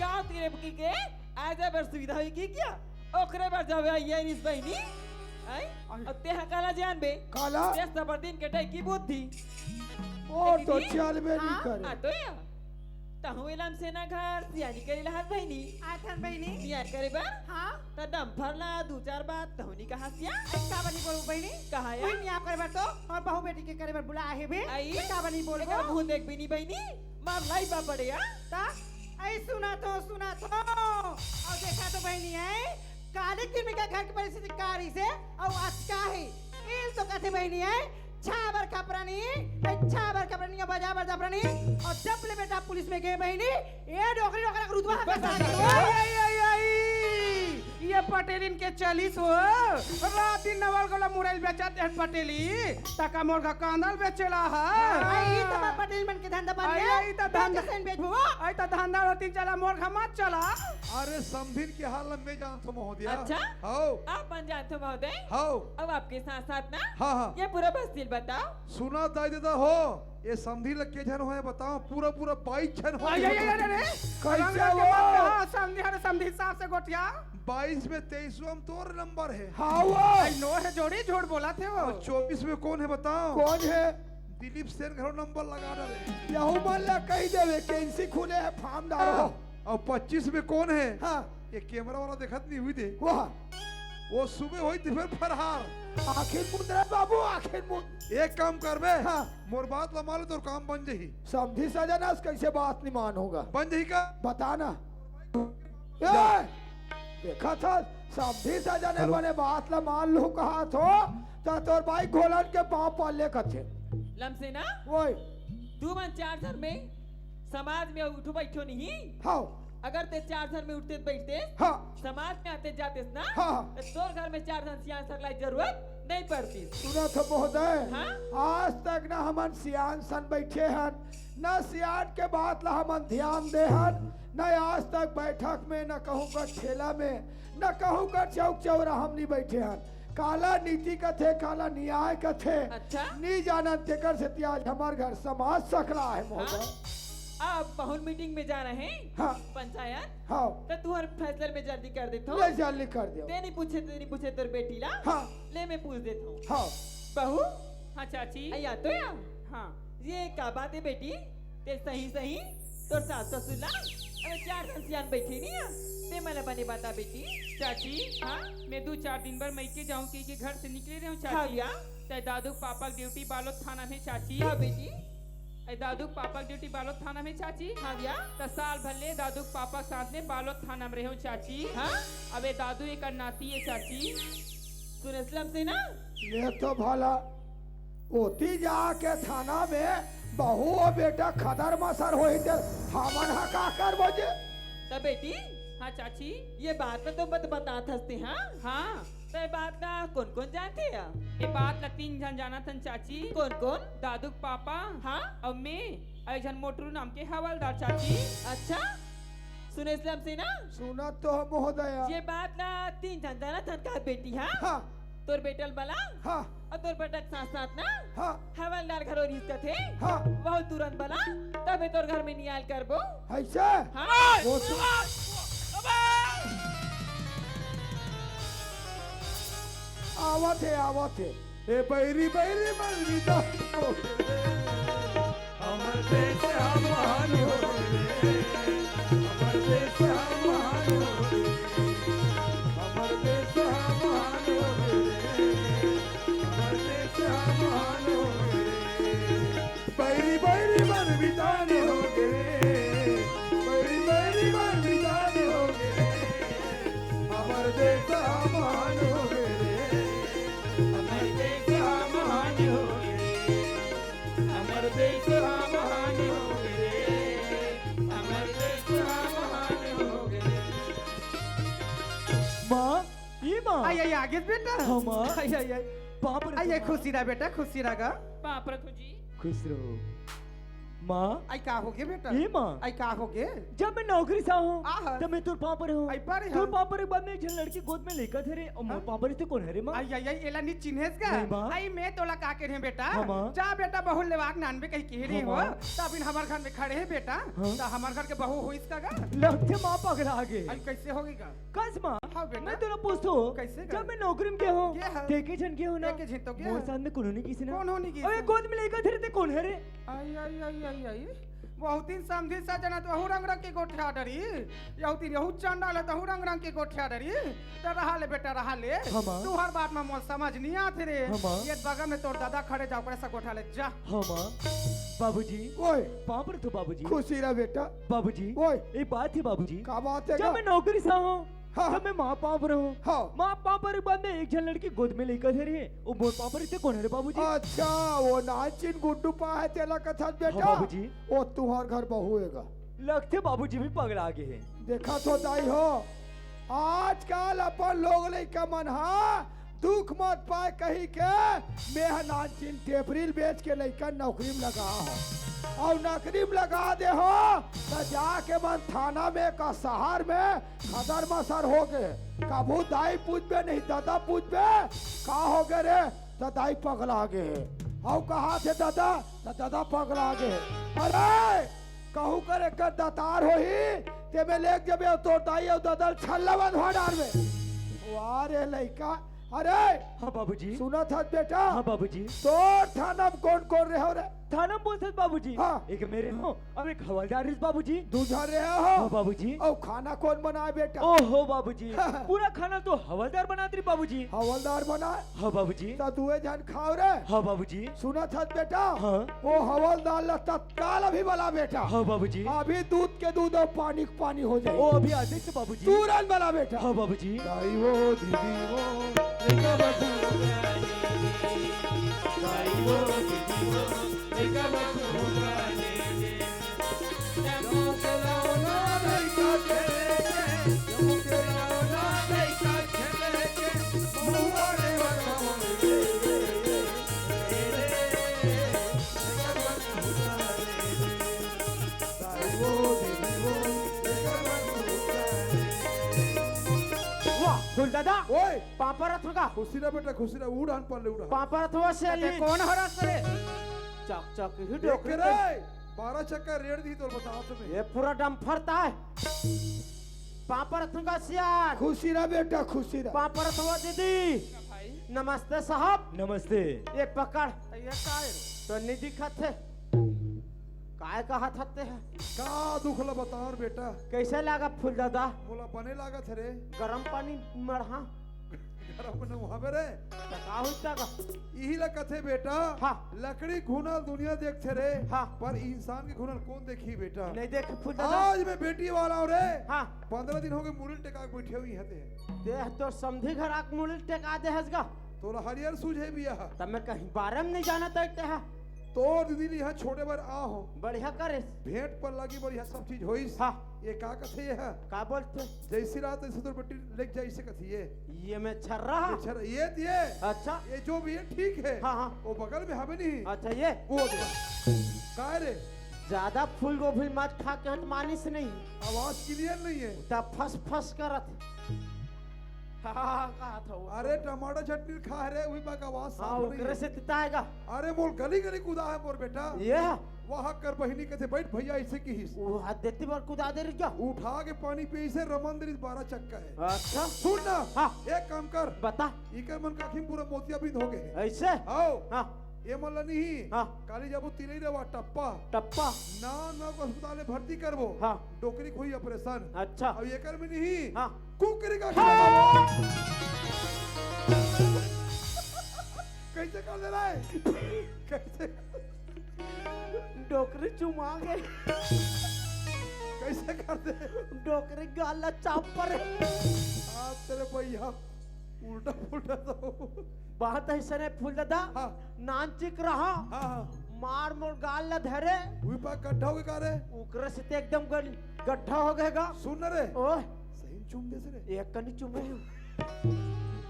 गाँव तीर के आय जाय बर सुविधा होही कि क्या? ओकरे बर जाबे अइया रिहिस बहिनी। अई? अई। अब तेहा काला जानबे? काला? ते सबर दिन के टैकी बुद्धि। ओ, तो दीदी? चलबे नी हाँ? करे। आ तो या। तहूँ ए लमसेना घर सियानी करे ला हस बहिनी। आथन बहिनी। नियाय करे बर? हाँ। त डम्फर ला दू चार बात तहूँ नी कहस या? अई, काबर नी बोलबो बहिनी? कहा या? कोई नियाय करे बर तो, अउ बहू बेटी के करे बर बुलाय हे बे। अई? काबर नी बोलबो? एकर मुँह देखबे नी बहिनी, मार लाई बा पड़े या। त अई सुनत हो, सुनत हो। अउ देखा तो बहिनी, अई काली किरमी के घर के परिस्थिति का रहिसे, अउ आज का हे। एला तो कथे बहिनी, अई छाबर खपरानी, अई छाबर खपरानी, अउ बजा बजा खपरानी, अउ जब ले बेटा पुलिस में गे बहिनी, ए डोकरी डोकरा के रुतबा हकसा दे। अई, अई, अई, अई। ये पटेलिन के चलिस हो। रात दिन नवल गोला मुरइल बेचत हे पटेली। तका मोर घर कांदा ल बेचेला हा। अई, ई त पटेल मन के धंधा पानी अई, हे। ई त धंधा। कैसे बेचबो? अई त धंधा रोटी चला, मोर घर मत चला। अरे समधिन के हाल ल मैं जानथों महोदया। अच्छा? हव। आप मन जानथो महोदय? हव। अब आपके साथ साथ ना हाँ, हाँ। ये पूरा बस्ती ल बताओ। सुना दाई ददा हो, ये समधी ल के झन होय बताओ, पूरा पूरा बाईस झन होय। अई, अई, अई, अरे, अरे, कैसे रंग रंग के हो? मत कहा, समधी, अरे समधी हिसाब से गोठिया। बाईस में तेईसवाँ में तोर नंबर हे। हाँ वो। अई, नोहे जोड़ी झूठ बोलत हे वो। अउ चौबीस में कोन हे बताओ? कोन हे? दिलीप सेन घलो नंबर लगा डारे। यहू मन ला कहि दे, vacancy खुले हे, form डारो। हाँ, अउ पच्चीस में कोन हे? हाँ। ये camera वाला देखत नहीं हुई दे। वाह। वो सुबह होई त फेर फरहार। आखिर मुंद रे बाबू, आखिर मुंद। एक काम करबे, हाँ। मोर बात ला मान ले, तोर काम बन जही। समधी सजना से कैसे बात नहीं मान होगा? बन जही का? बता ना। ए, देखा था, समधी सजना हेलो। बने बात ला मान लू कहा थो, त तोर बाई घोलन के पाँव पल्ले कथे। लमसेना? ओए। दू मन चार झन में समाज में उठो बैठो नहीं। हाँ। अगर ते चार झन में उठते बैठते, हाँ। समाज में आते जाते ना, हाँ। तो तोर घर में चार झन सियान सकलाई जरूरत नहीं पड़ती। सुना तो महोदय, हाँ? आज तक ना हमन सियान सन बैठे हन, ना सियान के बात ला हमन ध्यान दे हन, ना आज तक बैठक में, ना कहूँ का ठेला में, ना कहूँ का चौक चौरा हमनी बैठे हन। काला नीति कथे, काला न्याय कथे, अच्छा? नी जानन, तेकर सेती आज हमर घर समाज सकला है महोदय। हाँ? अब बहुल मीटिंग में जाना है, हाँ। पंचायत, हाँ। तो तुहर फैसला में जल्दी कर देथो। ले जल्दी कर दियो। ते नहीं पूछे, ते नहीं पूछे तोर बेटी ला। हाँ। ले मैं पूछ देथो। हाँ। बहू। हाँ चाची। अया तो या। हाँ। ये का बात है बेटी? ते सही सही तोर सास ससुर ला, अरे चार झन सियान बैठे नहीं है। ते मला बने बता बेटी। चाची। हाँ। मैं दू चार दिन बर मइके जाऊं कहिके घर से निकले रहे हूँ चाची। हाँ भैया। ते दादू पापा के ड्यूटी बालोद थाना में चाची। हाँ बेटी। ए दादू पापा के ड्यूटी बालोद थाना में चाची। हाँ भैया। त साल भर ले दादू पापा के साथ में बालोद थाना में रहे हूँ चाची। हाँ। अब ए दादू एक नाती है चाची। सुनेस लमसेना? ले तो भला ओती जाके थाना में बहू अउ बेटा खदर मसर होही ते हमन ह का करबो जे? त बेटी, हाँ चाची। ये बात तो तुम बत-, बतात हस ते, हाँ? हाँ। त ये बात ला कौन-कौन जानथे या? ये बात ला तीन झन जानत हन चाची। कौन-कौन? दादू के पापा। हाँ? अउ मैं, अउ एक झन मोटरू नाम के हवलदार चाची। अच्छा? सुनेस लमसेना? सुनत तो हंव महोदया। ये बात ला तीन झन जानत हन का बेटी, हाँ? हाँ। तोर बेटा ल बला? हाँ। अउ तोर बेटा के साथ-साथ ना? हाँ। हवलदार घलो रिहिस कथे? हाँ। वहू तुरंत बला, तभे तोर घर में नियाल करबो। अइसे? हाँ। वो सु- आवत हे, आवत हे। ए बैरी, बैरी, बैरी, हमर देश ह महान हो गे रे, हमर देश ह महान हो गे रे, हमर देश ह महान हो गे रे, हमर देश ह महान हो गे रे। बैरी, बैरी, बर बितान हो गे रे, बैरी, बैरी, बर बितान हो गे रे, हमर देश ह महान हो गे रे, हमर देश ह महान हो गे रे। हमर देश ह महान हो गे रे, हमर देश ह महान हो गे रे। माँ, ई माँ। आई, आई, आगे बेटा। हाँ, माँ। आई, आई, आई। पाँव परत आई, आई, हूँ, माँ। खुशी रह बेटा, खुशी रह गा। पाँव परत हूँ जी। खुश रहो। माँ। आई, का हो गे बेटा? ई माँ। आई, का हो गे? जब मैं नौकरी से आहूँ, आहा। तब मैं तोर पाँव परे हूँ। आई परे तोर हूँ। पाँव परे के बाद में एक झन लड़की गोद में लइका धरे, अउ मोर हाँ। पाँव परे ते कोन हरे माँ? आई, आई, आई, एला नी चिन्हेस गा? नहीं माँ। आई, मैं तोला का कहे बेटा? हाँ माँ। जा बेटा, बहू लेवाक नानबे कही कहे रहे हाँ हो, माँ। त अभी हमर घर में खड़े हे बेटा, हाँ। त हमर घर के बहू होइस का गा? लगथे माँ पगला गे। आई, कैसे हो गे गा? कस माँ? हाँ बेटा। मैं तोला पूछथों, कैसे गा? जब मैं नौकरी में गे हूँ, गे हस। ते एके झन गे हूँ ना? एके झन तो गे मोर हस। साथ में कोनो नहीं किसी ना। कोनो नहीं किसी। अबे गोद में लइका धरे ते कोन हरे? आई, आई, आई, आई, आई। बहुत दिन समधी सजना तो अहू रंग रंग के गोठिया डरी, यहू दिन यहू चंडाल हे, तहू रंग रंग के गोठिया डरी। त रहा ले बेटा, रहा ले। हाँ माँ। तुहर बात में मोर समझ नहीं आथे रे। हाँ माँ। ये बगल में तोर दादा खड़े, जा ओकरे से गोठा ले, जा। हाँ माँ। बाबूजी। ओए। पाँव परत हूँ बाबूजी। खुशी रह बेटा। बाबूजी। ओए। एक बात हे बाबूजी। का बात हे जब गा? मैं नौकरी से आहूँ, हाँ। तब मैं माँ पाँव परे हूँ। हाँ। माँ पाँव परे के बाद में एक झन लड़की गोद में लइका धरे हे, अउ मोर पाँव परे ते कोन हरे बाबूजी? अच्छा, वो नानचिन गुड्डू पाए हे तेला कथस बेटा? हाँ बाबूजी। वो तुहर घर बहू हे गा। लगथे बाबूजी भी पगला गे हे। देखत हो दाई हो, आजकल अपन लोग लइका मन हा दुख मत पाए कहिके, मैं ह नानचिन टेपरी ल बेच के लइका नौकरी में लगा हूँ। अउ नौकरी में लगा दे हूँ, त जाके मन थाना में का शहर में खदर मसर हो गे। कभू दाई पूछबे नहीं ददा पूछबे, का हो गे रे? त दाई पगला गे हे। अउ कहाथे ददा, त ददा पगला गे हे। अरे! कहूँ कर एकर दतार होही, ते में लेके जबे अउ तोर दाई अउ ददा ल छल्ला बंधवा डारबे। वाह रे लइका, अरे! हाँ बाबूजी। सुनत हस बेटा? हाँ बाबूजी। तोर थाना में कोन कोन रहे हो रे? थाना में बोलथस बाबूजी। हाँ। एक मैं रेहेंव, अउ एक हवलदार रहिस बाबूजी। दू झन रहे हो? हाँ बाबूजी। अउ खाना कोन बनाय बेटा? ओहो बाबूजी, पूरा खाना तो हवलदार बनात रहिस बाबूजी। हवलदार बनाय? हाँ बाबूजी। त दुए झन खाव रे। हाँ बाबूजी। सुनत हस बेटा? हाँ। ओ हवलदार ला तत्काल अभी बला बेटा। हाँ बाबूजी। अभी दूध के दूध अउ पानी के पानी हो जाही। ओ अभी आथे बाबूजी। तुरंत बला बेटा। हाँ बाबूजी। दाई वो दीदी वो, दाई वो दीदी वो, वाह, फूल दादा। ओए! पाँव परत हों गा। खुशी रह बेटा, खुशी रह, उड़ान पर ले उड़ान। पाँव परत हों से अली। कोन हरस रे? चक चक ही देख डोकरी रे, बारह चक्का रेड़ दी तो बताओ तुम्हें। ये पूरा डंफर ताय। पाँव परत हों गा सियार। खुशी रह बेटा, खुशी रह। पाँव परत हों दीदी। भाई। नमस्ते साहब। नमस्ते। ये पकड़। ये का है? तो नहीं दिखत हे। काय कहत हते है? का दुख ल बताओ बेटा? कैसे लागा फूल दादा? मोला बने लागत हे रे। गरम पानी मढ़ा। गरम नहाबे रे। त का होई त का? इही ल कथे बेटा। हाँ। लकड़ी घुना दुनिया देखथे रे। हाँ। पर इंसान के घुना कोन देखही बेटा? नहीं देख फूल दादा। आज मैं बेटी वाला हूँ रे। हाँ। पंद्रह दिन हो गए मुड़ी ल टेका के बैठे हुई हते। ते तो समधी घर आके मुड़ी ल टेका दे हस गा। तोला हरियर सूझे बिया। तब मैं कहीं बारे में नहीं जाना तय ते हा। तोर दीदी ल इहाँ छोड़े बर आ हो। बढ़िया करेस। भेंट पर लगी बढ़िया सब चीज होइस। हाँ। ये का कथे ये हा? का बोलथे? जैसी रात तैसी तोर बेटी लेके जाइसे कथे ये। ये मैं छर्रा हा? ये छर्रा, ये, ये। अच्छा। ये जो भी है ठीक है। हाँ, हाँ। वो बगल में हवे नहीं। अच्छा, ये? वो दे। का रे? ज्यादा फूल गोभी मत खा के हट मानिस नहीं। आवाज clear नहीं है। त फस फस करत। हाँ, कहा था वो। अरे, टमाटर चटनी खा रहे, वही बात आवाज साफ हाँ, नहीं ओकरे है। से तिताएगा। अरे, मोर गली गली कुदा है मोर बेटा। ये? वहाँ कर बहिनी कहते, "बैठ भैया," ऐसे किहिस। वो हाथ देती बार कुदा दे रही क्या? उठा के पानी पी से रमन दे रही बारह चक्का है। अच्छा। सुन ना। हाँ। एक काम कर। बता। इकर मन का आँखी में पूरा मोतियाबिंद हो गए हैं। ऐसे? आओ। हाँ। ये मन ला नहीं। हाँ। काली जाबो तिलई रेवा टप्पा। टप्पा। ना, ना को अस्पताल में भर्ती करबो। हाँ। डोकरी खोई ऑपरेशन। अच्छा। अब ये कर में नहीं। हाँ। कुकरी का हाँ। खिलावा। कैसे कर दे रहा है? कैसे? डोकरी चुमा गए। कैसे कर दे? डोकरी गाल ला चाप पर। आप तेरे भैया उल्टा पुल्टा तो। बात ऐसा नहीं फूल दादा। हाँ। नानचिक रहा। हाँ, हाँ। मार मोर गाल ला धरे। वही पा गड्ढा हो गया का रे? ओकरे से ते एकदम गल-, गड्ढा हो गएगा। सुन ना रे। ओए। सही में चूम दे से रे। एक कनी चूमे हूँ।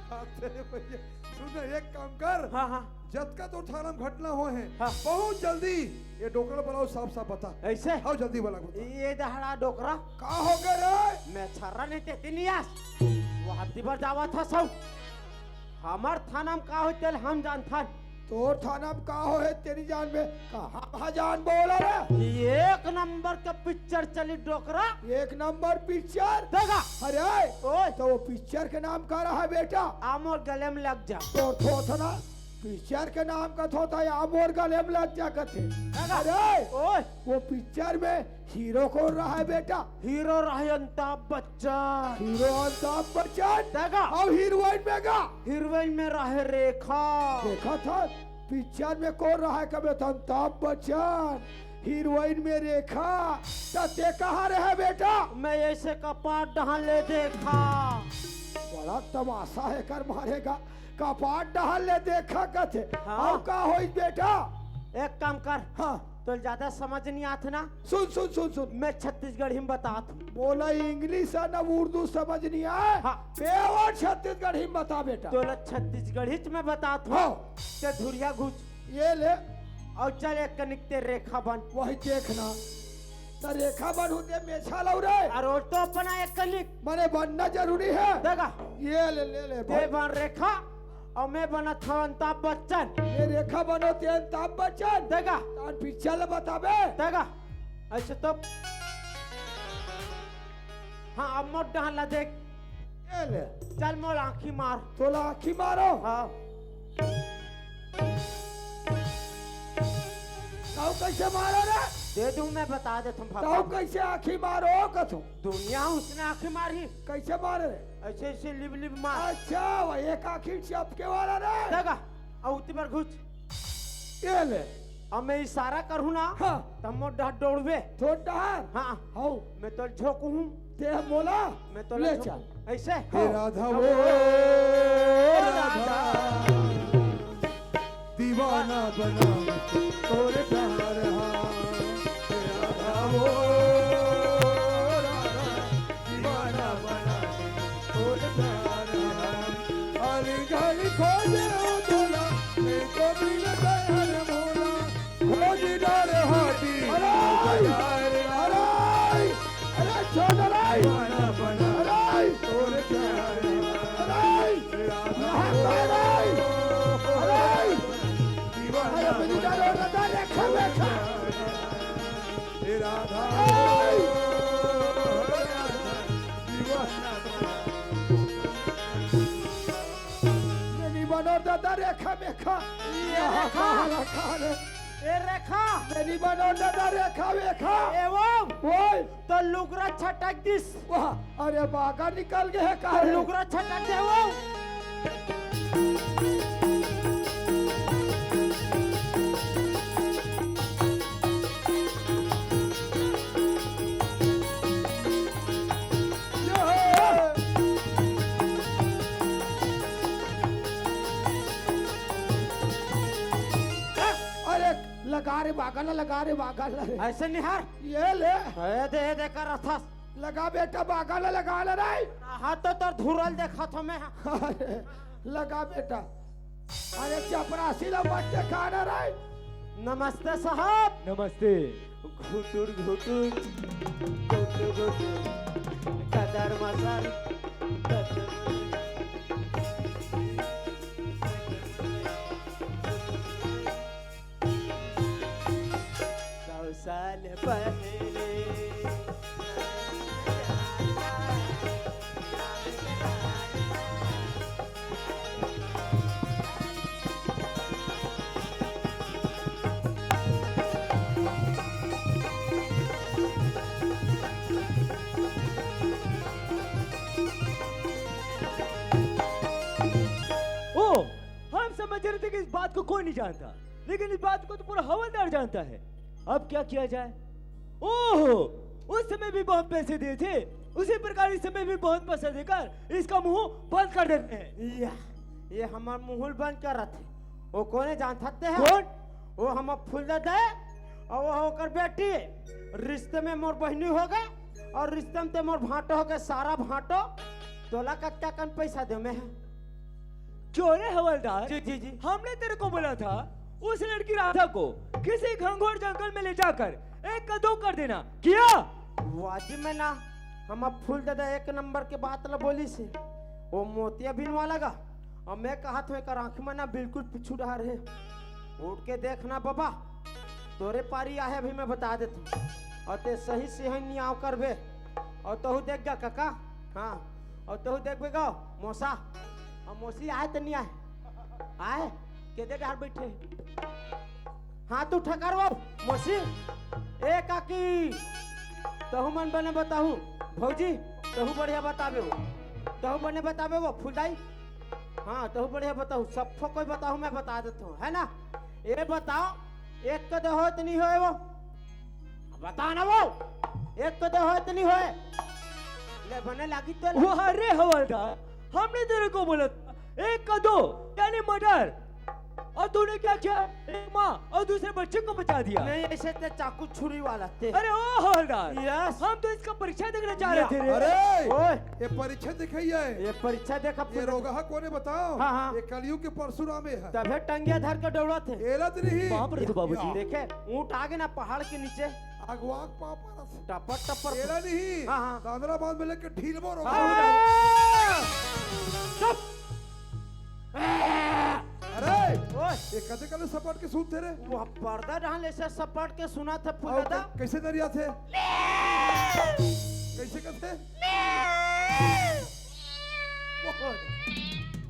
हाँ, तेरे भैया। सुन ना, एक काम कर। हाँ, हाँ। जतका तो थाना में घटना हो है। हाँ। बहुत जल्दी ये डोकरा बुलाओ, साफ साफ बता। ऐसे? हाँ, जल्दी बुला बता। ये दहड़ा डोकरा। का हो गए रे? मैं छर्रा नहीं ते तिनियास। वो हफ्ती भर जावा था सब। हमर थाना में का होय तेल हम जानथन। तोर थाना में का होय तेरी जान में कहाँ भा जान बोला रे? एक नंबर के पिक्चर चली डोकरा। एक नंबर पिक्चर? देखा। अरे ओए। तो वो पिक्चर के नाम का रहा बेटा? आमोर गले में लग जा। तोर थोथना पिक्चर के नाम का थोथा आमोर गले में लग जा कथे। देखा। अरे ओए। वो पिक्चर में हीरो कोन रहा है बेटा? हीरो रहे अमिताभ बच्चन। हीरो अमिताभ बच्चन। देखा। अउ हीरोइन में का? हीरोइन में रहे रेखा। देखा था पिक्चर में कोन रहा है कबे तो अमिताभ बच्चन, हीरोइन में रेखा। त ते कहाँ रहे बेटा? मैं ऐसे कपाट डहान ले देखा। बड़ा तमाशा है कर मारेगा। कपाट डहान ले देखा कथे। हाँ। अउ का होइस बेटा? एक काम कर। हाँ। तो ज्यादा समझ नहीं आत ना। सुन, सुन, सुन, सुन। मैं छत्तीसगढ़ी में बतात हूँ। मोला इंग्लिश ना उर्दू समझ नहीं आए। हाँ। पेवर छत्तीसगढ़ी में बता बेटा। तोला छत्तीसगढ़ी में बतात हूँ। हाँ। ते धुरिया घुस। ये ले। अउ चल एक कनिक ते रेखा बन। वही देखना। त रेखा बन होते मेछा लौ रे। अरे वो तो अपना एक कनिक। मने बनना जरूरी है। देखा। ये ले, ले, ले, ते भाई। बन रेखा, अउ मैं बनत हँव अमिताभ बच्चन। ये रेखा बनो ते अमिताभ बच्चन। देखा। तान पिक्चर ल बताबे। देखा। ऐसे तो। हाँ, अब मोर डहन ला देख। ये ले। चल मोर आँखी मार। तोला आँखी मारो। हाँ। तउ कइसे मारे रे? दे दूं, मैं बता देथंव तउ पापा। कइसे आँखी मारो कथों? दुनिया उसने आँखी मारही। कइसे मारे रे? अइसे, अइसे लिब लिब मार। अच्छा, वो एक आँखी चपके वाला रे। देखा, अउ उती बर घुच। ये ले। अब मैं इशारा करहूं ना, हाँ। त मोर डहर डोड़बे। तोर डहर? हाँ। हौ। मैं तोर झोंकहूं। ते मोला मैं तोला ले झोंकहूं। चल। अइसे? हे हाँ। राधा, अब ओ ओ राधा। राधा। दीवाना बना तोर डहर हा। हे राधा, ओ राधा। दीवाना बना तोर प्यार हा। हर घर खोजे ओ तोला, मैं तो मिल गए हर मोला। खोज डार हाटी अरे! बाजार हा। अरे! अरे, छोड़ रे! दीवाना बना अरे! तोर प्यार हा। अरे! राधा अरे! अरे! दीवाना अरे, मेरी बना जान, दादा, रेखा, रेखा। हे राधा। नइ बनों दादा रेखा मेखा। ए रेखा। कहाँ रखा रे? ए रेखा। नइ बनों दादा रेखा मेखा। ए वो। ओए। तोर लुगरा छटक दिस। वाह, अरे बागा निकल गे हे का तोर रे? लुगरा छटक दे वो। अरे लगा रे बागा ला, लगा रे बागा ला रे। अइसे निहार। ये ले। ए दे, ए दे कर रथस। लगा बेटा, बागा ला लगा ले रे। हाथ तो तोर धुरल देखाथों मैं। अरे, लगा बेटा। अरे, चपरासी ला मत देखा ना रे। नमस्ते साहब। नमस्ते। घुटुर घुटुर, घुटुर घुटुर, कदर मसर, कदर सौ साल पहले। ओ, हम समझ रहे थे कि इस बात को कोई नहीं जानता, लेकिन इस बात को तो पूरा हवलदार जानता है। अब क्या किया जाए? ओहो, उस समय भी बहुत पैसे दिए थे, उसी प्रकार इस समय भी बहुत पैसा देकर इसका मुंह बंद कर देते हैं। या, ये हमर मुंह ल बंद करत हे। वो कोने जानत हे? कौन? वो हमर फूल दादा हे, अउ वो ओकर बेटी। रिश्ते में मोर बहिनी होगे, अउ रिश्ते में ते मोर भांटो होगे, सारा भांटो। तोला कतका कन पैसा देंव मैं? क्यों रे हवलदार? जी, जी, जी। हमने तेरे को बोला था उस लड़की राधा को किसी घनघोर जंगल में ले जाकर एक का दो कर देना, किया? वाजी में ना, हमर फूल दादा एक नंबर के बात ला बोलिस हे। वो मोतिया बिनवा लगा, अउ मैं कहत हों एकर आँख में ना बिल्कुल पिछू डहर हे। उठ के देखना बाबा, तोरे पारी आहे अभी मैं बता देथों। अउ ते सही से ही नियाव करबे। अउ तहू देख गा काका, हाँ, अउ तहू देखबे गा मौसा, अउ मौसी आय त नइ आय? आय, केदे डहर बइठे? हाथ उठा कर वो मौसी। ए काकी, तहू मन बने बताहू, भौजी, तहू बढ़िया बताबे वो, तहू बने बताबे वो फुलदाई। हाँ, तहू बढ़िया बताहू, सब कोई बताहू, मैं बता देथों, है ना? ए बताव, एक कदे होय त नइ होय वो? बता ना वो, एक कदे होय त नइ होय? ले बने लागी तो वो, अरे हवलदार, हमने तेरे को बोला था, एक का दो, यानी मर्डर, और तूने क्या किया? एक माँ और दूसरे बच्चे को बचा दिया। नहीं, ऐसे ते चाकू छुरी वाला ते। अरे ओ हवलदार, यस। हम तो इसका परीक्षा देखने जा रहे थे रे। अरे, ओए। ये परीक्षा दिखाई है। ये परीक्षा देखा ये पूरा। रोगहा कोने बताओ? हाँ, हाँ। ये कलयुग के परशुराम हे। तभे टंगिया धर के दौड़त हे। एला त नहीं। बाप रे, तो बाबूजी। या। देखे, ऊंट आगे ना पहाड़ के नीचे। अगवाक पापा रस। टपर, टपर। एला नहीं। हाँ, हाँ। तांदरा बांध में लेके ढीलबो रोगहा। हाँ। चुप। अरे, ओए। ये कते कते सपाट के सुनथे रे? वो पर्दा डहन ले से सपाट के सुनथे फूल दादा। कै-, कैसे दरिया थे? कैसे कथे?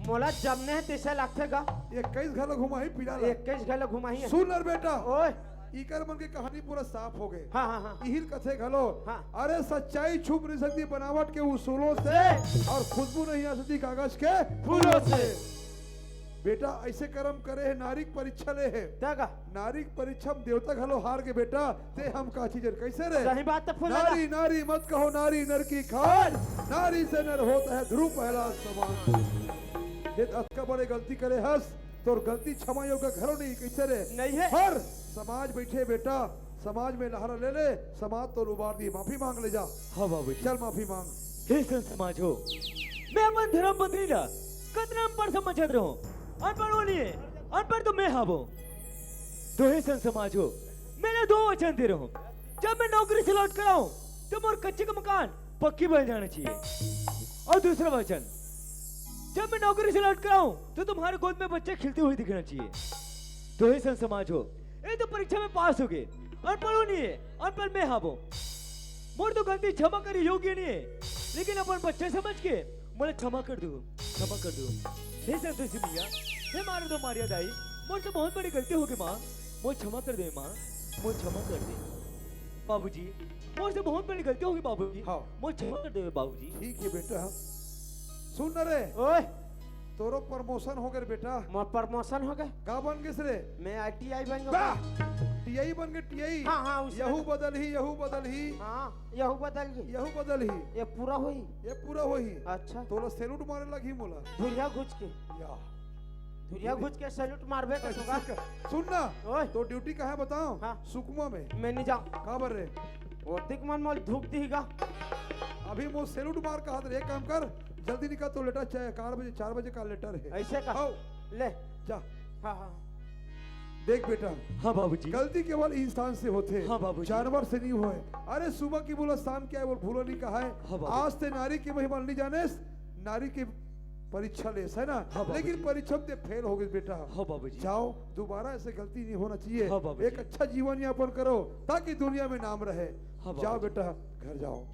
मोला जमने हे तइसे लागथे गा। इक्कीस घलो घुमाही पीड़ा ला। इक्कीस घलो घुमाही। सुन न रे बेटा। ओए। इकर मन के कहानी पूरा साफ हो गए। हाँ, हाँ, हाँ। इहिल कथे घलो। हाँ। अरे सच्चाई छुप नहीं सकती बनावट के उसूलों से, से। और खुशबू नहीं आ सकती कागज के फूलों से। बेटा ऐसे कर्म करे हे, नारी के परीक्षा ले हे। देखा। नारी के परीक्षा में देवता घलो हार के बेटा, ते हम का चीज हे, कैसे रे? सही बात तो फूल नारी नारी मत कहो, नारी नर की खान, नारी से नर होता है ध्रुव प्रहलाद समान। ये अतका बड़े गलती करे हस, तोर गलती क्षमा योग्य घलो नहीं, कैसे रे? नहीं है। हर समाज बैठे बेटा, समाज में लहरा ले ले, समाज तो उबार दी, माफी मांग ले जा। हाँ बाबूजी। चल माफी मांग। हे संत समाज हो, मैं अपन धर्म पत्नी ला कतना अनपढ़ समझत रहूं। अनपढ़ वो नहीं है, अनपढ़ तो मैं हावों। तो हे संत समाज हो, मैं ला दो वचन दे रहूं, जब मैं नौकरी से लौट कर आऊं तो मोर कच्चे का मकान पक्की बन जाना चाहिए। और दूसरा वचन, जब मैं नौकरी से लौट कर आऊं तो तुम्हारे गोद में बच्चे खेलते हुए दिखना चाहिए। तो हे संत समाज हो, ये तो परीक्षा में पास हो गए, अनपढ़ वो नहीं है, अनपढ़ मैं हावों। मोर तो गलती क्षमा करे योग्य नहीं है, लेकिन अपन बच्चा समझ के मोला क्षमा कर दो, क्षमा कर दो। हे संतोषी मैया, हे मारे दो मारिया दाई, मोर से बहुत बड़ी गलती हो गई माँ, मोर क्षमा कर दे माँ, मोर क्षमा कर दे। बाबूजी, मोर से बहुत बड़ी गलती हो गई बाबूजी, हाँ। मोर क्षमा कर दे बाबूजी। ठीक है बेटा, सुन न रे, ओए, तोरो प्रमोशन हो गए बेटा। मोर प्रमोशन हो गए। का बन गए रे? मैं आईटीआई बन बा! गया। टीआई बन गए, टीआई। हाँ, हाँ, उसमें यहू बदल ही, यहू बदल ही, हाँ, यहू बदल गई। यहू बदल ही। ये पूरा हुई। ये पूरा हो ही। अच्छा। तोला सैल्यूट मारे लगी मोला। धुरिया घुच के, या। धुरिया घुच के सैल्यूट मारबे कर दूंगा। सुन ना, ओए, तो ड्यूटी कहाँ है बताओ? हाँ। सुकमा में। मैं नहीं जाऊँ। काबर रे? ओतिक मन मोल धूप दीगा। अभी मोर सैल्यूट मार कहा रे, एक काम कर, जल्दी निकल, तो लेटर चाहे चार बजे, चार बजे का लेटर है। ऐसे का? आओ, ले। जा। हाँ, हाँ। देख बेटा, हाँ बाबूजी। गलती केवल इंसान से होथे, हाँ बाबूजी। जानवर से नहीं होय। अरे सुबह की बोला शाम क्या है, वो भूलो नहीं कहा है। हाँ बाबू। आज ते नारी की महिमा नहीं जाने, नारी की परीक्षा लेस है ना, हाँ बाबूजी। लेकिन परीक्षा में ते फेल हो गए बेटा। हाँ बाबूजी। जाओ, दोबारा ऐसे गलती नहीं होना चाहिए। हाँ बाबूजी। एक अच्छा जीवन यापन करो ताकि दुनिया में नाम रहे। हाँ जाओ बाबूजी। बेटा, घर जाओ।